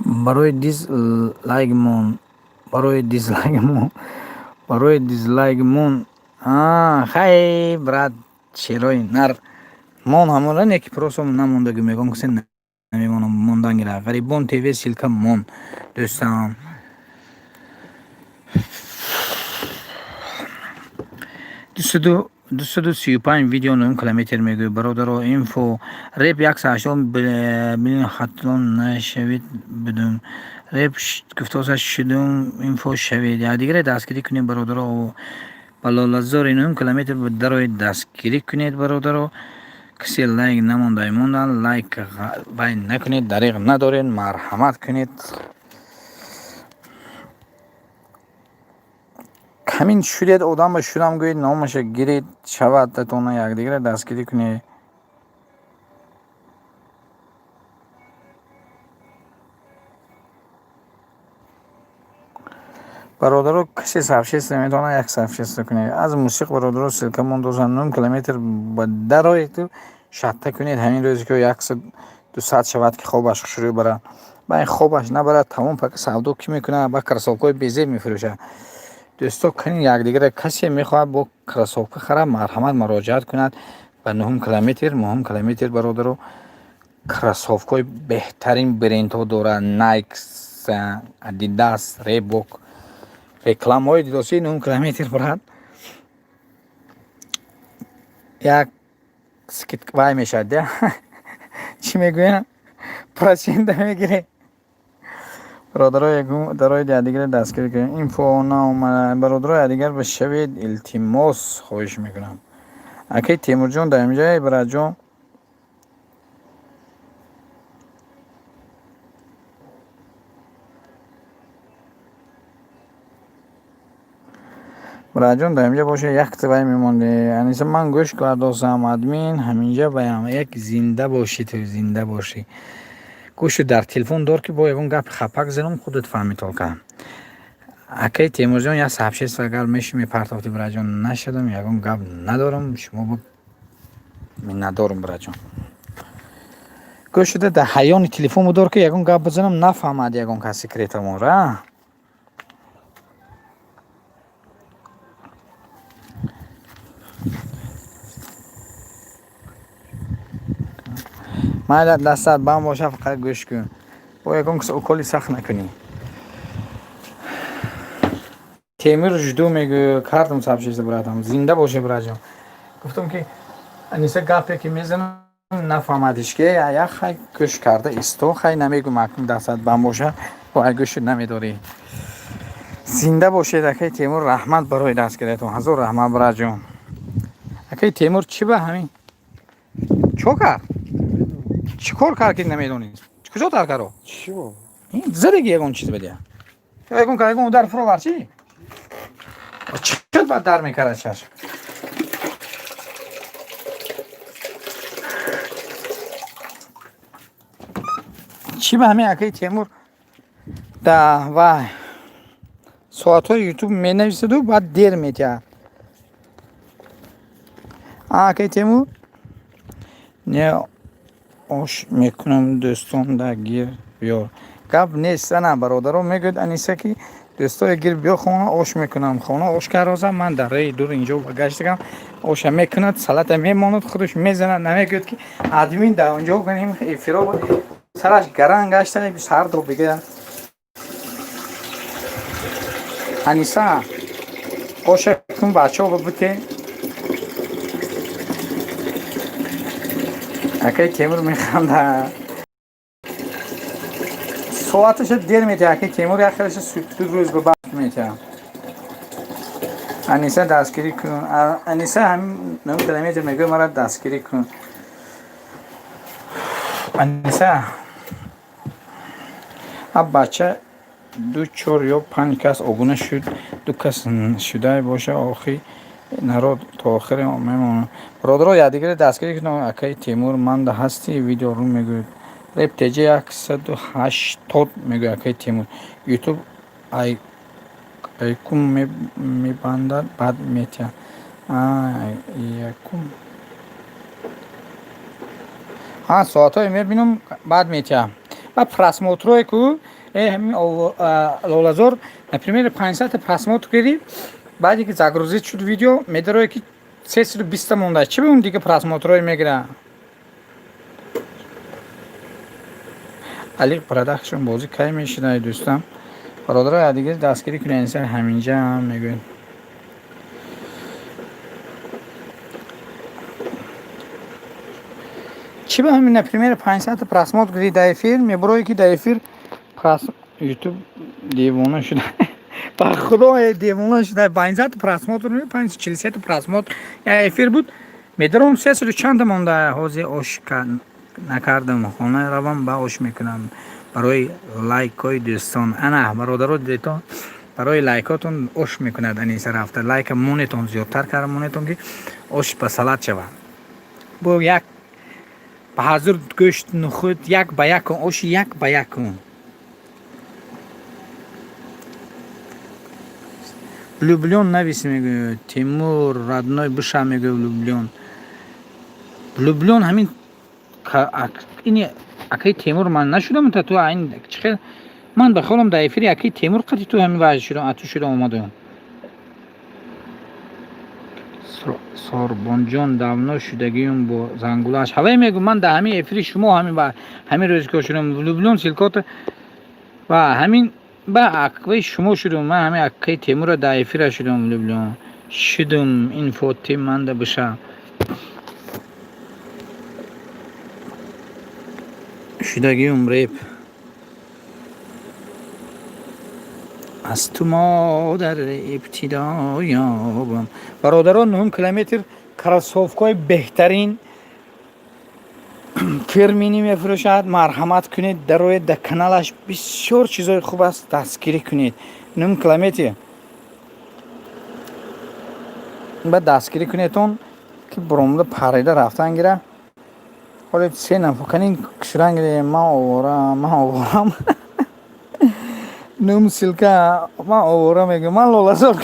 Барои дизлайкмон, барои дизлайкмон, барои дизлайкмон. Хай, брат, шеърҳои нар мон ҳамонра не ки просто намондагӣ мегӯям, касе намемонам, мондан гира. Ғарибон ТВ ссылка мон, дӯстам. 235 видео нуҳум километр мегӯяд, бародаро. Инфо реп 180 билин хатлон нашавед бидум. Реп гуфтоса шудум, инфо шавед. Якдигаре дастгирӣ кунед, бародаро. Ба лолазори нуҳум километр дароед, дастгирӣ кунед, бародаро. Касе лайк намондай мондан, лайк вай накунед, дариғ надоред, марҳамат кунед. Ҳамин шудед одам ба шудам гӯед, номаша гиред, шавад татона якдигаре дастгирӣ кунед. Бародаро, касе сообщество метавонад, як сообщество кунед. Аз мусиқ, бародаро, ссылка мондозам, нум километр ба дароед, шатта кунед. Ҳамин рӯзе ки яксад дусад шавад, ки хобаш хушрӯ барад. Ба ин хобаш набарад, тамом пака савдо кӣ мекунад, ба кроссовкаҳои безеб мефурӯшад. Дӯсто, кунед якдигаре, касе мехоҳад бо кроссовка харад, марҳамат муроҷиат кунад ба нуҳум километр. Нуҳум километр, бародаро, кроссовкаҳои беҳтарин брендҳо дорад: Найк, Адидас, Ребок. Рекламаҳои дидосии нуҳум километр, брат, як скидка вай мешавад, я чӣ мегӯянд, процента мегиред. Бародаро, дарои якдигаре дастгирӣ кунед. Инфо наомад, бародаро, якдигар ба шавед, илтимос, хоҳиш мекунам. Акай Темурҷон дар инҷае, братҷон? Братҷон, дар инҷа боша, якта вай мемонде. Аниса, ман гӯш кардосам, админ ҳаминҷа баям як. Зинда бошӣ, ту зинда бошӣ. Гӯшу дар телефон дор, ки бо ягон гапи хапак занам, худат фаҳми толка. Акай Темурҷон, як сообщество агар меши мепартофти, братҷон, нашадам, ягон гап надорам, шумо миннатдорам, братҷон. Гӯш шуда дар ҳаёни телефон будор, ки ягон гап бизанам, нафаҳмад ягон кас секретамонра. Майла, дастат бам боша, фақат гӯш кун, бо ягон кас уколи сахт накунӣ. Темир жду мегӯ, кардам сообщество, братам, зинда боше, братҷон. Гуфтам ки Аниса гапе ки мезанам, нафаҳмадиш, ки як хай гӯш карда исто, хай намегӯм, акнун дастат бам боша, бо ай гӯшу намедорӣ. Зинда бошед, акай Темур, раҳмат барои дастгириятон, ҳазор раҳмат, братҷон. Акай Темур чӣ ба ҳамин чо кард, чӣ кор кард, ки намедонӣ, куҷо тар каро? Чего? Задаги ягон чиз бидия, ягон ягон удар фуровар, чӣ чӣ бад дар мекард чашм. Чӣ ба ҳамин акаи Темур да вай соатҳои Ютуб менависаду баъд дер метиҳад. Акаи Темур, не, ош мекунам, дӯстон да гир биёр, гап нест. Ана, бародаро, мегӯяд Аниса, ки дӯстоя гир биё хона, ош мекунам. Хона ош карозам, ман дар раи дур инҷо гаштагам, оша мекунад, салата мемонад, худаш мезанад, намегӯяд ки админ дар онҷо кунем эфиро, сараш гаран гашта, сардо бигӯяд. Аниса, оша кун, бачаҳо бите. Акаи Темур механда. Соаташа дер метиҳад акаи Темур, як хелаша 2 рӯз ба баъд метиҳад. Аниса, дастгирӣ кун. Аниса ҳамин 9 километр мегӯяд, мара дастгирӣ кун. Аниса, а бача ду, чор ё панҷ кас обуна шуд, ду кас шуда боша, охи народ то охире мемонад. Бародаро, якдигаре дастгирӣ кунед. Акаи Темур, манда ҳасти видеору мегӯяд. Реп теҷа 180 мегӯяд акаи Темур. Ютуб айкум мебандад, баъд метиҳад. Якум соатҳое мебинам, баъд метиҳад. Ба просмотрое ку ҳамин Лолазор, например, 500 просмотр кардӣ, баъде ки загрузить шуд видео, медарое ки 320-та монда. Чӣ бун дига просмотрое мегира? Али Продакшн, бозӣ кай мешидай, дӯстам? Бародаро, якдигари дастгирӣ кунед. Ҳаминҷа мегӯяд. Чӣ ба ҳамин, например, 500 просмотр кардӣ дар эфир, мебурое ки дар эфир ютуб девона шуда. Ба худо, девона шуда. 500 просмотр, 543 просмотр эфир буд, медаром, сесаду чанда монда. Ҳозир ош накардам, хона равам, ба ош мекунам. Барои лайкҳои дӯстон, ана, бародаро, дидетон, барои лайкотон ош мекунад Аниса рафта. Лайка монетон, зиёдтар карда монетон, ки ош ба салат шавад. Бо як ба ҳазур гӯшт, нухуд, як ба як оши, як ба як кун. Влюблён навис, мегӯяд Тимур родной, буша, мегӯяд влюблён. Влюблён ҳамин ини акаи Темур ман нашудам та ту айн чихел ман ба холам дар эфири акаи Темур қати ту ҳамин ваҷ шудам, ату шуда омадам. Сорбонҷон, давно шудагиюм бо зангулаш ҳавай мегӯ. Ман дар ҳамин эфири шумо ҳамин ҳамин рӯзгор шудам. Влюблён ссылкото ва ҳамин ба акаи шумо шудум. Ман ҳамин акаи Темурро дар эфира шудам, влюблён шудум. Ин фоти манда биша шудагиюм. Реп аз ту модар ибтидо ёбам. Бародарон, нуҳум километр кроссовкаҳои беҳтарин фирминӣ мефурӯшад. Марҳамат кунед, дароед дар каналаш, бисёр чизои хуб аст, дастгирӣ кунед. Нуҳум километр ба дастгирӣ кунедтон, ки буромада парида рафтан гира. Ҳоле се нафар канин шудан гире. Ман овора, ман оворам. Нум ссылка, ман овора мегӯям, ман Лолазор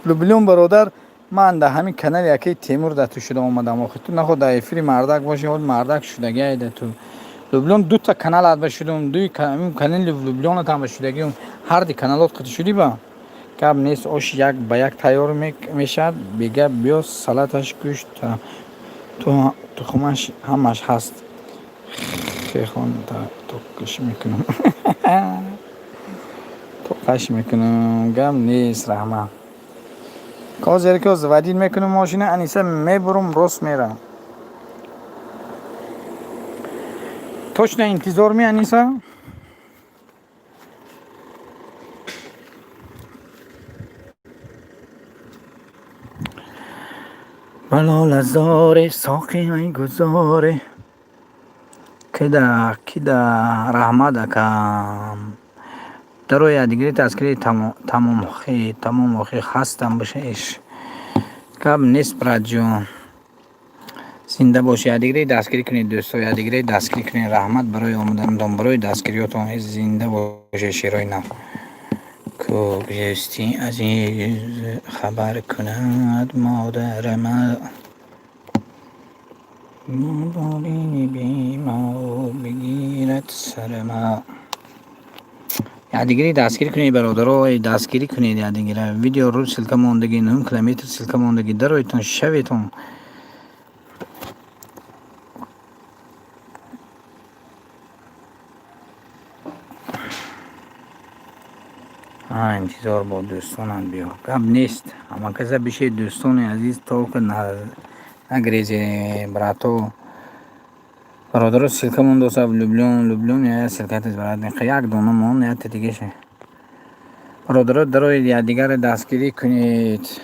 влюблён. Бародар, ман дар ҳамин канали акаи Темур дар ту шуда омадам. Охи ту наход дар эфири мардак боши, ҳол мардак шудагиай да ту. Влюблён, дута каналат ба шудум, дуи канали влюблёнатам ба шудагиум, ҳарди каналот қати шудӣ. Ба гап нест, ош як ба як тайёр мешавад. Бега биё, салаташ, гӯшт, тухмаш, ҳамаш ҳаст. Хехон тоқаш мекунам, тоқаш мекунам. Гап нест, раҳмат. Ҳозир ки заводить мекунам мошина, Аниса, мебурам, рост мерам. Точно интизор ми, Аниса? Балолазоре соқи гузоре кида кида. Раҳмат, акам. Дарои якдигари дастгирӣ тамомохи, тамомохи хастам боша иш. Гап нест, братҷон, зинда бошӣ. Якдигари дастгирӣ кунед, дӯсто, якдигари дастгирӣ кунед. Раҳмат барои омаданатон, барои дастгириётон, зинда бошед. Шерои нав кӯгзисти азиз хабар кунад модарама болини бемор бигирад сарама. Якдигари дастгирӣ кунед, бародаро, дастгирӣ кунед якдигара. Видео рӯ ссылка мондагӣ, нуҳум километр ссылка мондагӣ, дароитон, шаветон. Интизор бо дӯстонам, биё. Гап нест, ҳамаказа бишед, дӯстони азиз. Только Нагрезе, брато. Бародаро, ссылка мондоса, влюблён, влюблён, я ссылка тез, брат. Як дона мон, я дигеше. Бародаро, дароед, якдигарро дастгирӣ кунед.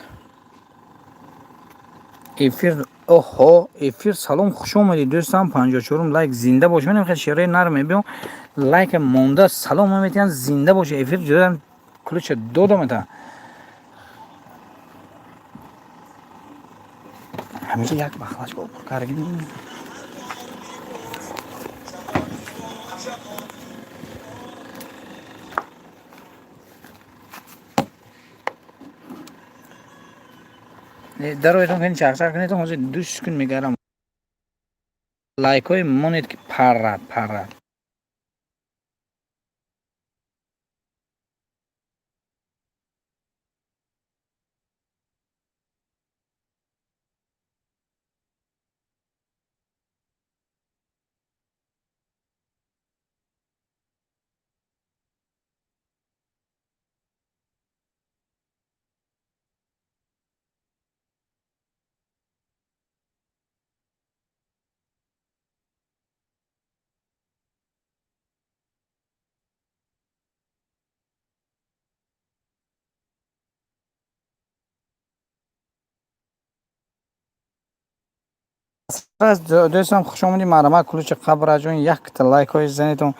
Эфир, оҳо, эфир, салом, хуш омадед, дӯстам, 54-ум лайк, зинда бош. Менам хел шеърҳои нарм мебиём, лайк монда, салом метиҳам, зинда бош. Эфир ҷудам ключа додам ата. Ҳамеша як бахлаш бо пур каргин. Дароятон кунед, чақчақ кунед, ҳозир душ кун мегарам. Лайкҳои монед, ки паррад, паррад. Дӯстам, хуш омадӣ, марҳамат, ключи қабраҷон, якта лайкҳои занедон.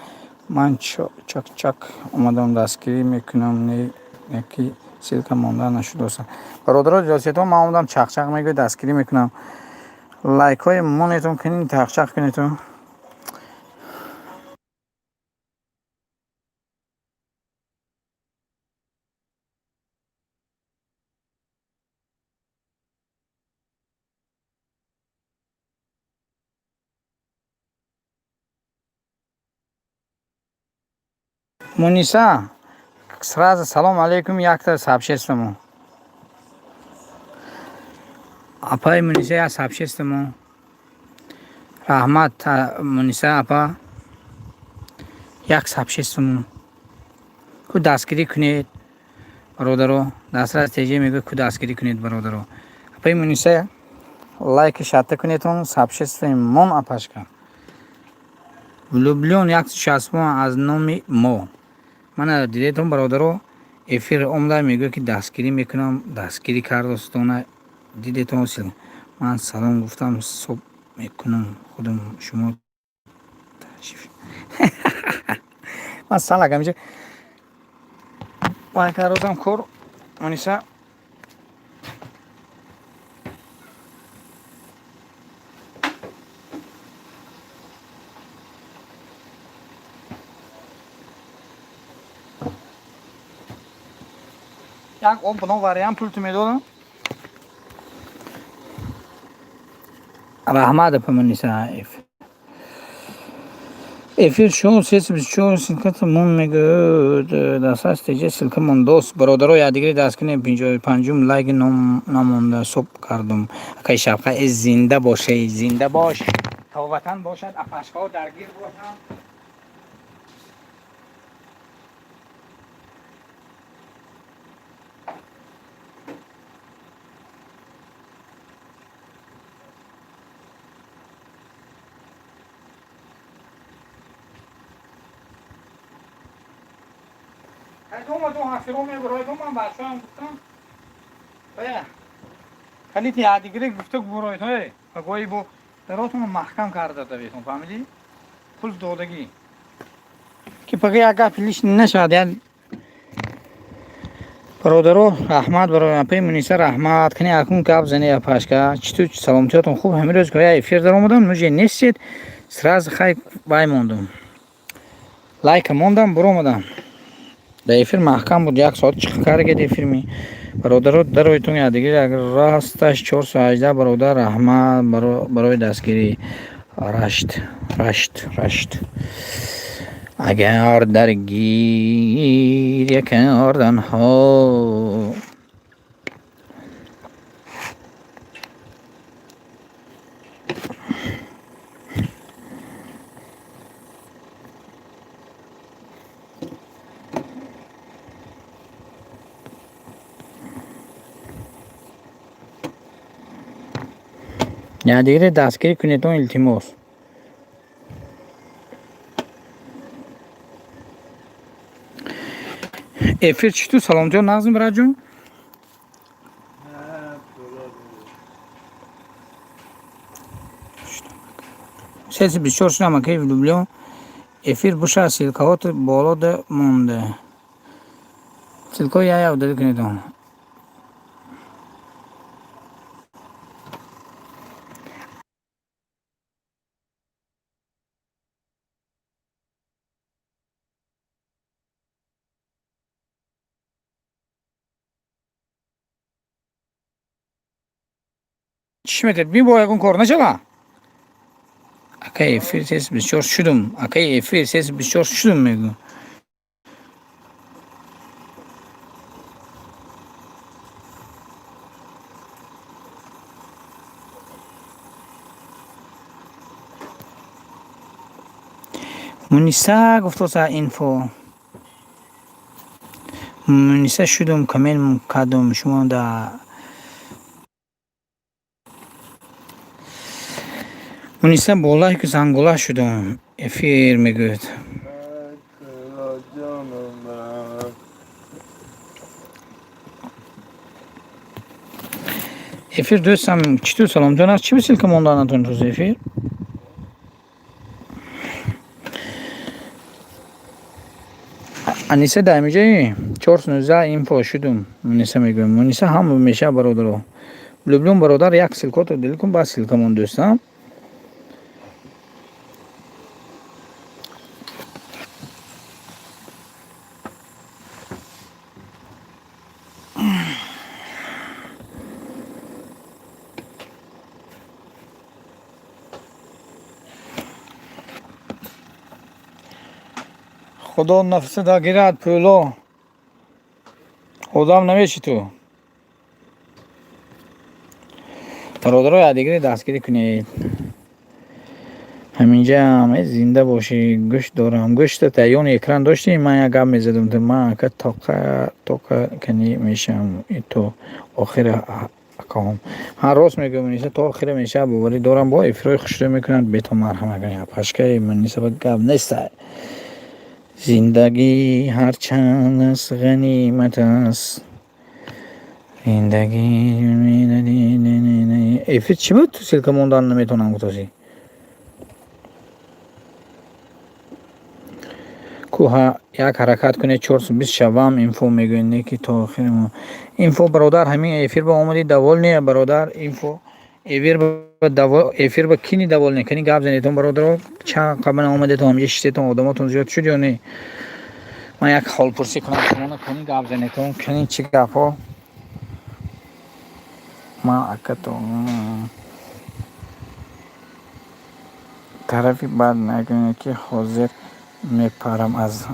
Ман чак-чак омадам, дастгирӣ мекунам, не ки ссылка монда нашудоса. Бародаро, ҷосиятон, ман омадам, чақчақ мегӯяд, дастгирӣ мекунам. Лайкҳои монетон кунед, чақчақ кунедон. Муниса, сразу салом алейкум, якта сообщество мо. Апаи Муниса, як сообщество мо. Раҳмат, Муниса апа. Як сообщество мо. Ку дастгирӣ кунед, бародаро. Дастрас теҷе мегӯяд, ку дастгирӣ кунед, бародаро. Апаи Муниса, лайки шарта кунедон, сообщество мон, апашка. Влюблён 160 аз номи мо. Мана дидетон, бародаро, эфир омада мегӯяд, ки дастгирӣ мекунам, дастгирӣ кардостона, дидетон. Ман салом гуфтам, соб мекунам худам, шумо ташриф. Ман салак ҳамиҷа вай кардам кор, Муниса. Як об но вариант пулту медодам. Раҳмат, апа Муниса. Эфир шо 324 ссылка мон мегӯяд, дастрас теҷа ссылка мондост. Бародаро, якдигари даст кунем, 55-ум лайк намонда, соб кардум. Акаи Шавқа, э зинда боше, зинда бош. То ватан бошад, апашҳо даргир бошанд. Омадум, ҳафиро мебуроидум, ман бачаам гуфтам. Калити якдигаре гуфта буроид, ҳой. Гоҳи бо даротонро маҳкам карда даветон, фаҳмидӣ? Пул додагӣ. Ки пага як гапи лишний нашавад, як бародаро, раҳмат барои апаи Муниса, раҳмат. Кани акун гап зане, апашка. Чӣ ту, саломатиётон хуб? Ҳамин рӯз гоя эфир даромадам, нуже нестед, сразу хай вай мондум. Лайка мондам, буромадам. Дар эфир маҳкам буд, як соат чиқ каргед эфирми. Бародаро, дароитон якдигар як расташ 418, бародар, раҳмат барои дастгирӣ. Рашт, рашт, рашт. Агар дар гиря карданҳо. Якдигаре дастгирӣ кунедон, илтимос. Эфир чӣ ту, Саломҷон, нағзм, бираҷон? 324 шудам, акаи влюблён. Эфир буша, ссылкаҳото болода монда. Ссылкаҳо я я удалить кунедон. Чӣ метавед? Би бо ягон кор нашава? Акаи, эфир 324 шудум. Акаи, эфир 324 шудум, мегӯ. Муниса гуфтоса инфо. Муниса шудум, коммент кардум шумо да. Муниса бо лайку зангула шудум. Эфир мегӯяд. Ҷонам. Эфир дӯстам чӣ ту, Саломҷон, аст? Чӣ ба ссылка монда натонед эфир? Аниса дар ҳамиҷаи 419 инфо шудум. Муниса мегӯям. Муниса ҳам меша, бародаро. Влюблён бародар, як ссылкото удалить кун, баъд ссылка мон, дӯстам. Худо нафсата гирад, пӯло. Одам намеши ту. Бародаро, якдигаре дастгирӣ кунед. Ҳаминҷаам зинда бошӣ, гӯшт дорам. Гӯшта таёни экран доштӣ, ман як гап мезадам. Ман ака тоқа тоқа кани мешавам то охира акаҳом. Ҳа, рост мегӯям, Муниса, то охира мешавад, боварӣ дорам, бо эфирҳои хушрӯ мекунанд, бето марҳама кунед. Пашкаи Муниса ба гап неста. Зиндагӣ ҳарчанд аст, ғанимат аст. Зиндагӣ эфир чӣ буд? Ссылка мондан наметавонам, гуфтосӣ. Ку як ҳаракат кунед, 420 шавам, инфо мегӯед, не ки то охири. Инфо бародар, ҳамин эфир ба омадӣ, довольный, бародар, инфо. Эфир ба эфир ба кини довольный, кани гап занедтон, бародаро, чанд қабла омадетон, ҳамҷа шиштетон, одамотон зиёд шуд ё не? Ман як ҳолпурсӣ кунам шумоно, кани гап занедтон, кани чӣ гапҳо? Ман акато тарафи бад накунед, ки ҳозир мепарам аз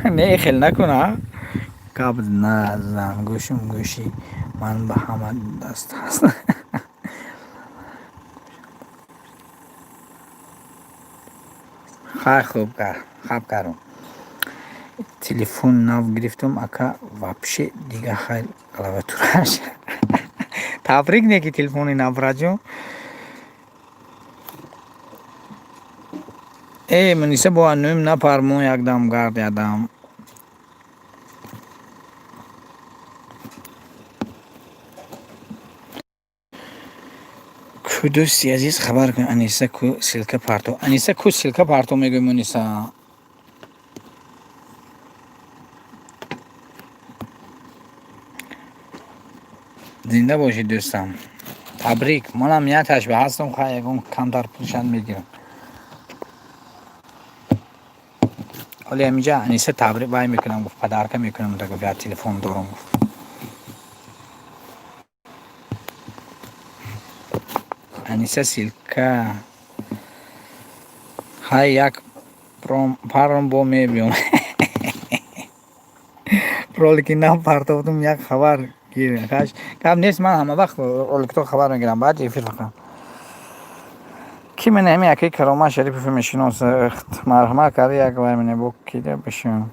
не, хел накун, а гап назан, гӯшум гӯши ман ба ҳама даст ҳаст. Хай, хуб, хаб кардум. Телефон нав гирифтум, ака, вообще дига хай клавиатураш. Табрик, не ки телефони нав, браҷон. Э, Муниса, бо анӯм напармо, якдам гард ядам. Ку, дӯсти азиз, хабар кун, Аниса ку, ссылка парто. Аниса ку, ссылка парто, мегӯем, Муниса. Зинда бошед, дӯстам. Табрик. Манам нияташ ба ҳастам, хай ягон камтар пулшан мегирам. Ҳоли ҳаминҷа Аниса табрик вай мекунам, гуфт, подарка мекунам, да гуфт, я телефон дорам, гуфт. Аниса ссылка. Хай, як паром бо мебиём. Ролики нав партофтум, як хабар гир. Гап нест, ман ҳама вақт роликто хабар мегирам, баъд эфир фақат. Ки мена ҳами акаи Карома Шарипов мешиносад, марҳамат карда як вай мене бо кида бишам.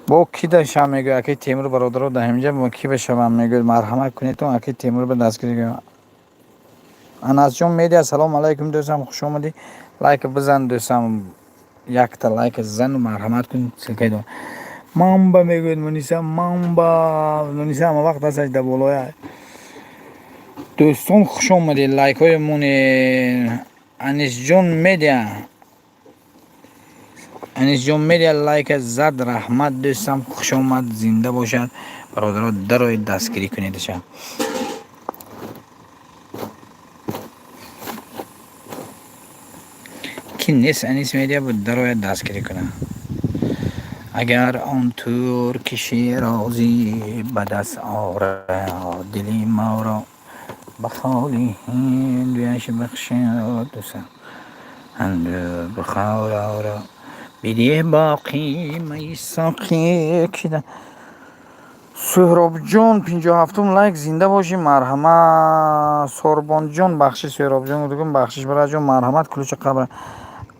Бо кида шам, мегӯяд акаи Темур, бародаро, дар ҳаминҷа бо ки бишавам, мегӯяд, марҳамат кунедтон, акаи Темур ба дастгирӣ. Анасҷон Медиа, салом алайкум, дӯстам, хуш омадӣ. Лайк бизан, дӯстам, якта лайк зану марҳамат кун. Ссылка и мамба мегӯяд Муниса, мамба Муниса ҳама вақт дасташ дар болоя. Дӯстон, хуш омадед, лайкҳои монед. Анисҷон Медиа, Анисҷон Медиа лайка зад, раҳмат, дӯстам, хуш омад, зинда бошад. Бародаро, дароед, дастгирӣ кунедаша. Ки нест Анис Медиа буд, дарояд, дастгирӣ кунад. Агар он турки шерозӣ ба даст орад дили моро, ба холи ҳиндуяш бахшад, Бухороро бидеҳ боқӣ майи соқӣ кида. Суҳробҷон, 57-ум лайк, зинда бошӣ, марҳамат. Сорбонҷон, бахшиш, Суҳробҷон гуфтум, бахшиш, бараҷон, марҳамат. Ключи қабр.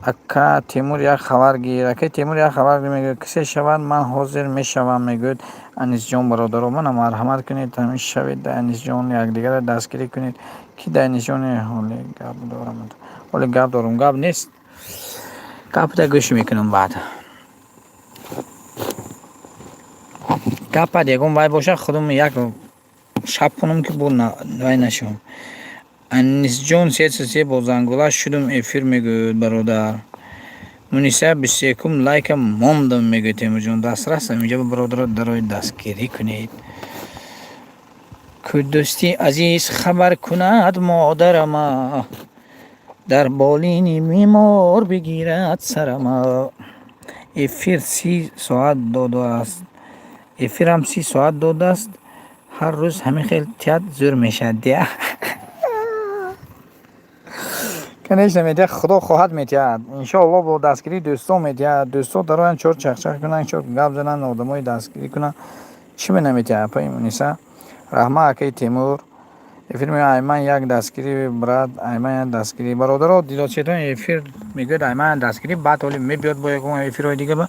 Ака Темур, як хабар гир, акаи Темур, як хабар гир, мегӯяд, кисе шавад, ман ҳозир мешавам, мегӯяд Анисҷон. Бародаро, мана марҳамат кунед, ҳамин шавед да Анисҷон, якдигарро дастгирӣ кунед. Ки да Анисҷон ҳоле гап дорам, ҳоле гап дорам, гап нест, гапта гӯш мекунам баъд. Гапат ягон вай бошад, худум як шаб кунам, ки бо вай нашавам. Анисҷон, се бо зангула шудум эфир, мегӯяд бародар. Муниса, 21-ум лайка мондам, мегӯяд Темурҷон. Дастрасам инҷа, бародаро, дарои дастгирӣ кунед. Кӯдӯсти азиз, хабар кунад модарама, дар болини бемор бигирад сарама. Эфир 30 соат додааст, эфирам 30 соат додааст, ҳар рӯз ҳамин хел тият, зӯр мешавад дия. Конечно, метиҳад, худо хоҳад, метиҳад, иншоалло, бо дастгирии дӯстон метиҳад. Дӯстон дароянд, чор чахчах кунанд, чор гап зананд, одамои дастгирӣ кунанд, чӣ ме наметиҳад? Апаи Муниса, раҳмат, акаи Темур. Эфир мегӯяд, айман як дастгирӣ, брат, айман як дастгирӣ. Бародаро, дилосетон, эфир мегӯяд, айман як дастгирӣ, баъд ҳоли мебиёд бо ягон эфирҳои дига, ба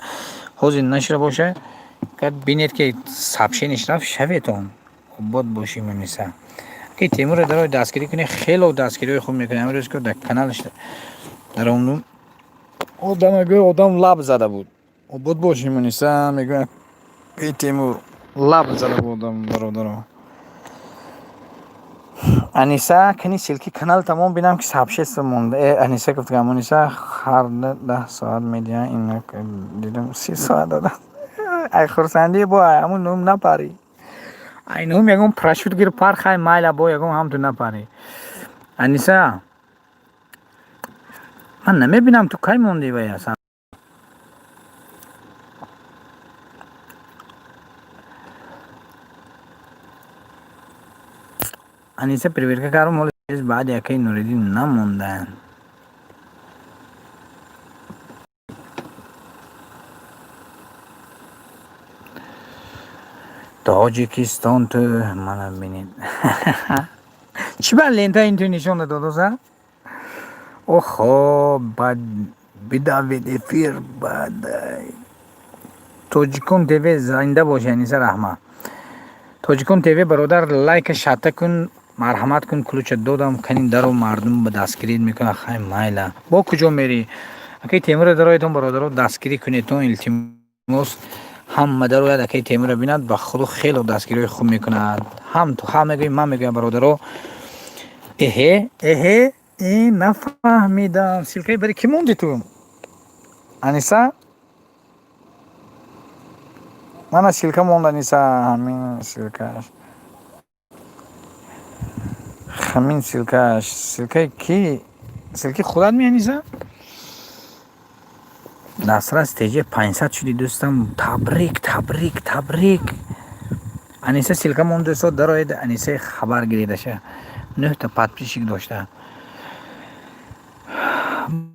ҳозир нашуда бошад, бинед, ки сообщение ш рафт, шаветон. Обод бошӣ, Муниса. Ки Темурро дарои дастгирӣ кунед, хело дастгириҳои хуб мекунед. Ҳамин рӯз ки дар каналаш даромдум, одам мегӯяд, одам лаб зада буд. Обод бошӣ, Муниса, мегӯяд ки Темур лаб зада буд одам. Бародаро, Аниса, кани ссылки канал тамом бинам, ки сообщество монда. Аниса гуфт, Муниса ҳар 10 соат медиҳад, ина дидам, 30 соат додам. Ай хурсандӣ бо ҳамун нум напарӣ, ай нум ягон парашют гир, пархай, майла, бо ягон ҳамту напарӣ. Аниса, ман намебинам, ту кай мондӣ вай асан? Аниса, проверка кардам, ҳоли баъди акаи Нуриддин намондаанд. Тоҷикистон, ту мана бинед, чӣ ба лента инту нишон додоса? Охо, бад бидавед эфир бад. Тоҷикон ТВ, зинда боши, Аниса, раҳмат. Тоҷикон ТВ, бародар, лайка шата кун, марҳамат кун. Ключа додам, кани даро, мардум ба дастгирӣ мекунад. Хай, майла, бо куҷо мерӣ? Акаи Темура дароятон, бародаро, дастгирӣ кунедтон, илтимос. Ҳама дарояд, акаи Темура бинад, ба худо хело дастгириҳои хуб мекунад. Ҳам ту ҳам мегӯӣ, ман мегӯям, бародаро. Эҳе, эҳе, э, нафаҳмидам, ссылка и бари кӣ монди ту, Аниса? Мана ссылка монд, Аниса, ҳамин ссылка аш, ҳамин ссылка аш. Ссылка и кӣ? Ссылка и худат ми, Аниса? Дастрас теҷа 500 шуди, дӯстам, табрик, табрик, табрик. Аниса ссылка монд, дӯсто, дароед, Анисаи хабар гиридаша, нӯҳта подписчик дошта.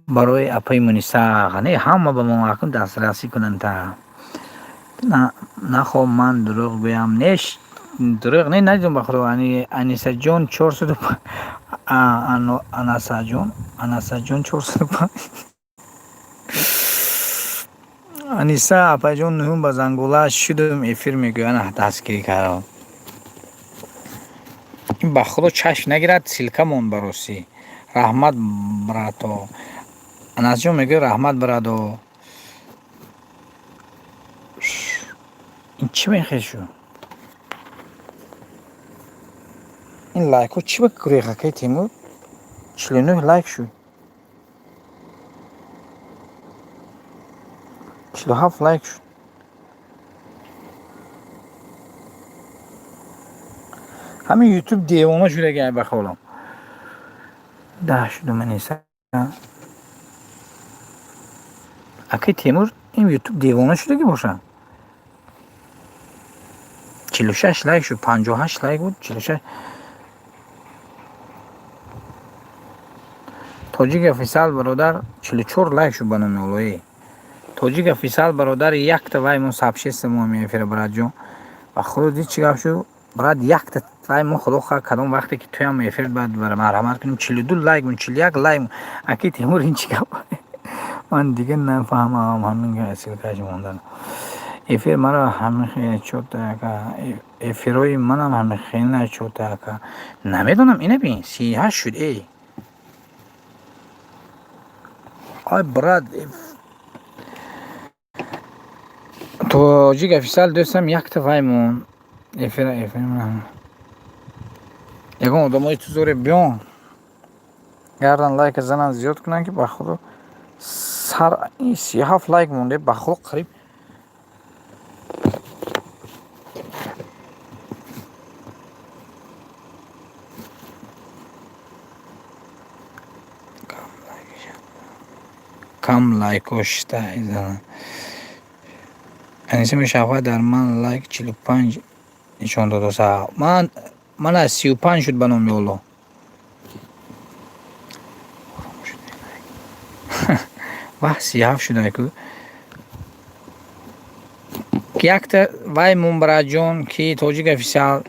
Барои апаи Муниса не, ҳама ба мо акун дастрасӣ кунанд та. Нахоҳ ман дурӯғ гӯям, неш, дурӯғ не, надидум, ба худо. Анисаҷон, чорсаду, Анасаҷон, Анасаҷон, 405. Аниса, апаҷон, нуҳум ба зангула шудум эфир, мегӯяд, ана дастгирӣ кардам. Ин ба худо чашм нагирад, ссылка мон баросӣ. Раҳмат, брато. Анасҷон мегӯяд, раҳмат, брадо. Ин чӣ мехешу? Ин лайкҳо чӣ ба гурехакаи Тимур? 49 лайк шуд. 47 лайк шуд. Ҳамин ютуб девона шудаги ба холам. 10 шуду маниса. Акай Темур, ин ютуб девона шудаги бошад. 46 лайк шуд, 58 лайк буд, 46. Тоҷик офисал бародар, 44 лайк шуд ба номи Оллоӣ. Тоҷик офисал бародар, якта вай мо сообщество мо мефира, братҷон. Ба худо дид чӣ гап шуд? Брат, якта вай мо, худо хоҳад, кадом вақте ки туям эфир баъд марҳамат кунем. 42 лайк мон, 41 лайк мон. Аки Темур, ин чӣ гап? Ман дига нафаҳмам, ҳамин ссылка ш мондан. Эфир маро ҳамин чота ака. Эфирҳои манам ҳамин хела чота ака. Намедонам, ина бин, 38 шуд, эй. Ай брат, тоҷик офисал дӯстам, якта вай мон. Эфира эфир. Ягон одамои тузоре биён. Гардан лайка занан зиёд кунанд, ки ба худо сар 37 лайк монде, ба худо қариб кам лайкҳо шита. Аниса мешавад, дар ман лайк 45 нишон додоса. Ман мана 35 шуд, ба номи Олло. Ваҳ, 37 шуда ку. Якта вай мунбараҷон, ки тоҷик офисиал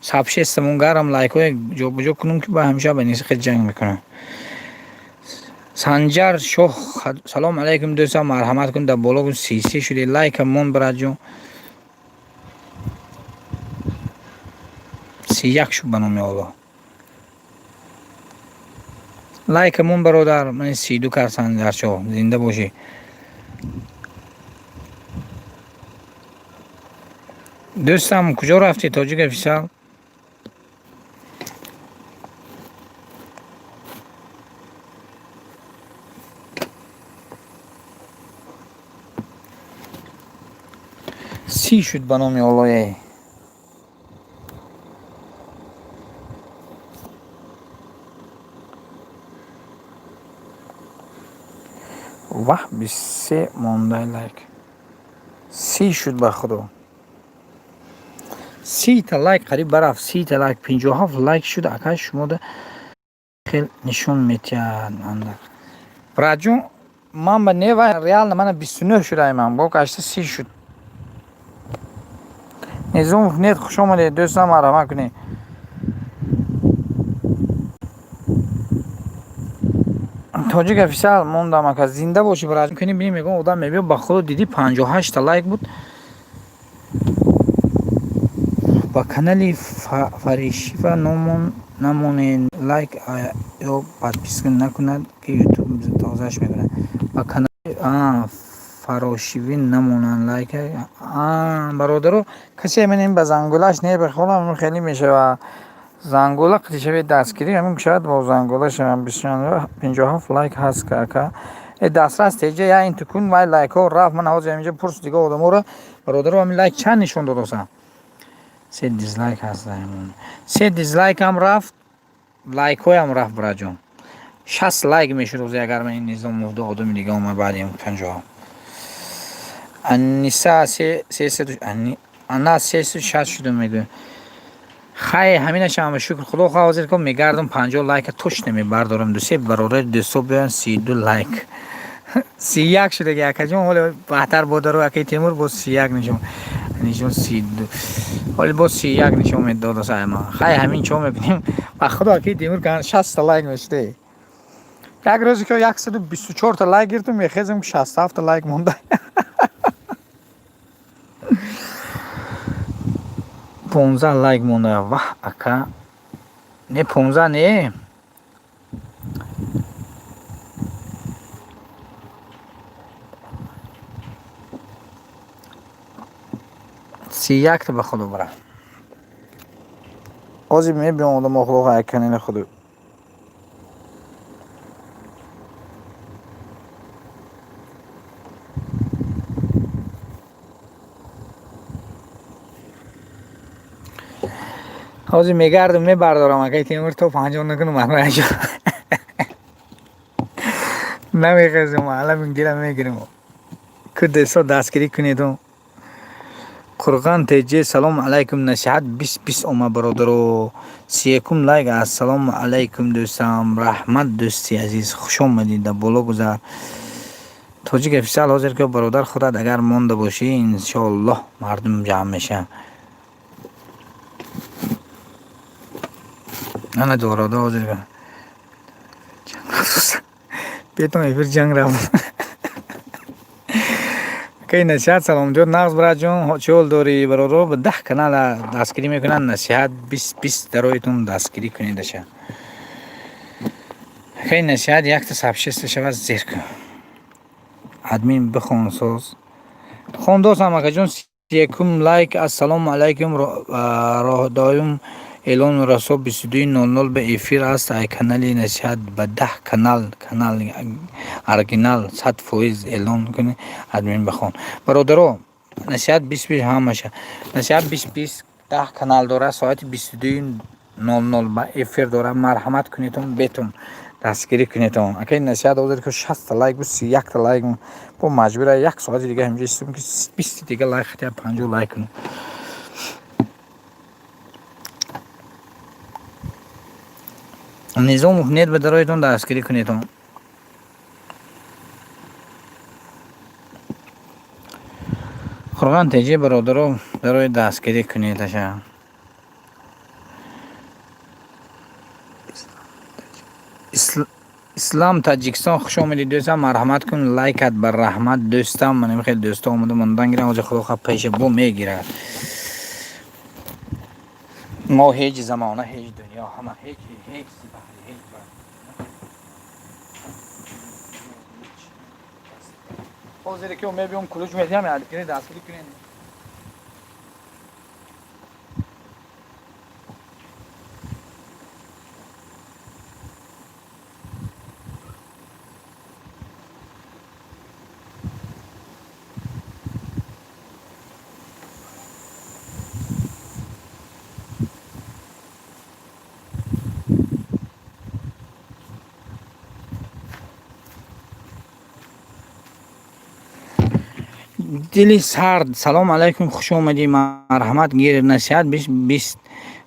сообщество мон гарам лайкҳое ҷобаҷо кунум, ки ба ҳамеша ба ниси хел ҷанг мекунам. Санҷар Шоҳ, салом алайкум, дӯстам, марҳамат кун, дар боло 33 шуди, лайка мон, братҷон. 31 шуд, ба номи Олло. Лайка мон, бародар, ман 32 кард Санҷаршоҳ, зинда бошӣ. Дӯстам, куҷо рафтӣ, тоҷик офисиал? 30 шуд, ба номи Оллое. Ваҳ, 23 мондай лайк. 30 шуд, ба худо. 30-та лайк қариб барафт, 30-та лайк, 57 лайк шуд, ака, шумода хел нишон метиҳад. Братҷон, ман ба не вай реально мана 29 шудаи ман, бо гашта 30 шуд. Низомов нет, хуш омадед, дӯстам, марҳамат кунед. Тоҷик офисиал мондам, ака, зинда бошӣ, брат. Кунӣ бинем, мегӯям, одам мебиёд, ба худо дидӣ, 58-та лайк буд. Ба канали Фаришива номон намонед, лайк ё подписка накунад, ки ютуб тозааш мекунад. Ба канали Фарошивӣ намонанд лайк. Бародаро, касе менем ба зангулаш не бихонам, хеле мешава. Зангула қитишави дастгирӣ ҳамин шавад, бо зангула шавам. 57 лайк ҳаст, ака. Э, дастрас теҷа я ин тукун вай лайкҳо рафт. Ман ҳозир ҳаминҷа пурс дига одаморо, бародаро, ҳамин лайк чанд нишон додоса? Се дизлайк ҳаст. Се дизлайкам рафт, лайкҳоям рафт, братҷон. 60 лайк мешуд ҳозир, агар ман ин Низомов ду одами дига омад баъди 50. Аниса ана 360 шуда мегӯяд. Хай, ҳаминашам шукр худо хоҳ, ҳозир ко мегардам, 50 лайка точно мебардорам. Дусе бародари дӯсто биёянд, 32 лайк. 31 шудаги, акаҷон, ҳоле баҳтар бодару акаи Темур боз 31 нишон. Нишон 32. Ҳоле боз 31 нишон медодаса ама. Хай, ҳамин чо мебинем. Ба худо, акаи Темур 60 лайк мешуд. Як рӯзе ки 124 та лайк гирифтам, мехезам, 67 та лайк монда. 15 лайк монда. Ваҳ, ака. Не, 15 не. 31-та ба худо бара. Ҳозир мебиём, одам охлоқа канали худу. Ҳозир мегардам, мебардорам, акай Темур, то 50 накунам, акай намехезам, алам дилам мегирам. Ку десо дастгирӣ кунедум. Қурған теҷе, салому алайкум, Насиҳат бист бист ома, бародаро. 31-ум лайк. Ассалому алайкум, дӯстам, раҳмат, дӯсти азиз, хуш омадӣ, дар боло гузар. Тоҷик офисиал, ҳозир ки бародар худат агар монда бошӣ, иншоаллоҳ мардум ҷамъ мешаванд. Ана дорода ҳозир бетон эфир ҷанг рафт. Акай Насиҳат, салом ҷон, нағз, братҷон, чӣ ҳол дорӣ, бародаро? Ба 10 канала дастгирӣ мекунанд. Насиҳат бист бист дароитон дастгирӣ кунедаша. Акай Насиҳат, якта сообщество шавад, зер кун. Админ, бихон, соз хондосам, акаҷон. 31-ум лайк. Ассалому алайкум, роҳдоюм эълон расо, 22:00 ба эфир аст ай канали Насиҳат ба 10 канал, канал оригинал 100% эълон кунед. Админ, бихон, бародаро. Насиҳат бист бист ҳамаша. Насиҳат бист бист 10 канал дорад, соати 22:00 ба эфир дорад. Марҳамат кунедон, бетон дастгирӣ кунедон. Акай Насиҳат, ҳозир ки 60-та лайк буд, 31-та лайк бо маҷбура як соати дига ҳамҷо истем, ки 20 дига лайк, хатя 50 лайк кунем. Низомов нет, ба дароитон дастгирӣ кунедон. Қурған теҷи, бародаро, дарои дастгирӣ кунед аша. Ислам Таҷикистон, хуш омадӣ, дӯстам, марҳамат кун, лайкат ба раҳмат, дӯстам. Манам хеле дӯсто омада мондан гирам. Ҳозир худо хоҳад, пеша бо мегирад. Мо ҳеҷ, замона ҳеҷ, дунё ҳама ҳеҷ, ҳеҷ баҳри ҳеҷ. Ҳозире ки мебиём, ключ медиҳам, ядгири дастгирӣ кунед. Дили сард, салом алайкум, хуш омадӣ, марҳамат, гир. Насиҳат бист бист,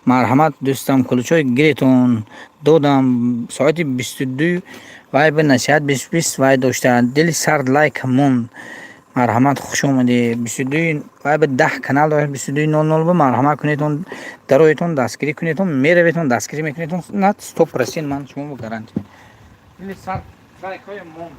марҳамат, дӯстам, ключҳои гиретон додам. Соати 22 вай ба Насиҳат бист бист вай дошта. Дили сард, лайк монд, марҳамат, хуш омадӣ. 22 вай ба 10 канал дорад, 22:00 ба марҳамат кунедон, дароетон дастгирӣ кунедон, мераветон, дастгирӣ мекунедон на 100%, ман шумо гарантия. Дили сард, лайкҳои монд.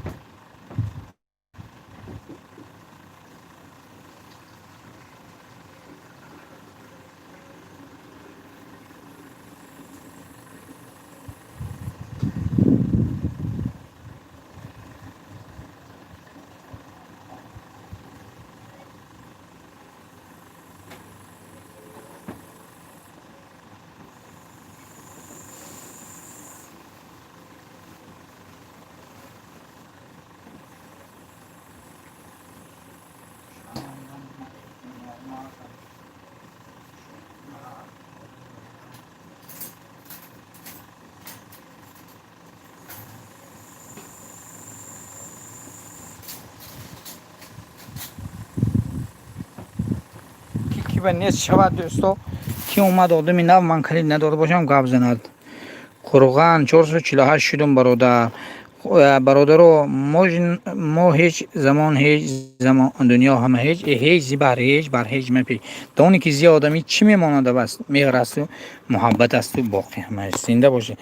Ки ба нест шавад, дӯсто, ки омад, одами нав, ман калид надода бошам, гап занад. Қурған, 448 шудум, бародар. Бародаро, мо ҳеҷ, замон ҳеҷ, замон дунё ҳама ҳеҷ, ҳеҷ зи баҳри ҳеҷ бар ҳеҷ мапеч. Дони ки зи одамӣ чӣ мемонада, бас меҳр асту муҳаббат асту боқӣ ҳамааш. Зинда бошӣ.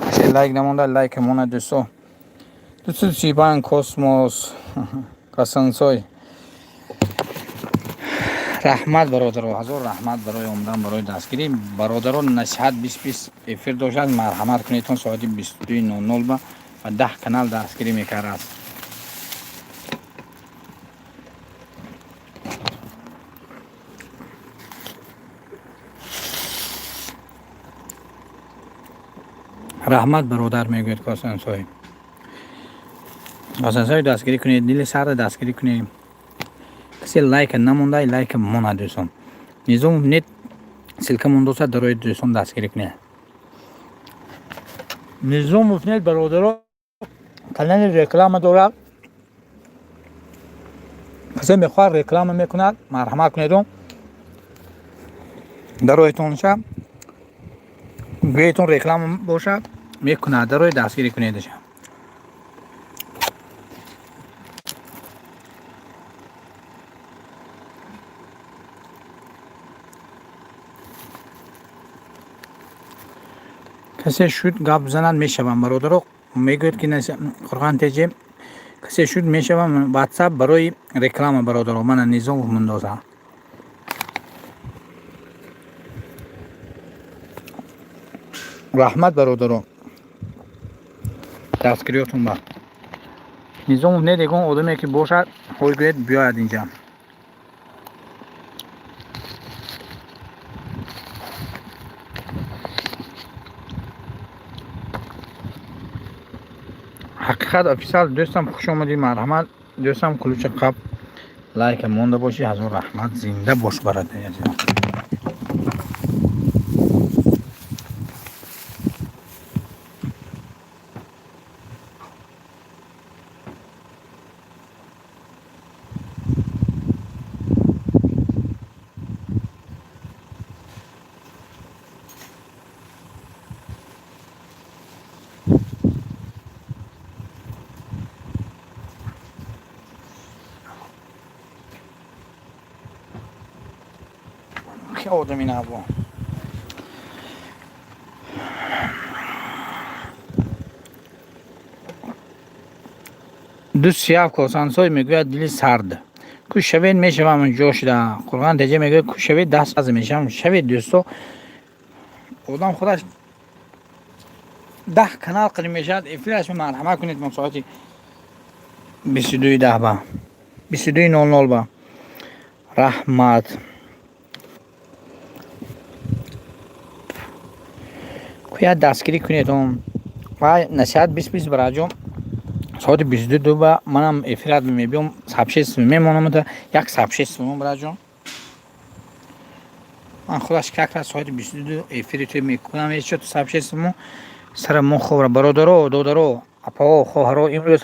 Касе лайк намонда, лайк монад, дӯсто. 235, космос касансой. Раҳмат, бародаро, ҳазор раҳмат барои омадан, барои дастгирӣ. Бародарон, насиҳат 20:20 эфир дошад, марҳамат кунедтон соати 22:00 ба 10 канал дастгирӣ мекардааст. Раҳмат, бародар, мегӯяд Косансоҳиб. Косансоҳиб, дастгирӣ кунед, дили сарда дастгирӣ кунед. Касе лайка намонда, лайка монад, дӯстон. Низом нет ссылка мондоса, дарои, дӯстон, дастгирӣ кунед. Низомов нет, бародаро, канали реклама дорад. Касе мехоҳад реклама мекунад, марҳамат кунедо. Дароятонша гӯетон реклама бошад, мекунад, дарои дастгирӣ кунедаша. Касе шуд гап занад, мешавам, бародаро, мегӯяд ки Қурған теҷе, касе шуд, мешавам. Ватсап барои реклама, бародаро, мана Низомов мундоза. Раҳмат, бародаро, дастгириётон ба. Низомов нет, ягон одаме ки бошад, ҳой гӯяд, биёяд инҷа. Ҳақиқат офисал, дӯстам, хуш омадӣ, марҳамат, дӯстам. Ключа қаб лайка монда бошӣ, ҳазор раҳмат, зинда бош, бародари азизам. Ки одами набо ду сияв косансой мегӯяд, дили сард ку шавед, мешавам ҷо шуда. Қурған теҷа мегӯяд, ку шавед, даст мешавам, шавед, дӯсто. Одам худаш 10 канал қилӣ мешавад эфираш. Марҳамат кунед, мо соати 22:10 ба 22:00 ба. Раҳмат. Куяд дастгирӣ кунед ва насиҳат 20:20, бараҷон, соати 22 ба манам эфират мебиём, сообщество мемонам, як сообщество, бараҷон. Ман худаш как раз соати 22 эфири ту мекунам, ҳеҷ сообщество мо сара мо хобра. Бародаро, додаро, апао, хоҳаро, имрӯз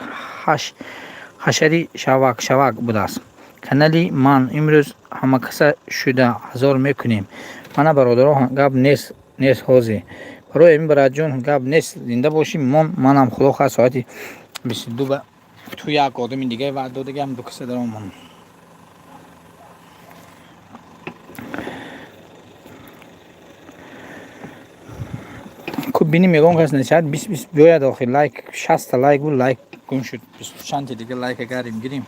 ҳашари шавак шавак будааст канали ман. Имрӯз ҳамакаса шуда ҳазор мекунем. Мана, бародаро, гап нест, нест ҳозир барои ин, бараҷон, гап нест, зинда бошӣ. Мон манам, худо хоҳад, соати 22 ба ту як одами дигаи ваъд додагиам, ду каса даромон. Ку биним, ягон кас насиҳат 20:20 биёяд. Охир лайк 60-та лайк буд, лайк гум шуд, бисту чанти дига лайка гарим гирим.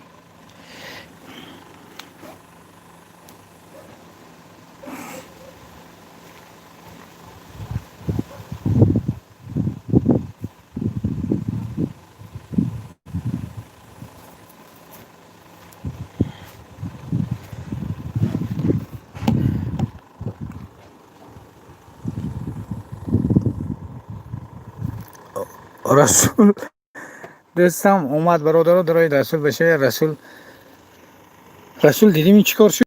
Расул дӯстам омад, бародаро, дарои Расул башавед. Расул, Расул, дидим, чӣ кор шуд?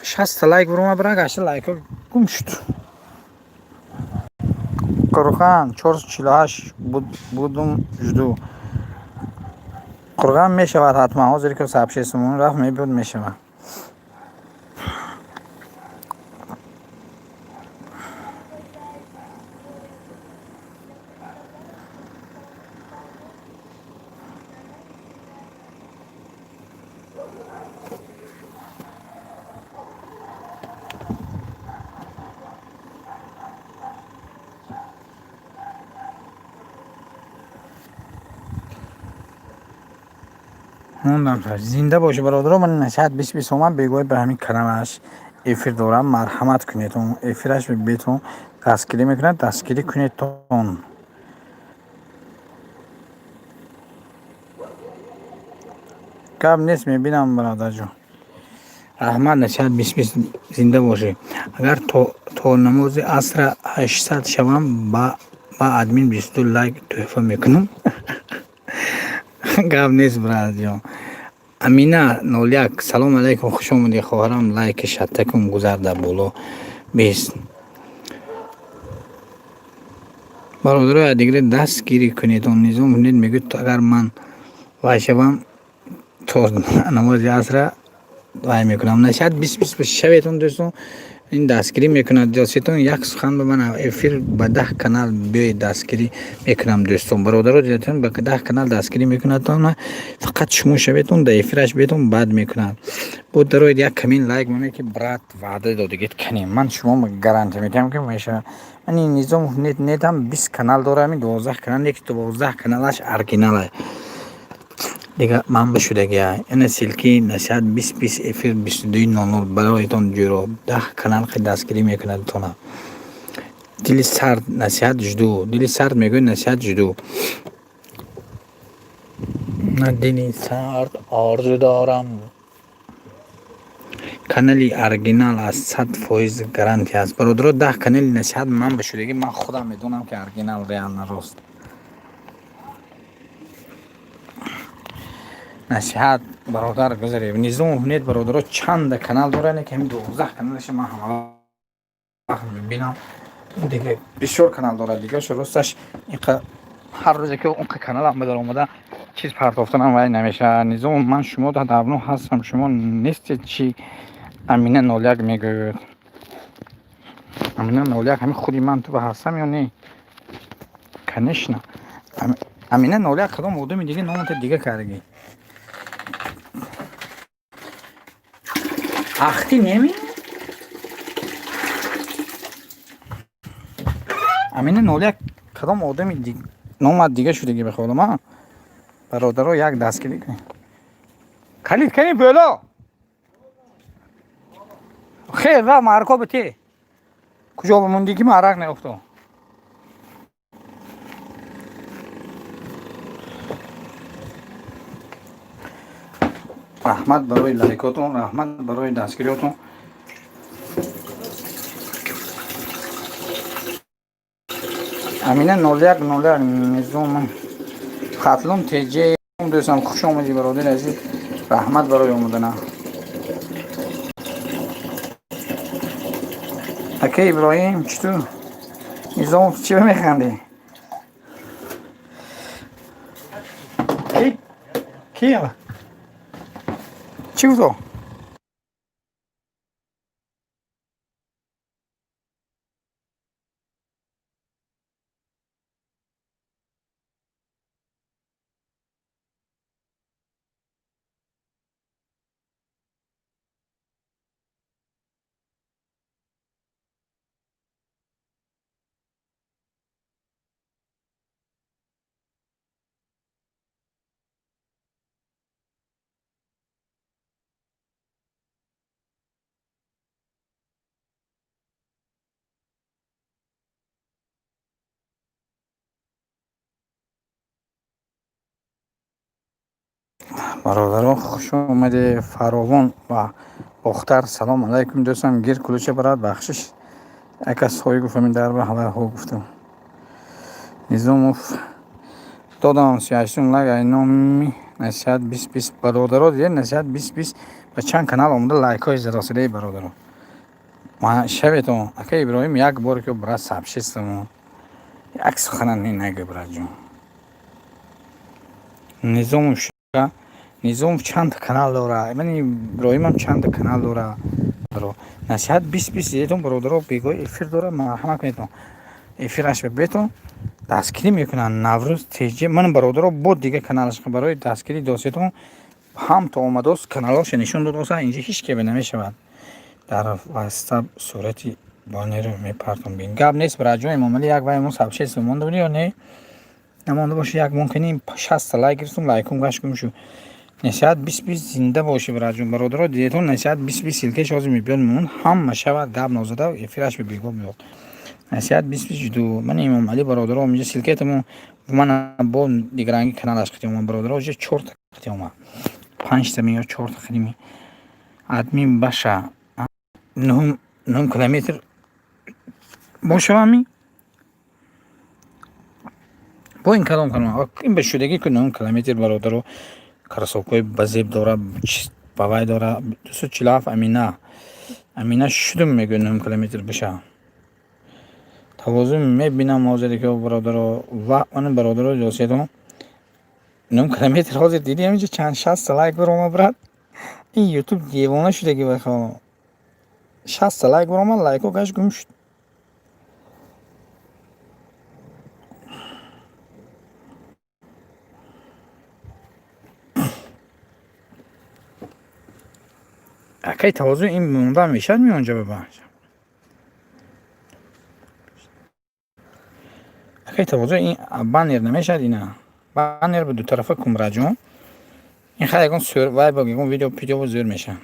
60-та лайк бурома, бира гашта, лайкҳо гум шуд. Қурған 448 будум, жду. Қурған мешавад ҳатман, ҳозир ки сообществомон рафт, мебуд, мешавад. Мондам, зинда бошӣ, бародаро. Ман насиҳат 20-20 омад, бегоҳӣ ба ҳамин каналаш эфир дорам. Марҳамат кунедон, эфираш бетон дастгирӣ мекунад, дастгирӣ кунедтон. Гап нест, мебинам, бародарҷон. Раҳмат, насиҳат 20-20, зинда бошӣ. Агар то намози асра 800 шавам, ба админ 22 лайк тӯҳфа мекунам. Гап нест, бародарҷон. Амина 01, салом алайкум, хуш омадӣ, хоҳарам. Лайки шаттакум гузар дар боло бист. Бародарои адигре, дастгирӣ кунед. Он низом кунед, мегӯяд, агар ман вай шавам, то намози асра вай мекунам. Насиҳат 20-20 шаветон, дӯстон, ин дастгирӣ мекунад. Дӯстон, як сухан ба ман, эфир ба 10 канал биёед, дастгирӣ мекунам, дӯстон, бародаро, дидатон, ба 10 канал дастгирӣ мекунадтон. Фақат шумо шаветон, дар эфираш бетон, бад мекунад. Бо дароед, як камин лайк монед, ки брат ваъда додагит канем. Ман шумо гарантия медиҳам, ки мешавад. Ман ин низом нетам 20 канал дорам, ин 12 канал, яки 12 каналаш оригиналай. Дига ман бишудагия ина ссылки насиҳат 20-20, эфир 22:00 бароятон ҷӯро 10 канал ки дастгирӣ мекунад тона. Дили сард, насиҳат жду, дили сард мегӯяд, насиҳат жду. На дили сард орзу дорам. Канали оригинал аз 100% гарантия аст, бародаро. 10 канали насиҳат ман бишудагӣ, ман худам медонам, ки оригинал, реально рост. Насиҳат, бародар, гузаред. Низом нет, бародаро, чанда канал дорад, ки ҳамин 12 каналаша ман ҳамавақт мебинам. Дига бисёр канал дорад, дигаша росташ инқа ҳар рӯзе ки онқа каналам ба даромада чиз партофтанам вай намешавад. Низом, ман шумо давно ҳастам, шумо нестед. Чи Амина 01 мегӯяд? Амина 01, ҳамин худи ман ту ҳастам ё не? Конечно, Амина 01 кадом одами дига номата дига кардагӣ? Ахти неми? Амина 01 кадом одами номат дига шудагӣ? Бихолам, а бародаро, як дастгирӣ кунед. Калид кани бӯло, хер ра марко бите, куҷо бимондӣ, ки марақ неуфто. Раҳмат барои лайкотон, раҳмат барои дастгириётон. Амина 01 01, низом Хатлон теҷ, дӯстам, хуш омадӣ, бародари азиз, раҳмат барои омадана. Ака Иброҳим, читу низом, чӣ механдӣ? Ки чӣ гуфто? Бародарон, хуш омаде, фаровон ва Бохтар. Салом алайкум, дӯстам, гир кулуча барад, бахшиш. Яка сои гуфт, ҳамин дарба ҳавайҳо гуфтам. Низомов, додам 38-ум лайк ай номи насиҳат 20-20. Бародаро, дидед, насиҳат 20-20 ба чанд канал омада лайкҳои задосидаи, бародаро. Шаветон, ака Иброҳим, як боре ки брат сабшистамо, як сухана не нагӯ, братҷон. Низомов, Низомов чанд канал дора? Ман Иброҳимам чанда канал дора? Насиҳат 20-20, дидетон, бародаро, бегоҳ эфир дора, марҳамат кунедон, эфираш бетон, дастгирӣ мекунанд. Наврӯз теҷ, ман, бародаро, бо дига каналаш барои дастгирӣ досетон ҳам то омадост, каналоша нишон додоса, инҷа ҳеҷ кебе намешавад. Дар ватсап сурати банеро мепартом, бин. Гап нест, братҷон. Эмомалӣ, як вай мо сабшест монда буди ё не? Намонда боши, як мумкини 60 лайк гирифтум, лайкум гашт гум шуд. Насиҳат 20 20, зинда бошӣ, бираҷон. Бародаро, дидетон, Насиҳат 20 20 ссылка ш ҳозир мебиёд, мемон ҳама шавад, гап нозада, эфираш бегоҳ меёд. Насиҳат 20 20 жду. Ман Имомалӣ, бародаро, инҷа ссылка етамон, ман бо дигаранги каналаш қити омад, бародаро, ҷа чорта қити омад, панҷта ми ё чорта қити. Админ баша, нуҳум километр бошавами бо ин калом канал ин ба шудагӣ ку нуҳум километр, бародаро, кроссовка ҳои ба зеб дора, ба вай дора. 247. Амина, Амина шудум, мегӯяд, нуҳум километр боша. Тавозун мебинам ҳозире ки, бародаро, ва ана, бародаро, ҷосиятон, нуҳум километр ҳозир дидӣ, ҳаминҷа чанд 60-та лайк бирома, брат. Ин Ютуб девона шудаги, бахо 60-та лайк бирома, лайкҳо гашт, гум шуд. Акай Тавозун, ин монда мешавад меонҷа баба. Акай Тавозун, ин баннер намешавад, ина баннер ба дутарафа кумраҷон. Ин хай ягон вай ба ягон видео пидео зӯр мешавад.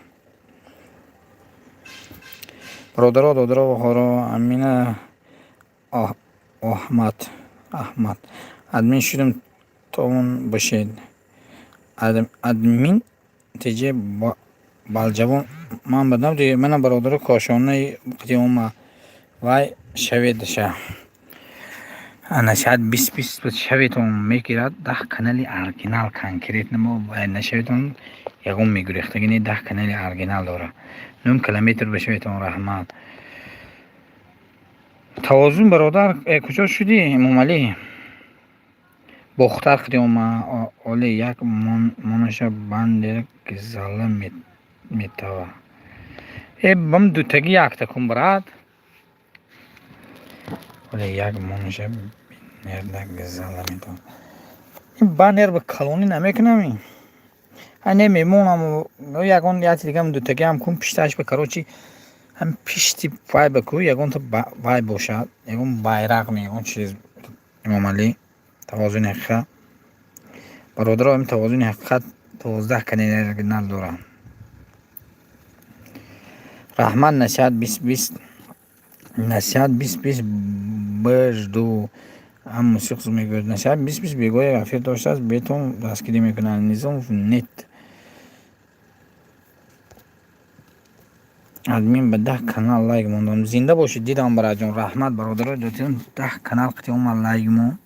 Бародаро, додаро, хоро, Амина Аҳмад, Аҳмад, админ шудум, товон бошед. Админ теҷе балҷавон ман бадам, мана, бародаро, кошонаи қиёма вай шаведша. Насиҳат 20 20 шаветон мегирад, 10 канали оригинал конкретно мо нашаветон, ягон мегурехтаги не, 10 канали оригинал дора. Нум километр башаветон, раҳмат. Тавозун, бародар, куҷо шудӣ? Эмомалӣ Бохтар қиёма оле як монаша баннер гизала метава. Э, бам дутаги якта кун, брат. Оле як монаша баннерда гизала метава. Ин баннер ба калонӣ намекунам, ин не мемонам, ягон яти дигам дутагиам кун, пишташ ба, короче, ҳам пишти вай ба ку ягонта вай бошад, ягон байрақ ми, ягон чиз. Эмомалӣ, Тавозуни ҳақиқат, бародаро, ин Тавозуни ҳақиқат 12 канали оригинал дорад. Раҳмат, Насиҳат 20 20, Насиҳат 20 20 бжду ҳам мусиқ мегӯяд. Насиҳат 20 20 бегоҳе эфир доштааст, бетон дастгирӣ мекунад. Низом нет. Админ ба 10 канал лайк мондам, зинда бошед. Дидам, бараҷон, раҳмат. Бародаро, 10 канал қити омад лайк мо.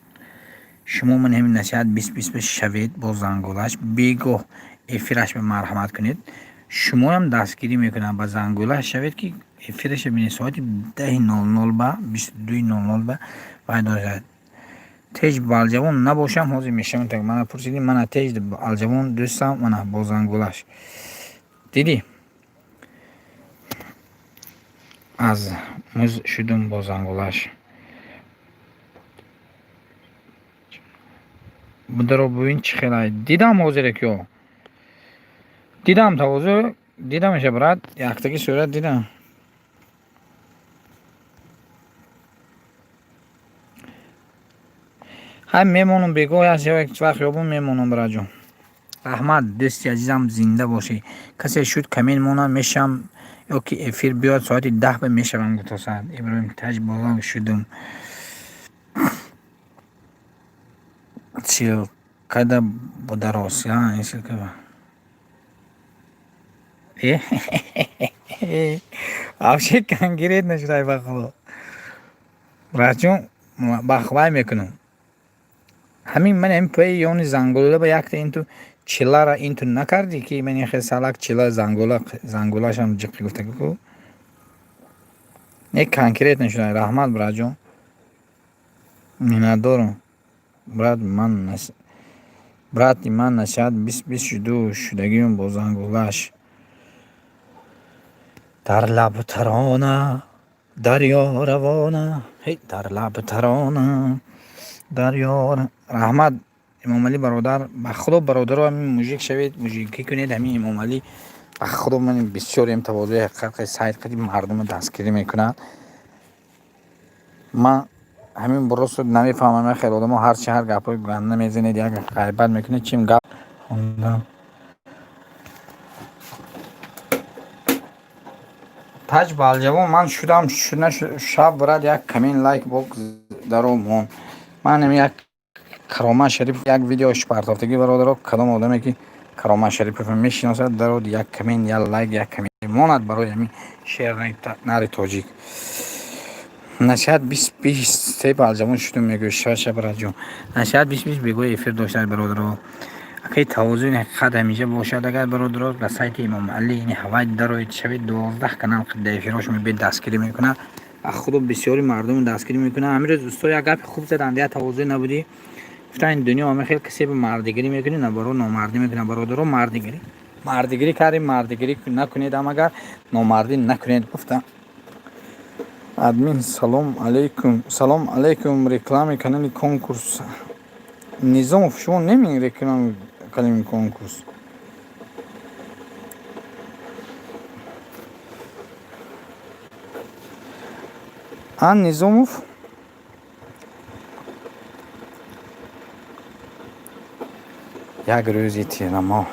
Шумо ман ҳамин Насиҳат 20 20 шавед, бо зангулаш бегоҳ эфираш ба марҳамат кунед, шумоям дастгирӣ мекунад. Ба зангулаш шавед, ки эфираша бинед, соати 10:00 ба 22:00 ба вай дорад. Теж балҷавон набошам, ҳозир мешавам. Мана пурсидӣ, мана теж алҷавон дӯстам, мана бо зангулаш дидӣ, аз муз шудум бо зангулаш. Бударо бубин, чӣ хелай дидам ҳозире ки дидам. Тавозӯ дидамеша, брат, яктаги сурат дидам. Ҳай, мемонам, бегоҳ аст, як вақт ёбум, мемонам. Бираҷон, раҳмат, дӯсти азизам, зинда бошӣ. Касе шуд, камин монам, мешавам, ё ки эфир биёд, соати 10 ба мешавам, гуфтосад. Иброҳим Таҷ боло шудум. Ссылка да бударос, ссылка э вообще конкретно шудай, ба худо, братҷон, бахвай мекунам. Ҳамин ман ҳамин паи ёни зангула ба якта инту чилара инту накардӣ, ки ман ин хел салак чила зангула, зангулашам ҷиқи гуфта ку не, конкретно шудай. Раҳмат, братҷон, миннатдорам, брат. Ман брати ман Насиҳат 20 20 шуду шудагиюм бо зангулаш. Дар лаб тарона дарё равона, дар лаб тарона дарё. Раҳмат, Эмомалӣ бародар. Ба худо, бародаро, ҳамин мужик шавед, мужикӣ кунед. Ҳамин Эмомалӣ, ба худо, ман бисёрем тавозӯи ҳақиқат сайт қади мардума дастгирӣ мекунад. Ман ҳамин просто намефаҳмам, хеле одамо ҳарчи ҳар гапҳои ганда мезанед, як ғайбат мекунед, чим гап хондам. Панҷ балҷавон ман шудам, шаб брат, як камин лайк бок даромон. Ман як Каромат Шарипов як видеош партофтагӣ, бародаро. Кадом одаме ки Каромат Шарипов мешиносад, дарод, як камин, як лайк, як камин монад барои ҳамин шер нари тоҷик. Насиҳат 20 20 се балҷавон шудум, мегӯяд. Шаша, братҷон, насиҳат 20 20 бегоҳи эфир доштад, бародаро. Акаи, тавозуни ҳақиқат ҳамеша бошад. Агар, бародаро, ба сайти Имомалӣ ини ҳавай дароед, шавед, 12 канал да эфирҳош мебед, дастгирӣ мекунад. Худо бисёри мардумро дастгирӣ мекунад. Ҳамин рӯз усто як гапи хуб заданд: я тавозӯ набудӣ, гуфтан, ин дунё ҳама хел касе ба мардигирӣ мекунӣ, набаро номардӣ мекунад. Бародаро, мардигирӣ, мардигирӣ кардем, мардигирӣ накунед, ам агар номардӣ накунед, гуфта. Админ, салом алейкум, салом алейкум. Реклами канали конкурс. Низомов, шумо неми реклами канали конкурс? Ан, Низомов, як рӯзи тирамоҳ.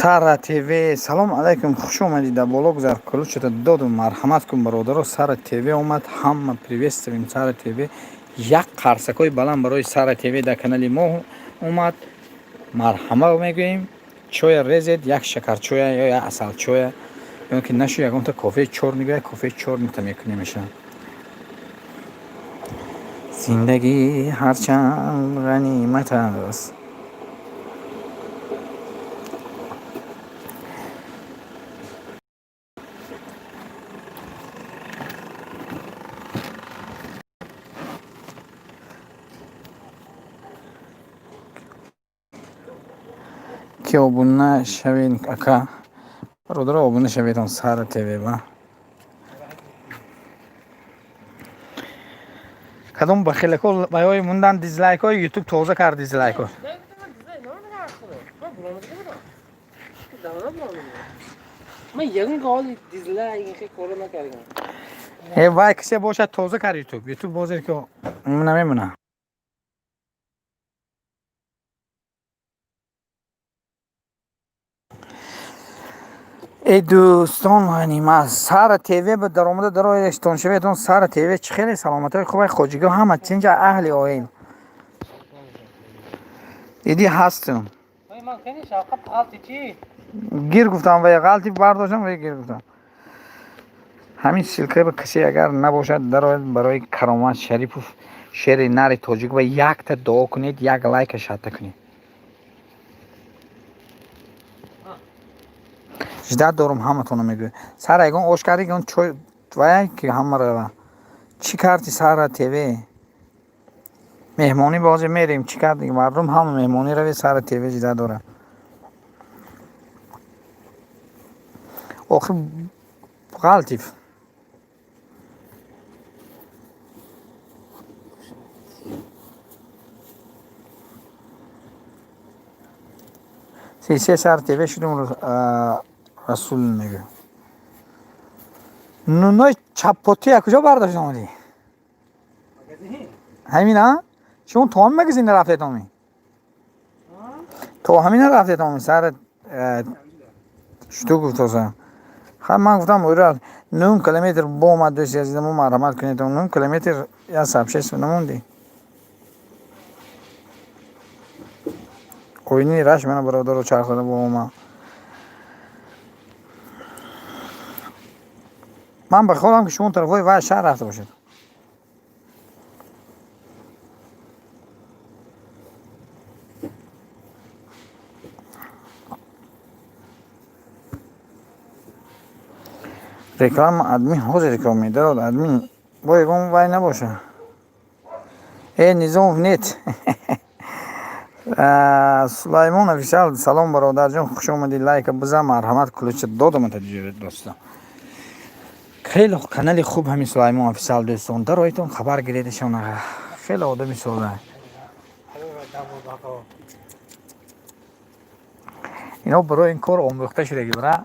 Сара ТВ, салом алайкум, хуш омадӣ. Дар боло гузар, ключата додум, марҳамат кун, бародаро. Сара ТВ омад, ҳама приветствуем Сара ТВ. Як қарсакҳои баланд барои Сара ТВ, дар канали мо омад, марҳама мегӯем. Чоя резед, як шакарчоя ё як асалчоя, ё ки нашу ягонта кофеи чёрный, як кофеи чёрный та мекунем меша. Зиндагӣ ҳарчанд ғанимат аст. Ки обуна шавед, ака, бародаро, обуна шаведон Сара ТВ ба. Кадом бахилако вайҳои мундан, дизлайкҳои Ютуб тоза кард дизлайкҳо. Ман ягон ҳоли дизлайк хе коро накардам. Э, вай кисе бошад, тоза кард Ютуб. Ютуб бозер ки намемона. Эй дӯстон, ғанимат. Сара ТВ ба даромада дароештон шаветон. Сара ТВ, чӣ хеле саломатҳои хубай, хоҷигиҳо ҳама тинҷа, аҳли оил дидӣ ҳастум. Ман хеле шавқа ғалти чӣ? Гир гуфтам ва ғалти бардоштам ва гир гуфтам. Ҳамин ссылка ба касе агар набошад, дарояд, барои Каромат Шарипов, шери нари тоҷик, ва якта дуо кунед, як лайка шатта кунед. Ждать дорум ҳаматонро, мегӯяд. Сара, ягон ош карди, ягон чой вая ки ҳама рава. Чӣ карди, Сара ТВ? Меҳмонӣ бозе мерем, чӣ карди? Мардум ҳама меҳмонӣ равед, Сара ТВ ждать дорад. Охи ғалтиф. 33 Сар ТВ шудум, Расул мегӯяд. Нунои чапотӣ аз куҷо бардошт омадӣ? Ҳамин а? Шумо то ҳамин магазин рафтед оми? То ҳамина рафтед оми, сар шту гуфтоса. Ха, ман гуфтам, ура 9 километр бо омад, дӯсти азизамо, марҳамат кунед. 9 километр я сообщество намонди. Оини раш мана, бародаро, чарх зада бо омад. Ман ба хаёлам, ки шумо тарафҳои вай шаҳр рафта бошед. Реклама, админ ҳозир реклама медарод, админ бо ягон вай набоша. Э, Низомов, нет. Сулаймон офисиал, салом, бародарҷон, хуш омадӣ, лайка бизан, марҳамат, ключа додам дӯстон. Хеле канали хуб ҳамин Сулаймон офисиал, дӯстон, дароитон, хабар гиредашон, хеле одами сода. Ино барои ин кор омӯхта шудаги, бара.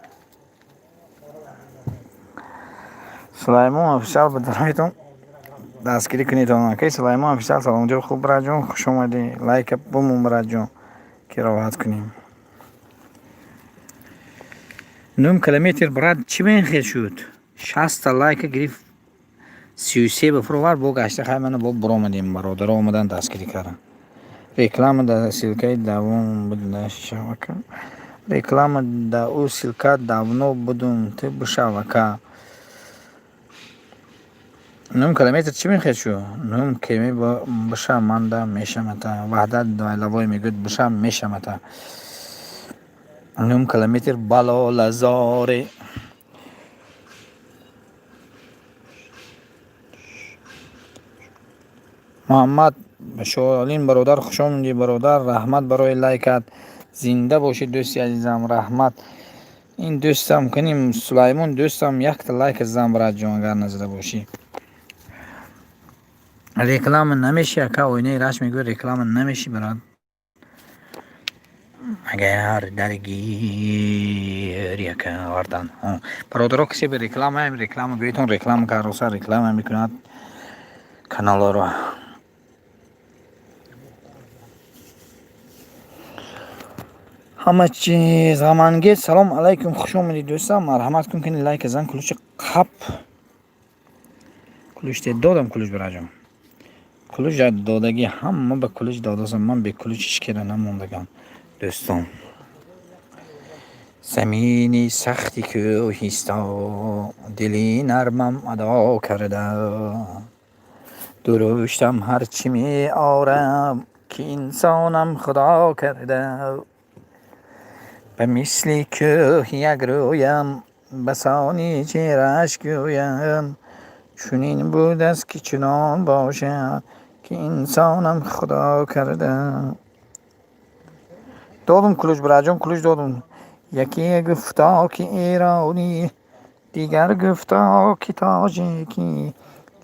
Сулаймон офисиал ба дароитон, дастгирӣ кунед. Акай Сулаймон офисиал, саломҷон, хуб, браҷон, хуш омадӣ, лайка бумон, браҷон, ки роҳат кунем. Нум километр, брат, чӣ мехел шуд? 60-та лайка гирифт, 33 ба фуровар, бо гашта хай мана бо буромадем, бародаро омадан дастгирӣ карданд. Реклама да ссылкаи давом буда шавака. Реклама да ӯ ссылка давно будум, ту бишавака. Нум километр чӣ мехел шуд? Нум кеми биша манда мешамата. Ваҳдат Лавой мегӯяд, биша мешамата. Нум километр балолазоре. Муҳаммад Шоалин бародар, хуш омадӣ, бародар, раҳмат барои лайкат. Зинда бошӣ, дӯсти азизам, раҳмат. Ин дӯстам кунем, Сулаймон дӯстам, якта лайк зан, братҷон, агар назада бошӣ. Реклама намеши, ака, оинаи раш мегӯяд, реклама намеши, брат. Агар дар гиря кардан. Бародаро, касе бе реклама, реклама гӯетон, реклама карроса реклама мекунад каналҳоро. Ҳама чиз ғамангез. Салом алайкум, хуш омадӣ, дӯстам, марҳамат кун, кани лайка зан, ключи қап. Ключ те додам, ключ, бираҷон. Ключ додагӣ, ҳама ба ключ додасам, ман бе ключ ҳеч кера намондагам, дӯстон. Замини сахти кӯҳистон дили нармам адо карда. Дуруштам ҳарчи меорам, ки инсонам худо карда. Ба мисли кӯҳ як рӯям, ба сони чеҳрааш гӯям. Чунин будаст, ки чунон бошад, ки инсонам худо карда. Додум ключ, бираҷон, ключ додум. Яке гуфто, ки эронӣ, дигар гуфто, ки тоҷикӣ.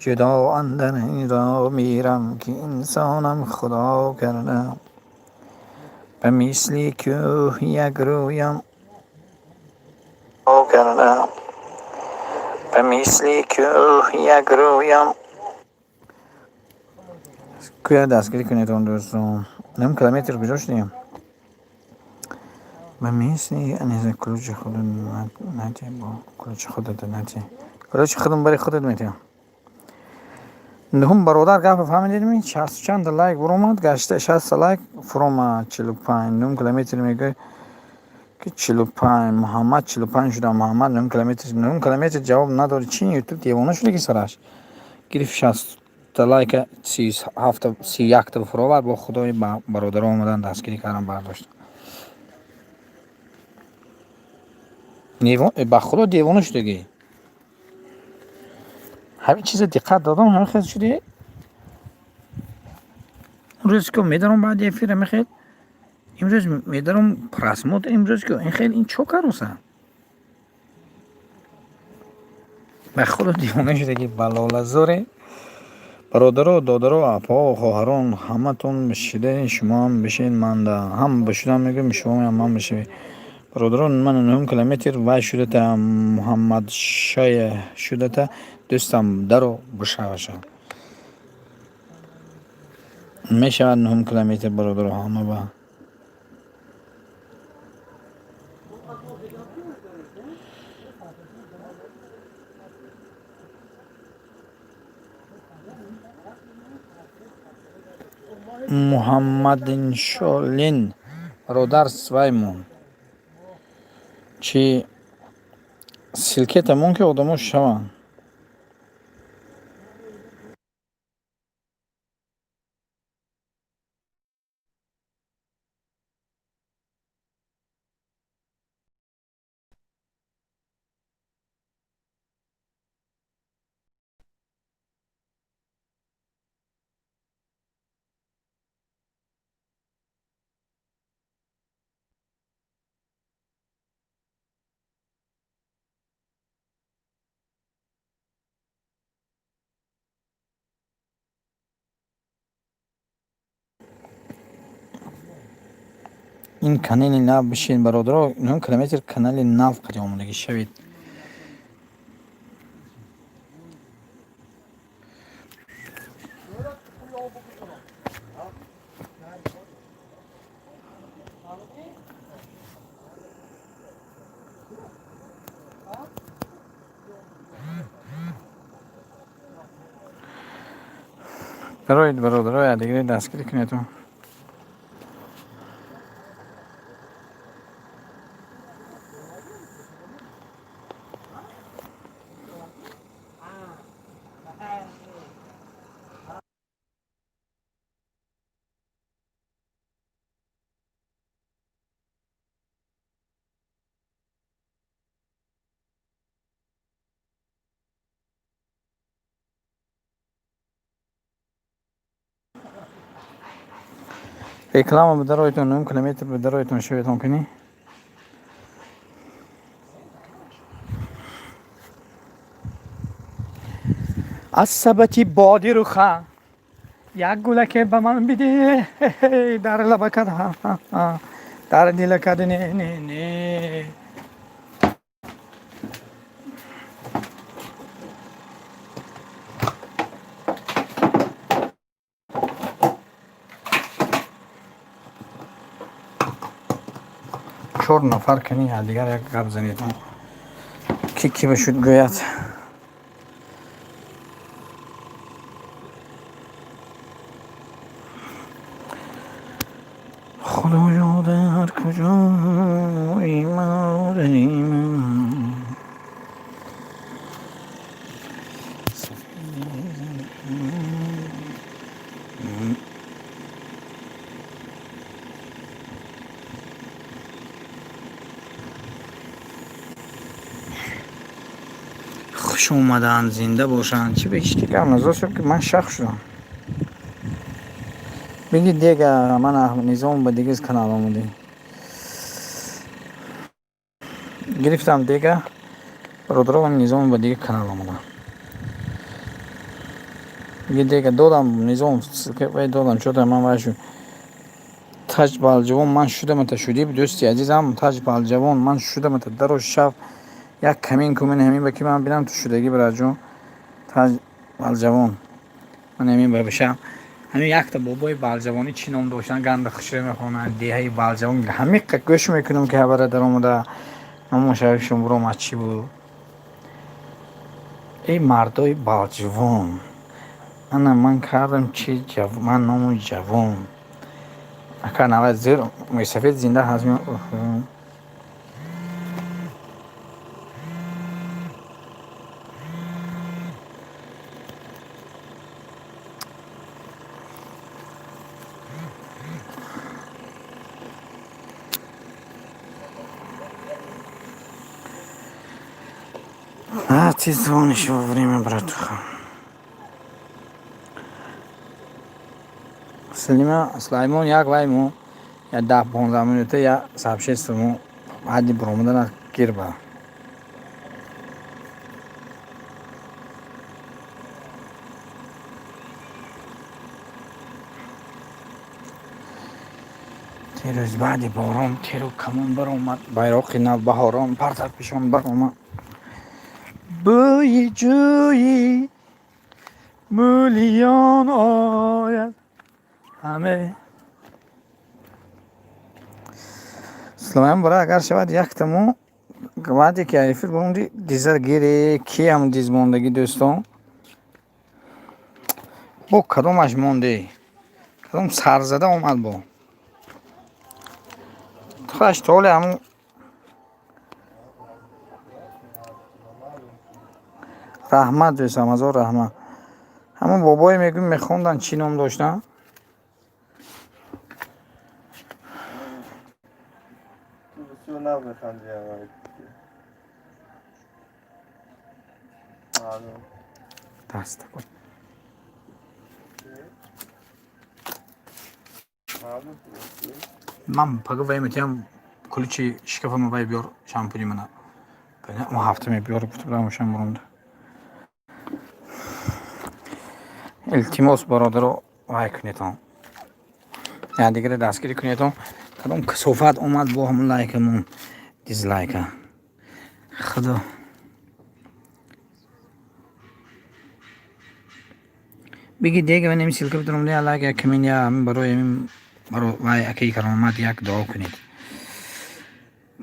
Ҷудо андар ин роҳ мирам, ки инсонам худо карда. Ба мисли кӯҳ як рӯям. Карда. Ба мисли кӯҳ як рӯям. Кӯя дастгирӣ кунед он дӯстон. Ним километр куҷо шудем? Ба мисли аниза ключи худо натӣ, бо ключи худата натӣ. Ключи худам барои худат метиҳам. Нуҳум бародар, гапа фаҳмидедми? Шасту чанда лайк буромад, гашта 60-та лайк фуромад, 45. Нум километр мегӯяд, ки 45. Муҳаммад 45 шуда, Муҳаммад нум километр, нум километр ҷавоб надори. Чи ютуб девона шуда, ки сараш? Гирифт 60-та лайка, 37-та, 31-та фуровард, бо худои бародаро омадан дастгирӣ кардам, бардоштам. Ба худо девона шудагӣ. Ҳамин чиза диққат додам, ҳамин хел шуди. Имрӯз ки медаром баъди эфир ҳамин хел. Имрӯз медаром просмотр, имрӯз ки ин хел ин чо кароса? Ба худо девона шудагӣ, балолазоре. Бародаро, додаро, апаҳо, хоҳарон, ҳаматон шида, шумоам бишед манда. Ҳам ба шудам мегӯям, шумоам ман бишавед. Бародарон, ман нуҳум километр вай шудата, Муҳаммадшоя шудата, дӯстам, даро бишаваша. Мешавад нуҳум километр, бародаро, ҳама ба. Муҳаммадиншолин бародар, сваймон. Чи ссылкета мон, ки одамо шаванд. Ин канали нав бишин, бародаро, нум километр канали нав қади омодагӣ шавед. Дароед, бародаро, якдигаре дастгирӣ кунедон. Реклама бидароедтон, 9 километр бидароедтон, шоедтон кунӣ. Аз сабати боди руха як гулаке ба ман бидеҳ, дар лабакат дар дилакат не не не. Чор нафар кани, дигар як гап занедон, ки ки ба шуд гӯяд. Худоё, дар куҷои модари ман? Хуш омаданд, зинда бошанд. Чӣ ба ҳеч ки гап назор шуд, ки ман шах шудам. Биги дега, ман Низом ба дигиз канал омадем. Гирифтам дега, бародаро, Низом ба дига канал омадам. Биги дега додам, Низом вай додам, чота ман вай шуд. Таҷ Балҷавон ман шудамата шудӣ, дӯсти азизам, Таҷ Балҷавон ман шудамата даро шав як камин кумин ҳамин ба ки ман бинам ту шудагӣ, бираҷон. Таҷ Балҷавон ман ҳамин ба бишам. Ҳамин якта бобои балҷавонӣ чӣ ном доштанд, ганда хушрӯ мехонанд, деҳаи Балҷавон. Ҳамиқа гӯш мекунам, ки хабара даромада ному шарифшон буромад, чӣ буд? Эй мардои Балҷавон, ана ман кардам чи, ман ному ҷавон. Ака навай зер мӯйсафед зинда ҳаст. А, ты звонишь во время, братуха. Салима, Сулаймон, як вай мо, я 10-15 минута, я сообщество мо, ҳадди буромадана гирба. Тирӯз баъди борон тиру камон баромад, байроқи навбаҳорон партарпишон баромад. Бӯи ҷӯи мӯлиён ояд ҳаме. Сулаймон бара, агар шавад, яктаму баъде ки эфир бурунди диза гире, киам диз мондагӣ, дӯстон, бо кадомаш монде, кадом сарзада омад, бо хаш толе ҳамун. Раҳмат, дӯстам, ҳазор раҳмат. Ҳамон бобое мегӯм мехонданд, чӣ ном доштанд? Ту бисёр нағз механди, маълум. Даста кун. Маълум. Ман пага вай метиҳам ключи шкафама, вай биёр, шампуни мана. Он ҳафта мебиёр, гуфта будам, ошам буромда. Илтимос, бародаро, вай кунедон, якдигаре дастгирӣ кунедон. Кадом касофат омад бо ҳамон лайкамон, дизлайка, худо. Биги дега, ванем ссылка бидорам, я лайк, я коммент, я ҳамин барои ҳамин вай акаи Каромат як дуо кунед.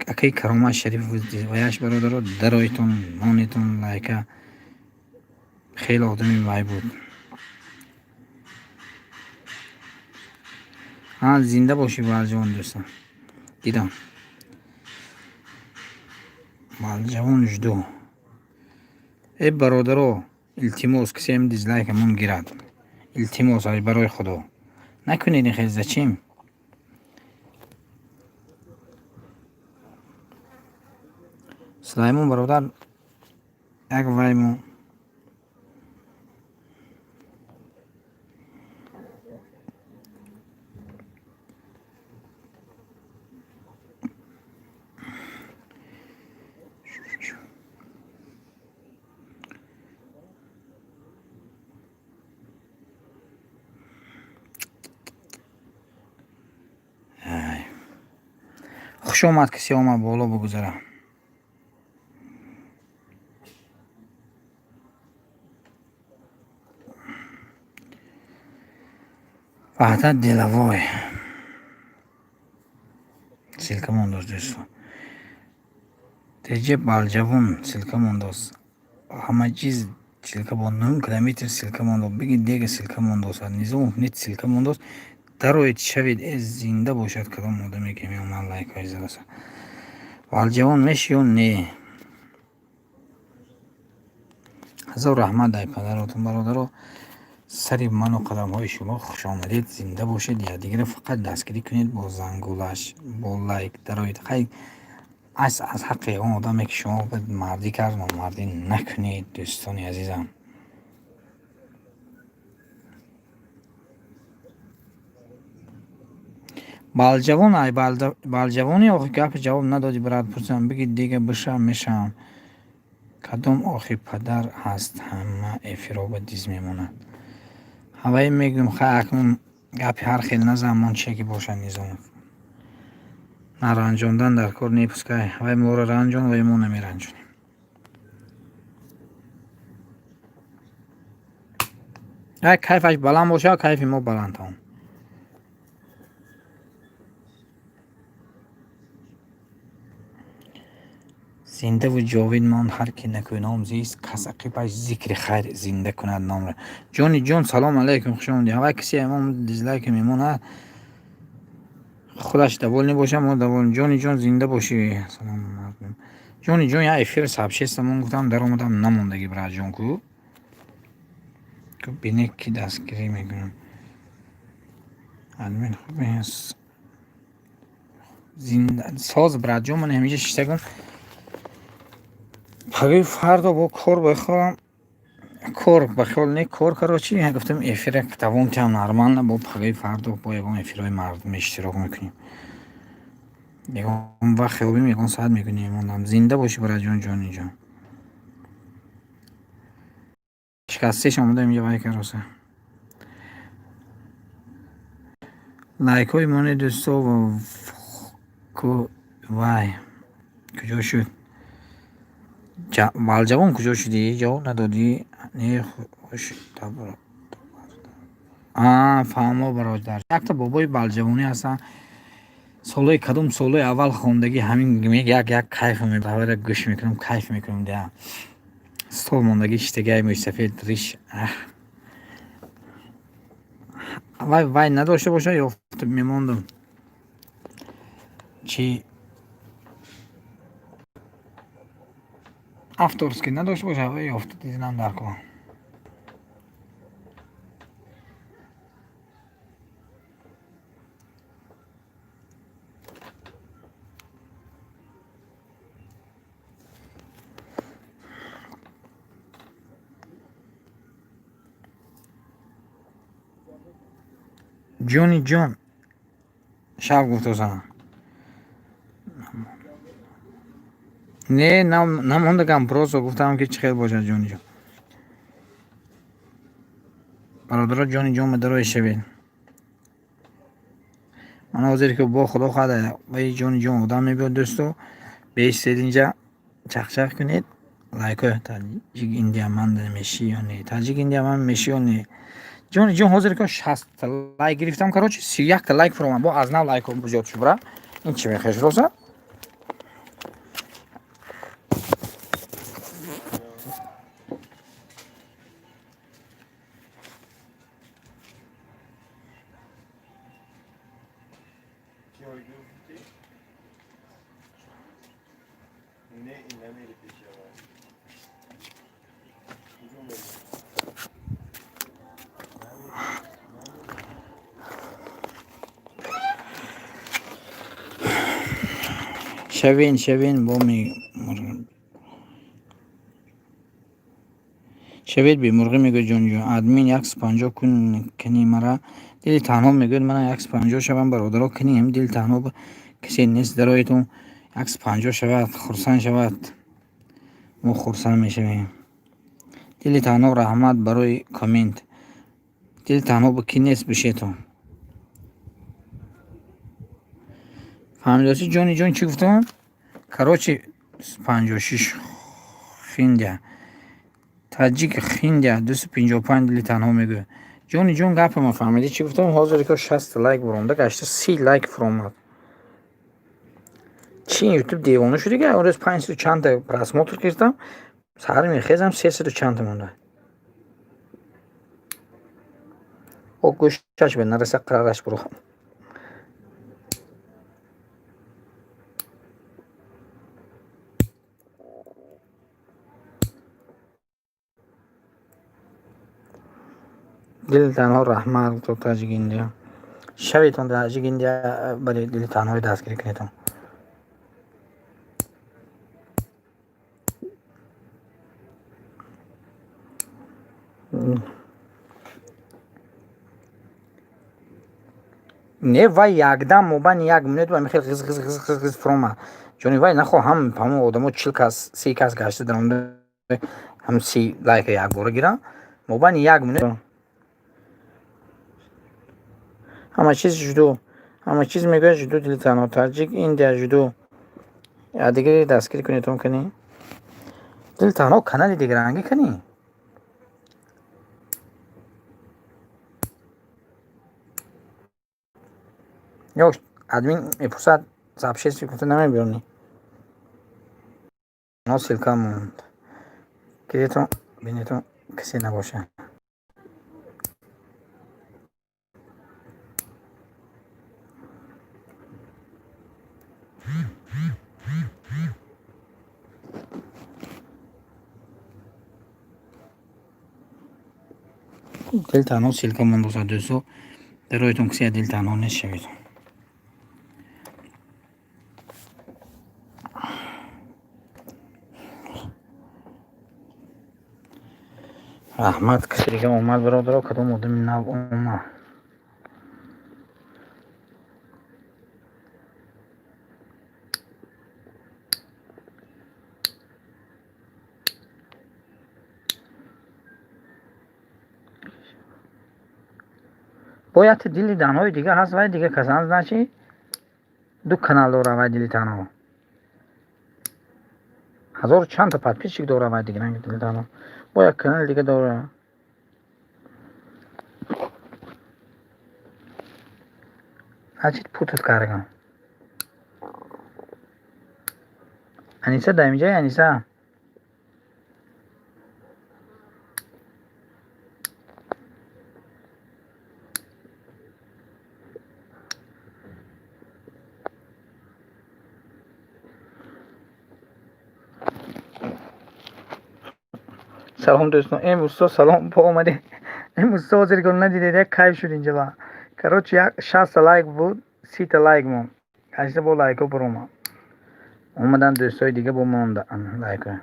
Акаи Каромат Шариф ваяш, бародаро, дароитон, монетон лайка. Хеле одами вай буд. Зинда бошӣ, Балҷавон дӯстам. Дидам. Балҷавон, жду. Э, бародаро, илтимос, касе дизлайкамон гирад. Илтимос, ай барои Худо. Накунед ин хел, зачем? Сулаймон бародар, як вайму хуш омад, касе омад, боло бигузара. Ваҳдат деловой. Ссылка мондоз, дӯстон. Теҷе Балҷавон ссылка мондоз. Ҳама чиз ссылка бо 9 километр ссылка мондоз. Биги дега ссылка мондоз. Низомов нет ссылка мондоз. Дароед, шавед, э, зинда бошад кадом одаме ки меомад, лайкҳои задаса. Балҷавон меши ё не? Ҳазор раҳмат ай падаротон, бародаро. Сари ману қадамҳои шумо, хушомадед, зинда бошед. Якдигарро фақат дастгирӣ кунед бо зангулаш, бо лайк. Дароед, хай, аз ҳаққи ягон одаме ки шумо мардӣ кард, номардӣ накунед, дӯстони азизам. Балҷавон, ай Балҷавони, охи гапи ҷавоб надодӣ, брат. Пурсам, биги дига бишам мешавам. Кадом охи падар ҳаст, ҳама эфироба диз мемонад. Ҳаваи мегӯем, хай, акнун гапи ҳар хел назан, мон чие ки бошад, Низомов. На ранҷондан дар кор не, пускай. Вай моро ранҷон, вай мо намеранҷонем. Ай кайфаш баланд бошад, кайфи мо баланд, тамом. Зиндаву ҷовид монд ҳар ки некӯном зист, кас ақибаш зикри хайр зинда кунад номро. Ҷони ҷон, салом алайкум, хуш омадӣ. Ҳавай касе ҳамон дизлайка мемонад, худаш довольный бошад, мо довольный. Ҷони ҷон, зинда бошӣ. Салом мардум. Ҷони ҷон, я эфир сообществомон гуфтам, даромадам, намондагӣ, братҷон, ку. Бине, ки дастгирӣ мекунам. Админ хуб аст. Зинда соз, братҷон, ман ҳамеша шиштагам. Паги фардо бо кор бихоҳам, кор ба хиёл не, кор, короче, гуфтам, эфира давом тиҳам нормально, бо пагаи фардо бо ягон эфирҳои мардум иштирок мекунем. Ягон вақт ёбим, ягон соат мекунем. Мондам. Зинда бошӣ, братҷон, ҷони ҷон. Шикастеш омада инҷа вай кароса. Лайкҳои мони, дӯсто, вай куҷо шуд? Балҷавон, куҷо шудӣ? Ҷавоб надодӣ? Не, хуш. Фаҳмо, бародар. Якта бобои балҷавонӣ ҳастанд. Солҳои кадом солҳои аввал хондагӣ, ҳамин як як кайф мебара, гӯш мекунам, кайф мекунам, дия. Стол мондагӣ, шиштагиай, мӯйсафед, риш. Вай вай надошта боша, ёфта мемондам. Чи авторский надошта боша, вай ёфта дидинам дар кор. Ҷони ҷон, шаб гуфтосам. Не, намондагам, просто гуфтам, ки чӣ хел бошад, ҷони ҷон. Бародаро, ҷони ҷон, мадарои шавед. Ман ҳозир ки бо худо хоҳад, вай ҷони ҷон одам мебиёд, дӯсто. Беистед, инҷа чақчақ кунед. Лайкҳои таҷик индия ман мешӣ ё не? Таҷик индия ман мешӣ ё не? Ҷони ҷон, ҳозир ки 60 лайк гирифтам, короче, 31-та лайк фуромад, бо аз нав лайкҳо зиёд шуд, бра. Ин чӣ мехоҳиш, роза? Киёр гуфтӣ? Не, ин намери пешава. Куҷо мери? Шавен, шавен, бо шавед бемурғӣ мегӯяд ҷонҷон. Админ 150 кун кани мара. Дили танҳо мегӯяд мана 150 шавам, бародаро, кани дили танҳо касе нест дароятон 150 шавад, хурсанд шавад, мо хурсанд мешавем. Дили танҳо, раҳмат барои коммент. Дили танҳо ба ки нест бишетон. Фаҳмидоси, ҷони ҷон, чӣ гуфтам? Короче, 56 хиндия. Таҷик хиндия 255 дили танҳо мегӯяд. Ҷони ҷон, гапама фаҳмидӣ, чӣ гуфтам? Ҳозир ко 60 лайк буромда гашта, 30 лайк фуромад. Чи ютуб девона шудига? Он рӯз 500 чандта просмотр кардам, саҳар мехезам, 300 чандта монда. О, гӯшаш бе нараса, қарараш буром. Дили танҳо, раҳмат то Таҷик Индия. Шавитон Таҷик Индия, бале, дили танҳои дастгирӣ кунедон. Не, вай якдам мобайни як минут ва михел ғиз ғиз ғиз ғиз ғиз фуромад. Ҷони, вай нахоҳам ҳамон одамо 40 кас, 30 кас гашта даромада, ҳам 30 лайка якбора гирам. Мобайни як минут ҳама чиз жду, ҳама чиз мегӯяд жду. Дили танҳо, Таҷик Индия жду. Дигаре дастгирӣ кунедон кани. Дили танҳо канали дигарангӣ кани. Ё админ мепурсад, сообщество гуфта намебиёнӣ. Но ссылка монд. Кидетон бинетон, касе набошад. Дил танҳо ссылка мондоса, дӯсто, дароятон касе дил танҳо нест шавед. Раҳмат, касе дига омад, бародаро, кадом одами нав омад? Бояд дили танҳои дига ҳаст, вай дига касан, значит, ду канал дора вай дили танҳо. Ҳазору чандта подписчик дора вай дига дили танҳо. Бо як канали дига дора. Значит, путать кардам. Аниса дар инҷаи Аниса. Салом, дӯстон. Эм усто, салом, бо омадед. Эм усто, ҳозир гол надидед, як кайф шуд инҷа ба. Короче, як 60 лайк буд, 30 лайк монд. Гашта бо лайкҳо буромад. Омадан дӯстои дига бо монда лайкҳо.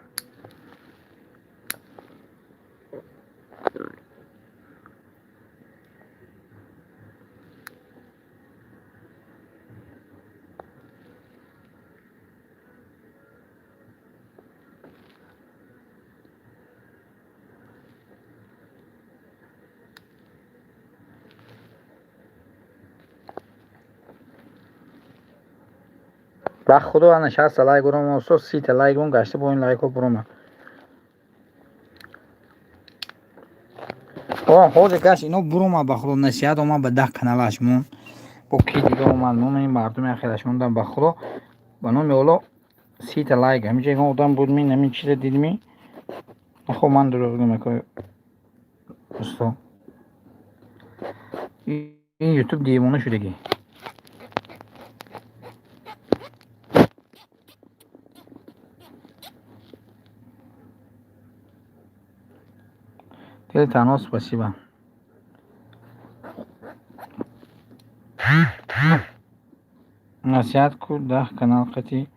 Ба худо, ана 60 лайк буромад, усто, 30 лайк мон, гашта бо ин лайкҳо буромад. О, ҳозир гашт ино буромад, ба худо, насиҳат омад ба 10 каналаш мон. Бо ки дига омад, мон ин мардуми ахираш мондан, ба худо, ба номи Олло, 30 лайк. Ҳаминҷа ягон одам буд, мин ҳамин чиза дидми? Хоб, ман дурӯғ мекунам, усто. Ин ютуб девона шудагӣ. Дили танҳо, спасибо. Насиҳат ку, 10 канал қати.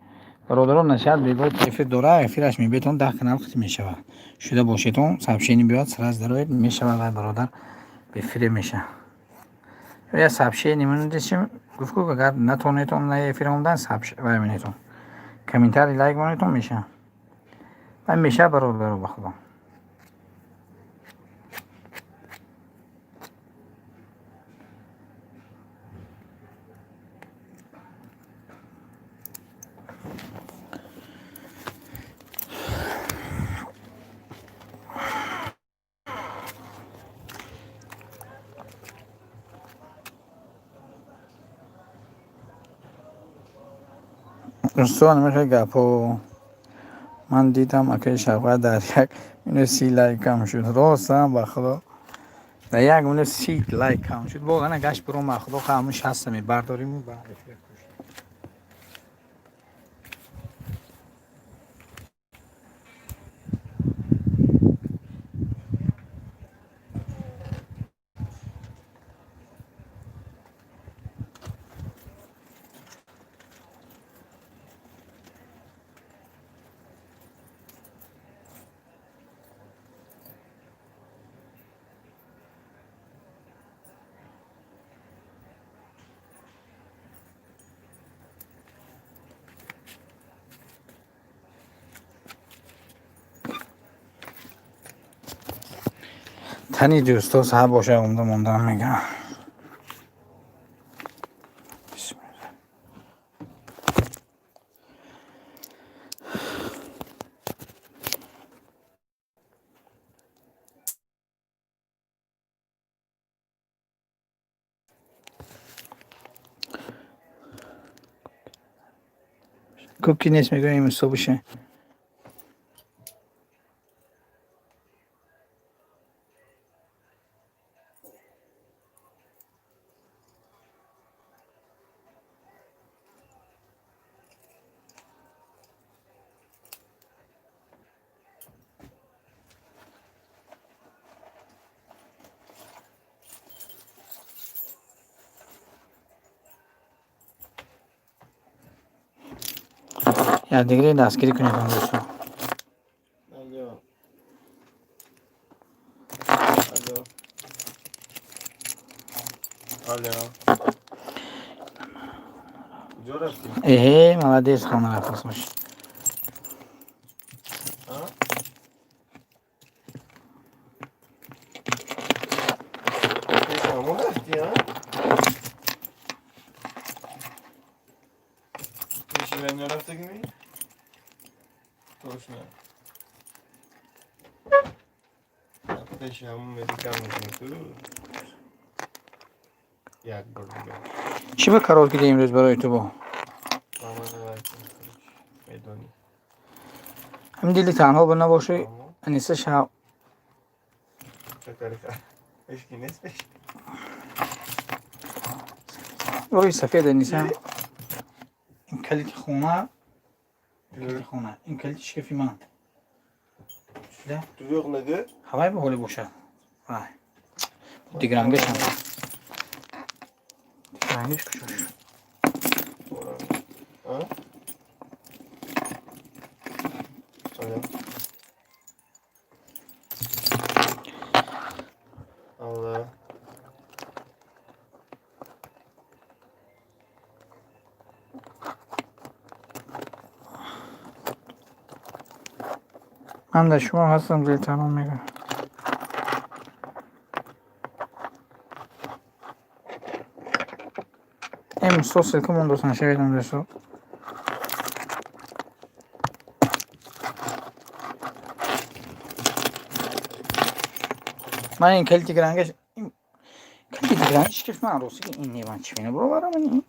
Бародарон, насиҳат бегоҳ эфир дора, эфираш мебетон, 10 канал қати мешавад. Шуда бошедон, сообщение биёяд, сразу дароед, мешавад. Вай бародар бефире меша. Я сообщение менависем, гуфт ку, агар натонетон на эфир омадан, вай менетон, комментарий, лайк монетон, меша. Вай меша, бародаро, ба худо. Устод, мехоҳи гапҳо. Ман дидам, акаи Шавқат дар 1 минут 30 лайк кам шуд. Ростам, ба худо, дар 1 минут 30 лайк кам шуд. Бо ана гашт бирома, худо хоҳ, ҳамун 60 мебардориму ба эфир. Тани дӯсто саҳар боша, омда мондаам, мегӯям. Бисмилла. Кӯки нест, мегӯям, имсол боша. Якдигаре дастгирӣ кунед, дӯстон. Алло. Алло. Алло. Куҷо рафтӣ? Эҳе, молодец, хона рафтаст бош. А? Пеши ҳамон рафтӣ, а? Пеши вай нарафтагӣ? Точно. Пеши ҳамон медикам мекунӣ ту? Як бор дига. Чӣ ба қарор киди имрӯз барои ту бо? Мама, давай, короче. Медонӣ. Ҳамин дили танҳо ба набошӣ. Мамо, Аниса шав. чакари ҳечки нест пеш? Рӯи сафед, Аниса. Ин калити хона, калити хона, ин калити шкафи ман. Шуда? Дурӯғ нагӯ. Ҳавай ба ҳоле бошад. Вай. Дигарангашам. Дигарангаш кушош. А? Алло. Алло. Ман дар шумо ҳастам, дили танҳо мегӯям. Имсол ссылка мондосан шаведам, дӯсто. Ман ин калити гирангаш, ин калити дигарангаш шкафи ман, рости ин не, ман чӣ мена бироварам ин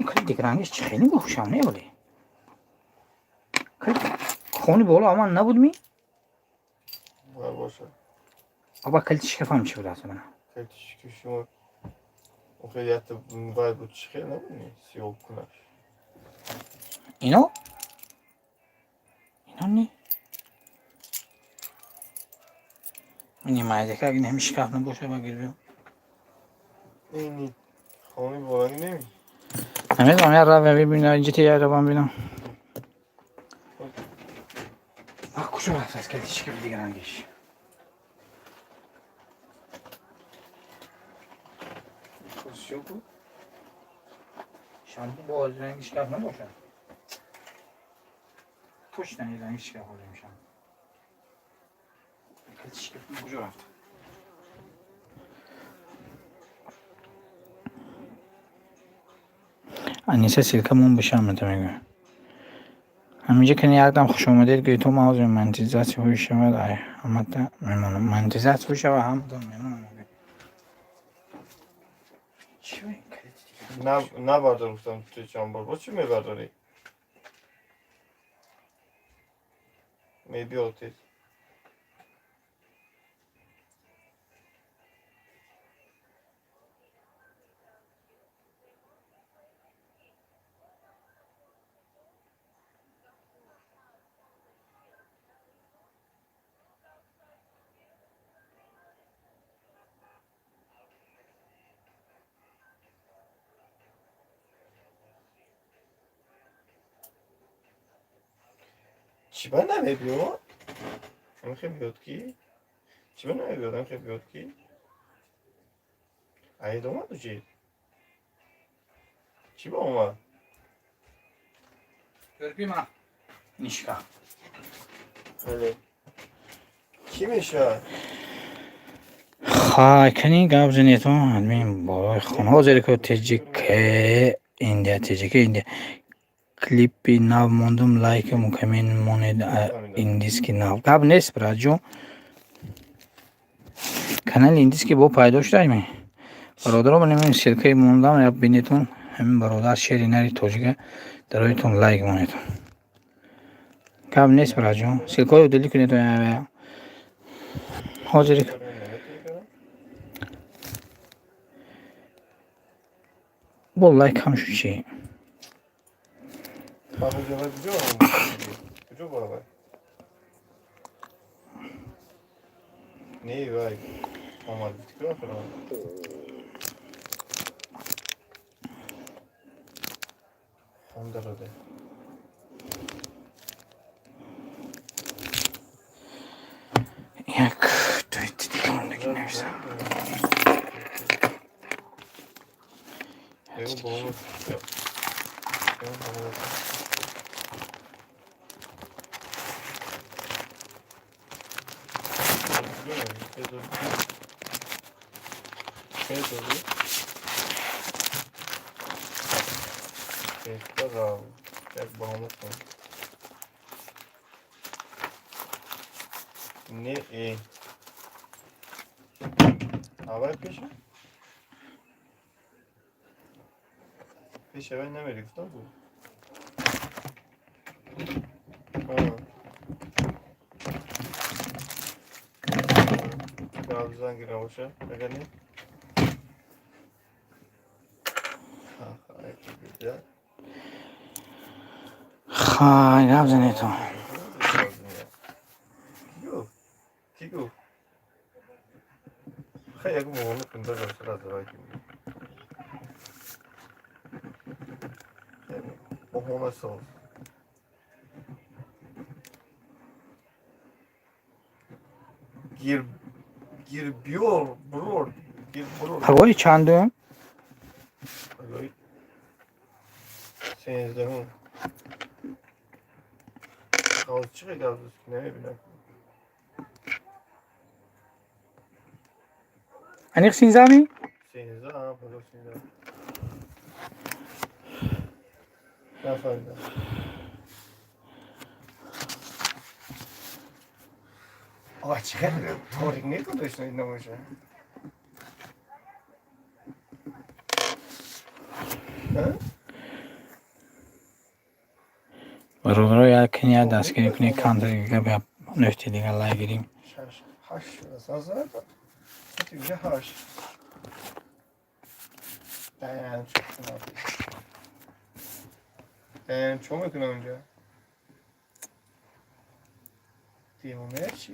калити дигарангаш чӣ хеле бохушам не, вале калити хони боло аман набуд ми? Бояд бошад. Аба, калити шкафам чӣ будааст мана? Калити шкафи шумо охир якта вай буд, чӣ хел набуд ми? Сиёҳ кунаш. Ино? Ино не. Ини майдака ин ҳами шкаф набоша, ба гирбиё. Ини хони боланги неми? Намедонам, я равем, бибинам, инҷа ти я равам бинам. А куҷо рафтааст калити шкафи дигарангиш? Хушёку? Шампун бо ранги шкаф набошад. Точно ин ранги шкаф ҳозир мешавад. Калити шкаф куҷо рафт? Аниса ссылка мон бишам мегӯяд. Ҳаминҷа кани якдам хушомадед гӯед, то ман ҳозир монетизатсия ҳои шавад, ай ҳамата мемонам. Монетизатсия шавад, ҳаматон мемонам. Чӣ ин калити дигар? Набардор гуфтам, ту чанд бор. Бо чӣ мебардорӣ? Мебиё тез. Чӣ ба намебиёд? Ҳамихе биёд ки? Чӣ ба намебиёд? Ҳамихе биёд ки? Аид омаду чӣ? Чӣ ба омад? Көрпи ма. Ин шкаф. Хеле. Кӣ мешавад? Хай, кани гап занетон, админ болои хона ҳозир ко ТЖК Индия, ТЖК Индия. Клипи нав мондум, лайк мукаммин монед, индийский нав. Гап нест, братҷон. Канали индийский бо пайдо шудайми? Бародаро, ман ҳамин ссылка и мондам, як бинетон, ҳамин бародар шери нари тоҷика дароитон лайк монед. Гап нест, братҷон. Ссылка ҳои удалить кунед. Ҳозир бо лайк кам шуд чӣ? Куҷо куҷо баравай? Не, вай омад, куҷо рафт? Хон дароде. Як дуйти дига мондаги нависам. Ягон баҳона, ягон баҳона. Як баҳона кун. Не, э. Аввал пеша? Пеша вай намери гуфтам ку. А. Гап занги набоша, агар не? Хай, гап занетон. Кӣ гуфт? Кӣ гуфт? Хай, ягон баҳона кун, дажа сразу вай ки. Баҳона соз. Гир гирбиёр брор гир брор. Пагоҳи чандум? Пагоҳи 13-ум. Ҳоз чӣ гап зад ки намебинам. Аниқ 13-ми? 13, а, пагоҳ 13. Нафаҳмидам. Оға, чӣ хеле торик некун дошта набоша. А? Бародаро, як кани як дастгирӣ кунед, камтар гап як нӯҳти дига лайк гирим. 6, 8 шуда. Соат соати уже 8. Даям чӣ кунам? Даям чӣ мекунам инҷа? Девона чӣ?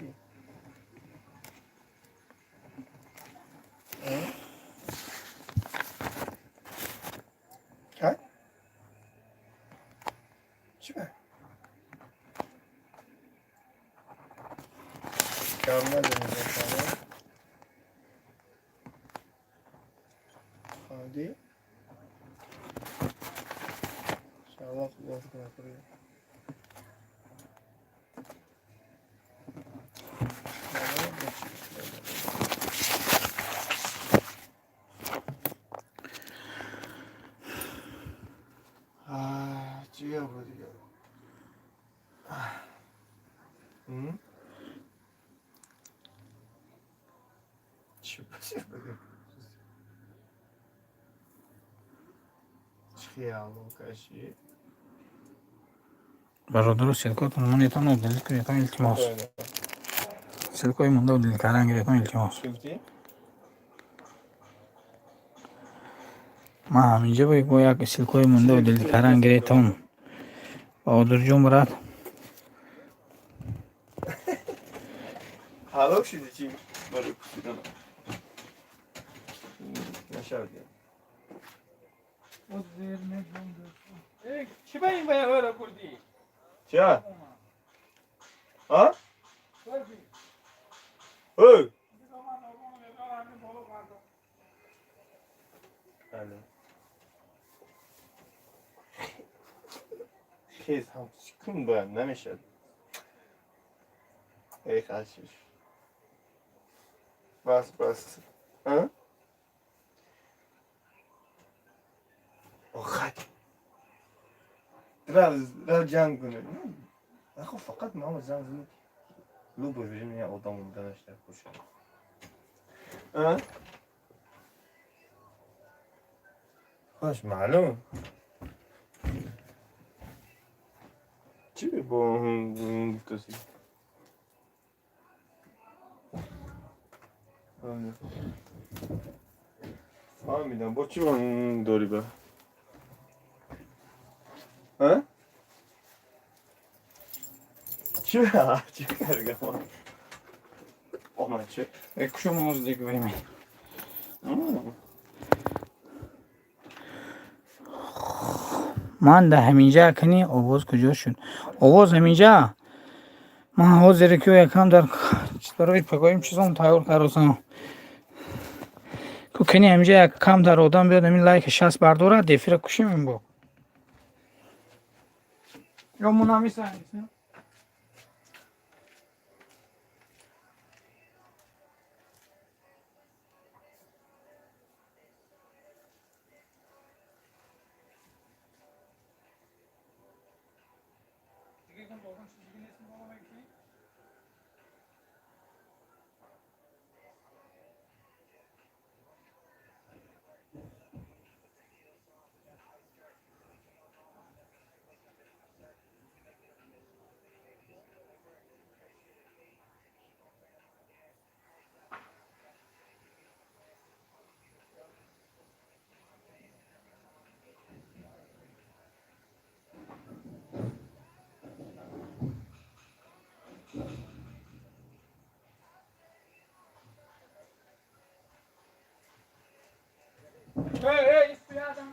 Гап назанед, фаҳмед? Фаҳмидӣ? Иншаллоҳ, Худо кунад. Чӣ гап буд дигар? Чӣ бигӯ? Чӣ хияло кашӣ? Бародаро, ссылка отон монетон удалить кунедон, илтимос. Ссылка ои монда удалить кардан гиретон, илтимос. Чӣ гуфтӣ? Ман ҳаминҷа бо як ссылка ои монда удалить кардан гиретон. Баҳодурҷон, брат. Ҳалок шудӣ чӣ барои пурсидан? Нашавд. Чӣ ба ин баяҳоро бурдӣ? Ча? А? Эй! Бале. Хез ҳам кун бояд намешад. Эй, хашиш. Бас, бас. А? Охат. Рафт ҷанг кунед. Нахо, фақат мама занг зад. Любой время одам умданаш дар кӯча. А? Хош, маълум. Чӣ бо гуфтаси? Фаҳмидам, бо чӣ дорӣ ба? А? Чӣ? Чӣ кардам? Омад чӣ? Кушом ҳозир время. Ман дар ҳаминҷа кани овоз куҷо шуд? Овоз ҳаминҷа. Ман ҳозире ки якам дар барои пагоим чизон тайёр кардам. Ку кани ҳаминҷа як кам дар одам биёд, ҳамин лайки 60 бардорад, эфира кушем ин бо. Ё мунамиса. Hey, hey, istiyorum.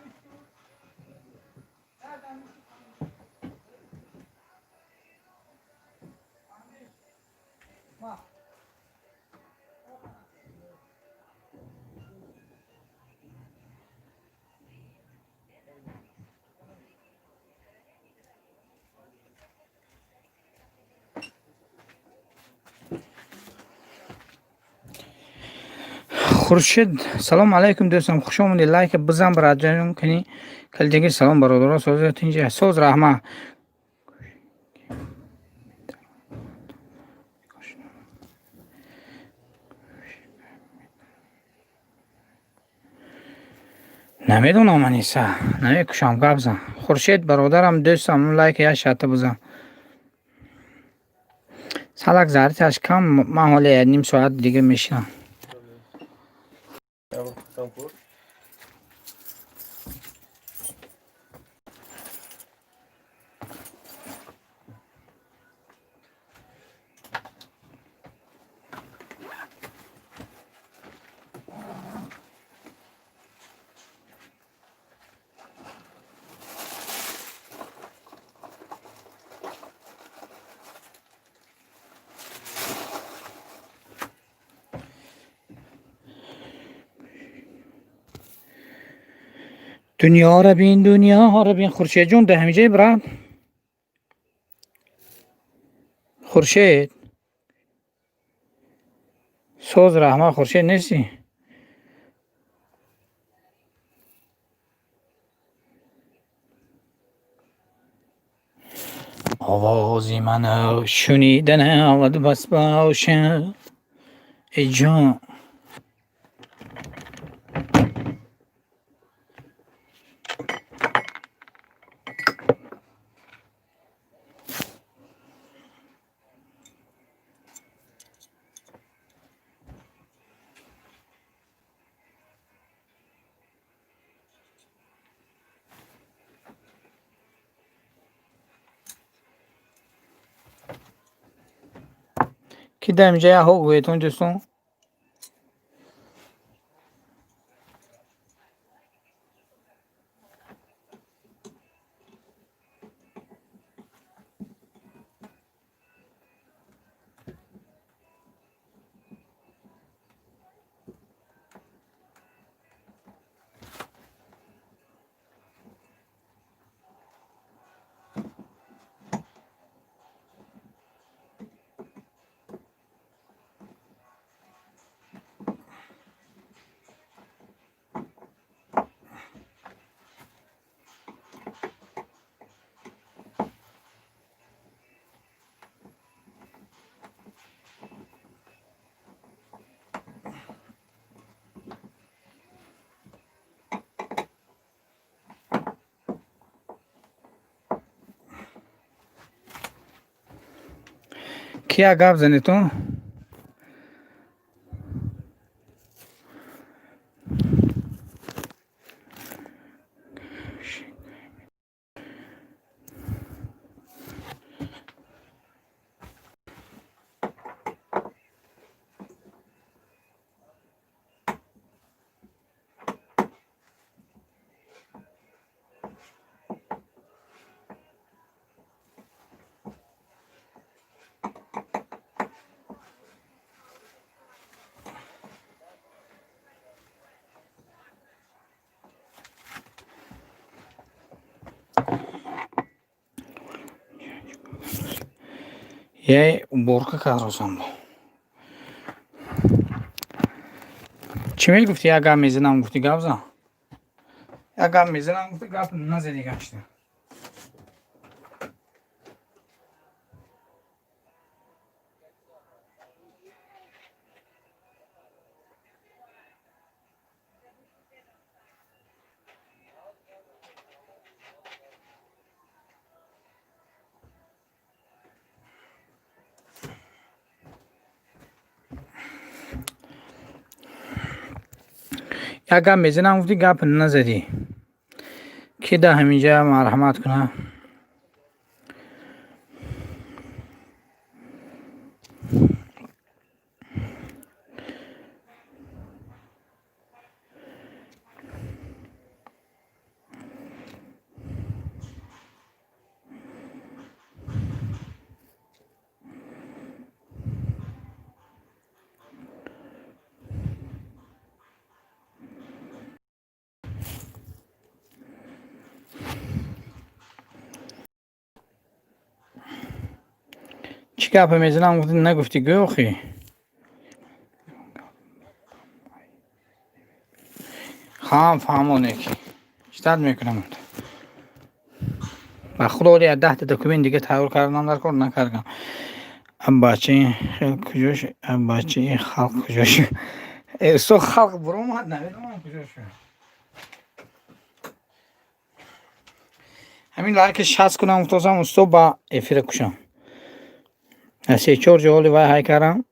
Хуршед, салом алайкум, дӯстам, хуш омадӣ. Лайк бизан, братҷонам. Кани калидагир. Салом, бародаро, сози тинҷа, соз, раҳма. Намедонам, Аниса, намекушам, гап зан. Хуршед, бародарам, дӯстам, лайк як шарта бизан. Салак зариташ кам. Ман ҳоле ним соат дига мешинам. Там кор. Дунёра бин, дунёра бин. Хуршедҷон, да ҳамиҷаи, брат? Хуршед соз, раҳмат. Хуршед нестӣ? Овози ману шунида навад бас бошад, эй ҷон. Ки дар инҷа як ҳо гӯетон, дӯстон? Ки як гап занедтон? Яй, уборка каросам. Чӣ мегуфтӣ? Як гап мезанам гуфтӣ, гап зан. Як гап мезанам гуфтӣ, гап назадӣ гашта. Як гап мезанам гуфтӣ, гап назадӣ. Ки дар ҳаминҷа марҳамат кунад? Чӣ гапе мезанам гуфтӣ, нагуфтӣ, гӯ охӣ. Ҳам фаҳмоне ки ждать мекунам. Ба худо, оли як 10-та документ дига тайёр кардам, дар кор накардам. Бачаи хел куҷо шуд? Бачаи халқ куҷо шуд? Усто, халқ буромад, намедонам куҷо шуд. Ҳамин лайки 60 кунам гуфтосам, усто, ба эфира кушам. Се чор ҷо ҳоли вай ҳай кардам.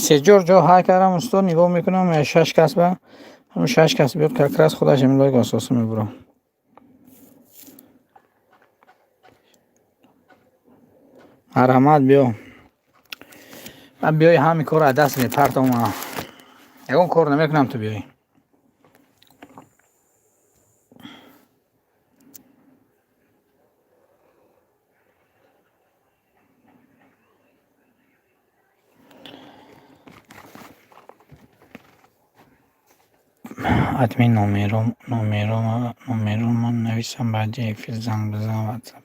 Се чор ҷо ҳай кардам, усто, нигоҳ мекунам, шаш кас ба Ҳамун шаш кас биёд, как раз худаш ҳамин лайк асосӣ мебурад. Марҳамат, биё. Ман биёи, ҳамин корро аз даст мепартам. Ягон кор намекунам, ту биёӣ. Админ, номерома нависам, баъди эфир занг бизан, ватсап.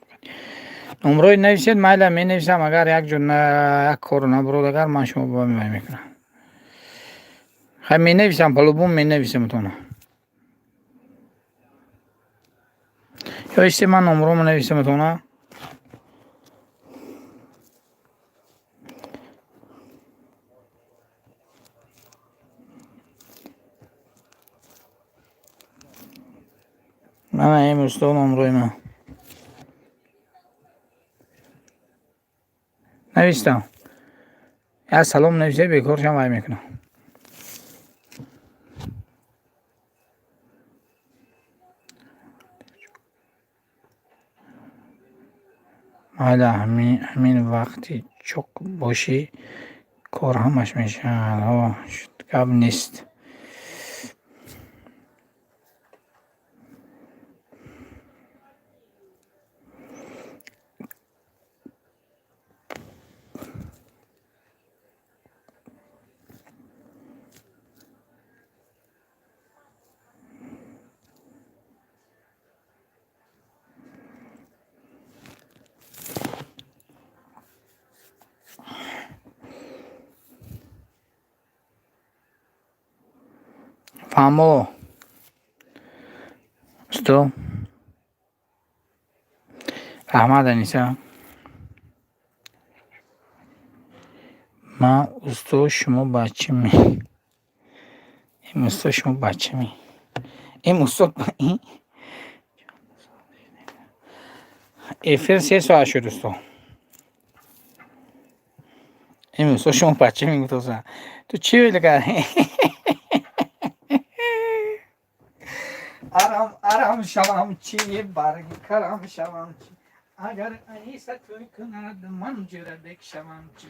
Номрои нависед, майла, менависам. Агар як ҷо як корро набурод, агар ман шумо ба мевай мекунам. Хай, менависам, по-любому менависамтона. Ё исте, ман номромо нависамтона. Мана им, усто, номрои ман навистам. Як салом нависе, бекоршам вай мекунам. Майла, ҳамин вақти чоқ бошӣ, кор ҳамаш мешавад. Ҳо, гап нест. Фаҳмо, усто. Раҳмат, Аниса. Ман усто, шумо бачами. Им усто, шумо бачами. Им усто. Эфир 3 соат шуд, усто. Им усто, шумо бачами, гуфтоса. Ту чӣ вел кардӣ? Арам арам шавам чӣ, барги карам шавам чӣ, агар Аниса тӯй кунад, ман Ҷӯрабек шавам чӣ?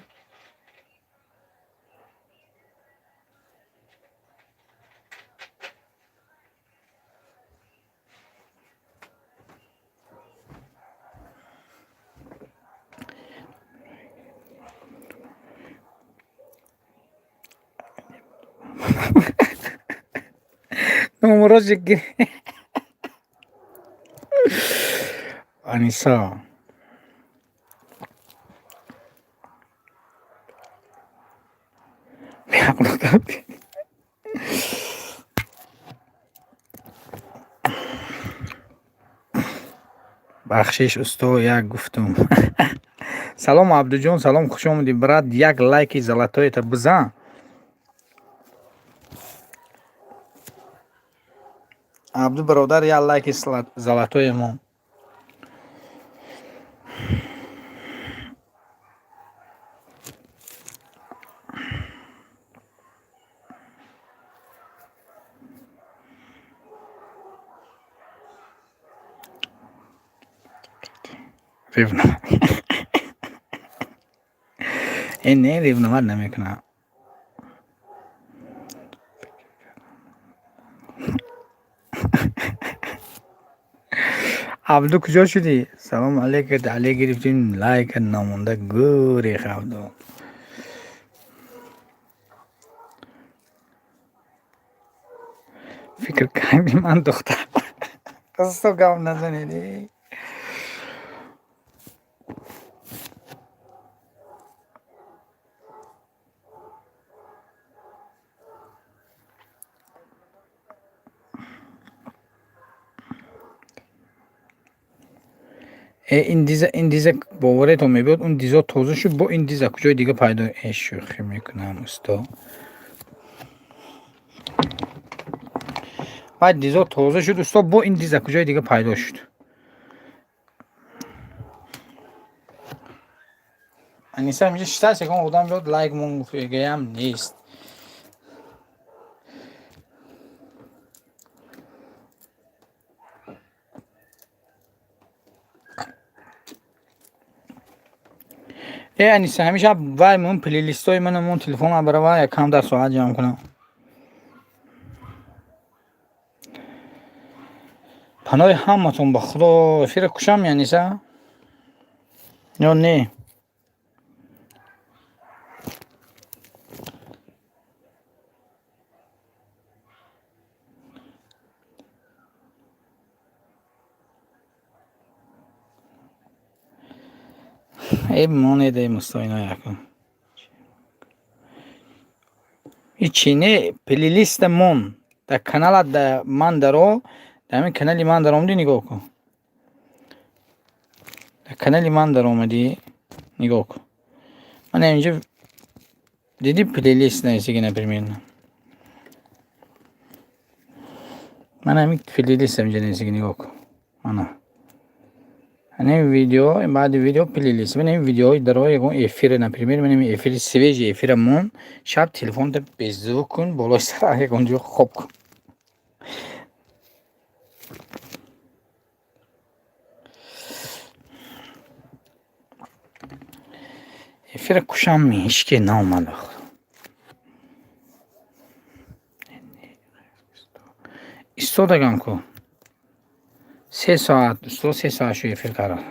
Номрози. Аниса, беақло. Бахшиш, усто, як гуфтум. Салом, Абдуҷон, салом, хуш омадӣ, брат. Як лайки золотой ета бизан. Абду бародар, як лайки золотой мо. Ревновать э не, ревновать намекунам. Абду, куҷо шудӣ? Салом алейка, али гирифтим, лайка намонда, гӯрех, Абду. Фикр кардӣ ман духтар? Усто, гап назанед. Э, ин диза, ин диза, боваретон мебиёд, он дизо тоза шуд, бо ин диза куҷои дига пайдо. Э, шӯхӣ мекунам, усто. Баъд дизо тоза шуд, усто, бо ин диза куҷои дига пайдо шуд. Аниса инҷа шитаст, ягон одам биёд, лайк мон, гуфтагаям нест. Э, Аниса, ҳамеша вай мон плейлистои мана мон телефонам барава якам дар соат ҷамъ кунам. Паноҳи ҳаматон ба Худо, эфира кушам, Аниса, ё не? Э, монед, э, мустоино якун. Ҳичи не, плейлиста мон. Дар канала да ман даро, дар ҳамин канали ман даромадӣ, нигоҳ кун. Дар канали ман даромадӣ, нигоҳ кун. Ман инҷо дидӣ, плейлист нависиги, например. Ман ҳамин плейлист инҷо нависиги, нигоҳ кун. Мана. Ҳамин видео, баъди видео плейлист. Ман ҳамин видеоҳои дарои ягон эфире, например, ман ҳамин эфири, свежий эфира мон, шаб телефонта беззвук кун, болои сара ягон ҷо хоб кун. Эфира кушам, ҳеч ке наомад, ба Худо. Истодагам ку. 3 соат, усто, 3 соат шу эфир кардам.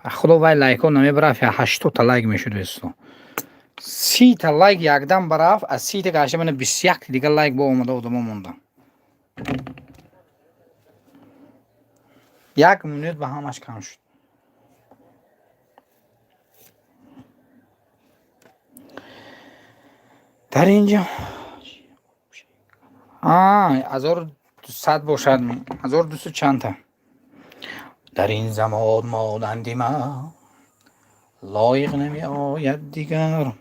Худо, вай лайкҳо намебарафт, 80-та лайк мешуд, усто. 30-та лайк якдам барафт, аз 30-та гашта мана 21 дига лайк бо омада, одамо мондам. Як минут ба ҳамаш кам шуд. Дар инҷо 1200 бошад, 1200 чандта. Дар ин замон монанди ман лоиқ намеояд дигар.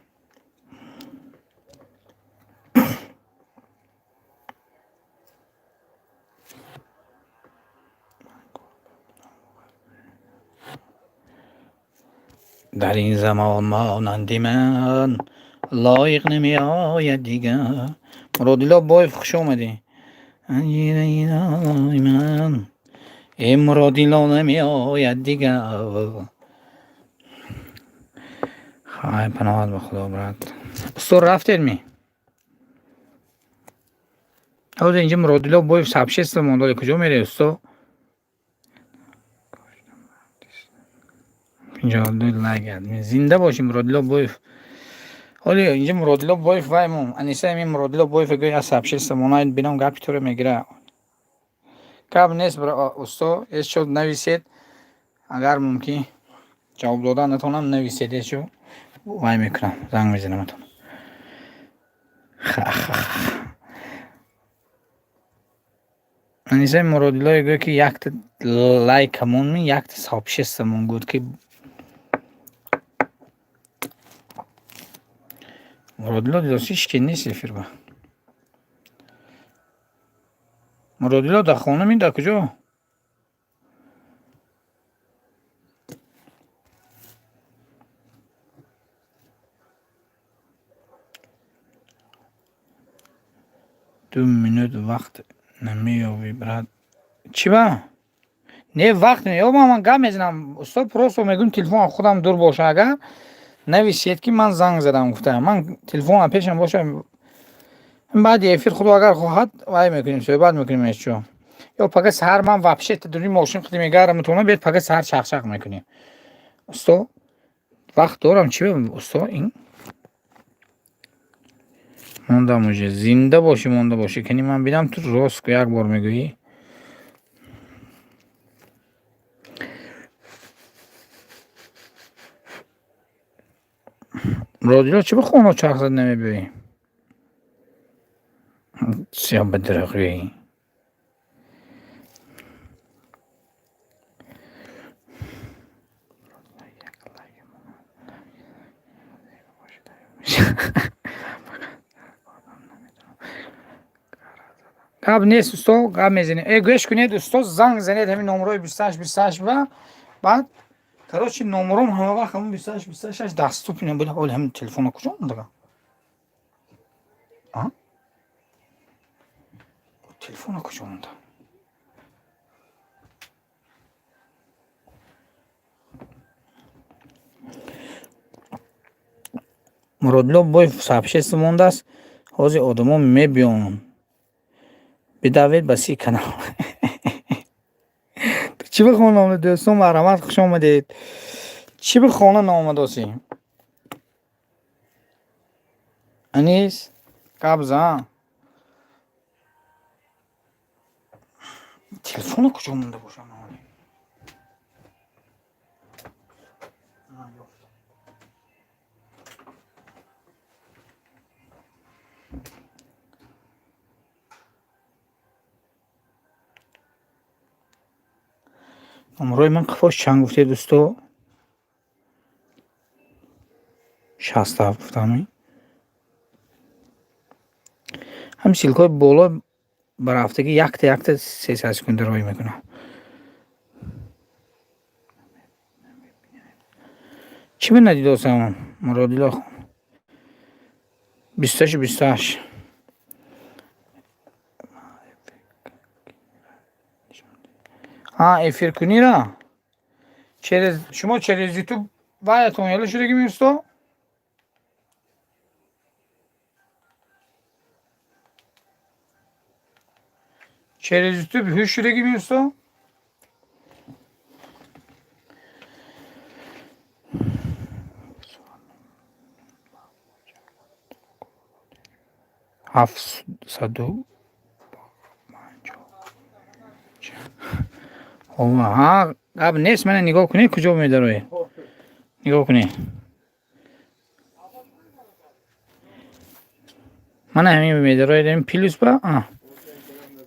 Дар ин замон монанди ман лоиқ намеояд дигар. Муродило Боев, хуш омадӣ. Ман э Муродило намеояд дигар. Хай, паноҳат ба Худо, брат. Устод, рафтед ми? Ҳозир инҷа Муродило Боев сообщество мондоле, куҷо мере, усто? 52 лайк. Зинда бошӣ, Муродило Боев. Ҳоли инҷа Муродило Боев вай мон. Аниса, ҳамин Муродило Боев гӯй аз сообщество монайд, бинам, гапи туро мегира. Гап нест, усто, ҳеч нависед. Агар мумкин ҷавоб додан натавонам, нависед, ҳеч вай мекунам, занг мезанаматон. Анисаи Муродилое гӯй, ки якта лайкамон, якта сообществомон гуд, ки Муродило дидост, ҳеч ки нест эфирба. Муродило дар хона ми, дар куҷо? 2 минут вақт намеёбӣ, брат? Чӣ ба? Не, вақт меёбам, ман гап мезанам, устод, просто мегӯм, телефон худам дур боша, агар нависед, ки ман занг задам, гуфтам, ман телефонам пешам боша, баъди эфир, Худо агар хоҳад, вай мекунем, суҳбат мекунем ҳечо. Ё пага саҳар, ман вообще дури мошин қиди мегарам, метавонам биёд, пага саҳар чақчақ мекунем. Усто, вақт дорам, чӣ, усто, ин мондам уже. Зинда бошӣ, монда бошӣ, кани ман бинам, ту рост як бор мегӯӣ. Муродило, чӣ ба хона чарх зад намебиёӣ? Сиёҳ ба дурӯғгӯӣ. Гап нест, усто, гап мезанем. Э, гӯш кунед, усто, занг занед ҳамин номерои 28 28 ба баъд, короче, номером ҳама вақт ҳамон 28 26 доступен буда. Оли ҳамин телефона куҷо мондага? Телефона куҷо монда? Муродило бой сообщество мондааст, ҳозир одамо мебиён. Бидавед ба си канал. Ту чӣ бихона омада, дӯстон, марҳамат, хуш омадед. Чӣ бихона наомадосӣ? Анис, гап зан. Телефона куҷо монда бошам? Номрои ман қифош чанд гуфтед, дӯсто? 67 гуфтам. Ҳам ссылкаҳои боло ба рафтагӣ якта якта 300 секунда роҳӣ мекунам. Чӣ бинадидосам, Муродило? 28 28. А, эфиркунира? Через шумо, через YouTube ваятон ёла шудагӣ, усто? Через YouTube ҳуш шудагӣ, усто? 750. Ҳа, гап нест, мана нигоҳ кунед, куҷо медароед. Нигоҳ кунед. Мана ҳамин медароед, ин плюс ба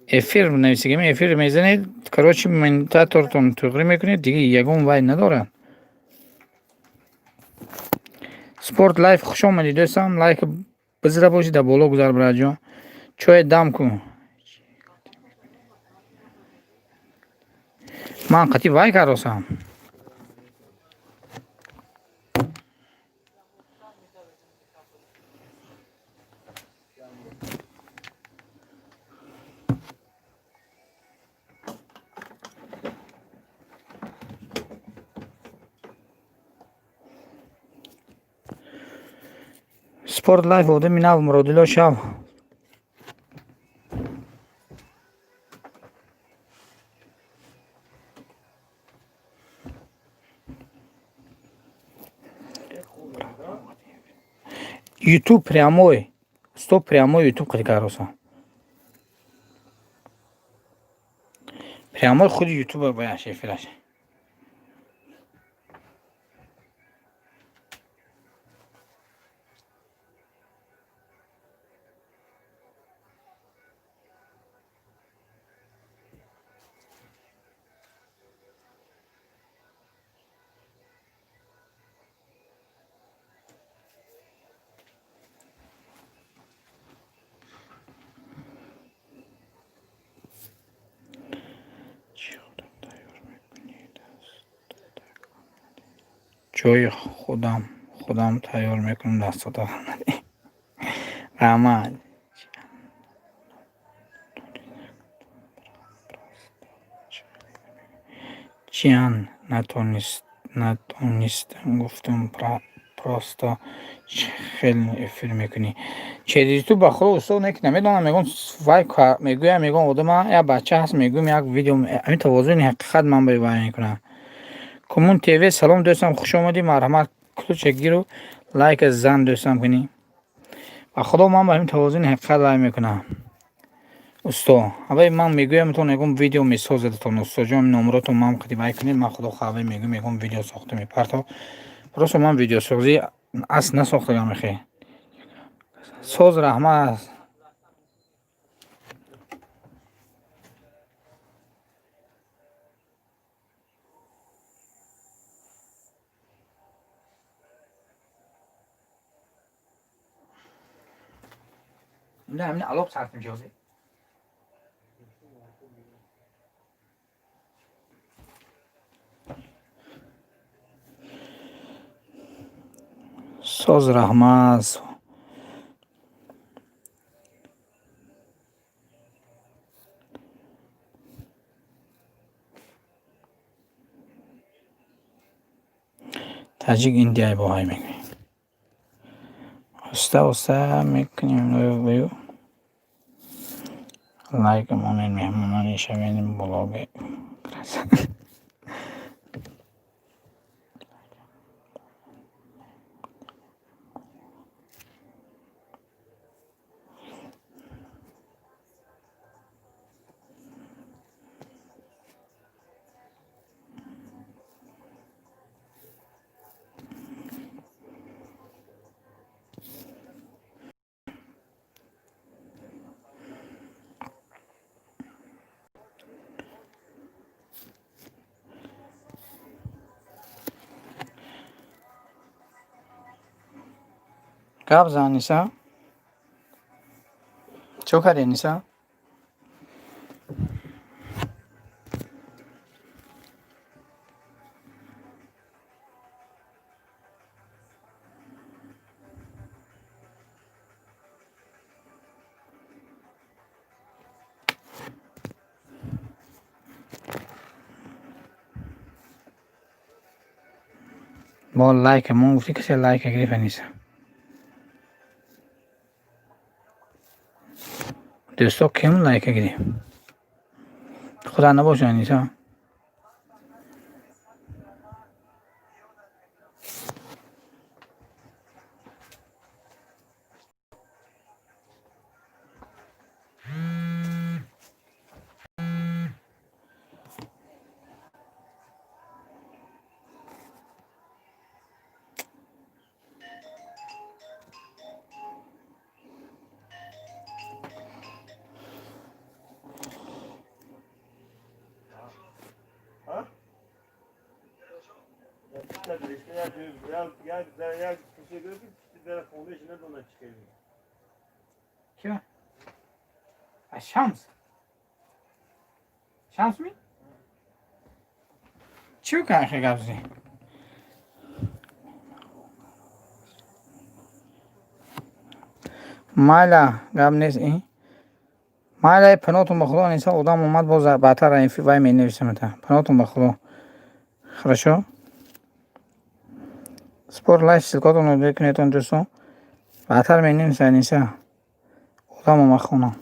эфир нависагем, эфир мезанед, короче, монитортон туғрӣ мекунед, дига ягон вай надорад. Спорт лайф, хуш омадӣ, дӯстам, лайк бизира бошӣ, дар боло гузар, бираҷон. Чое дам кун. Ман қатӣ вай кардосам. Спорт лайф, одами нав, Муродило шав. Ютуб прямой. Стоп, прямой Ютуб қати кардосам. Прямой худи Ютуба баяш эфираш. Чойи худам тайёр мекунам, дастото. Раҳмат. Чиян натонистам, гуфтам, просто чӣ хел эфир мекунӣ? Через Ютуб ба худо, устод, не ки намедонам, мегӯям, вай мегӯям, мегӯям, одама як бача ҳаст, мегӯям, як видео ҳамин тавозуни ҳақиқат ман ба вай мекунам. Комун ТВ, салом, дӯстам, хуш омадӣ, марҳамат, ключа гиру лайка зан, дӯстам, кунӣ. Ба худо, ман ба ҳамин тавозуни ҳақиқат вай мекунам. Усто, аввай ман мегӯямтон, ягон видео месозедатон, устоҷон, номротон ман қади вай кунед, ман худо хоҳ аввай мегӯям, ягон видео сохта мепартов. Просто ман видеосозӣ асл насохтагам мехе. Соз, раҳмат. Не, ҳамин алоб сарф мешавад. Соз, раҳмат. Таҷик Индияй бо ҳай мегӯем. Оста оста мекунем. Лайк монед, меҳмонони шавед, блоги. Гап зан, Аниса. Чо кардӣ, Аниса? Бо лайка мон гуфтӣ, касе лайка гирифт, Аниса? Дӯсто, кем лайка гирифт? Худа набошад, Аниса. Кира? Шамс? Шамс ми? Чӣ кахе гап зӣ? Майла, гап нест ин. Майла, панотон ба Худо, Аниса, одам омад, боз баъдтар вай менависамата. Панотон ба Худо. Хорошо? Спорт лайф ссылкатонро бикунедон, дӯстон. Баъдтар менависа, Аниса. Одам омад хона.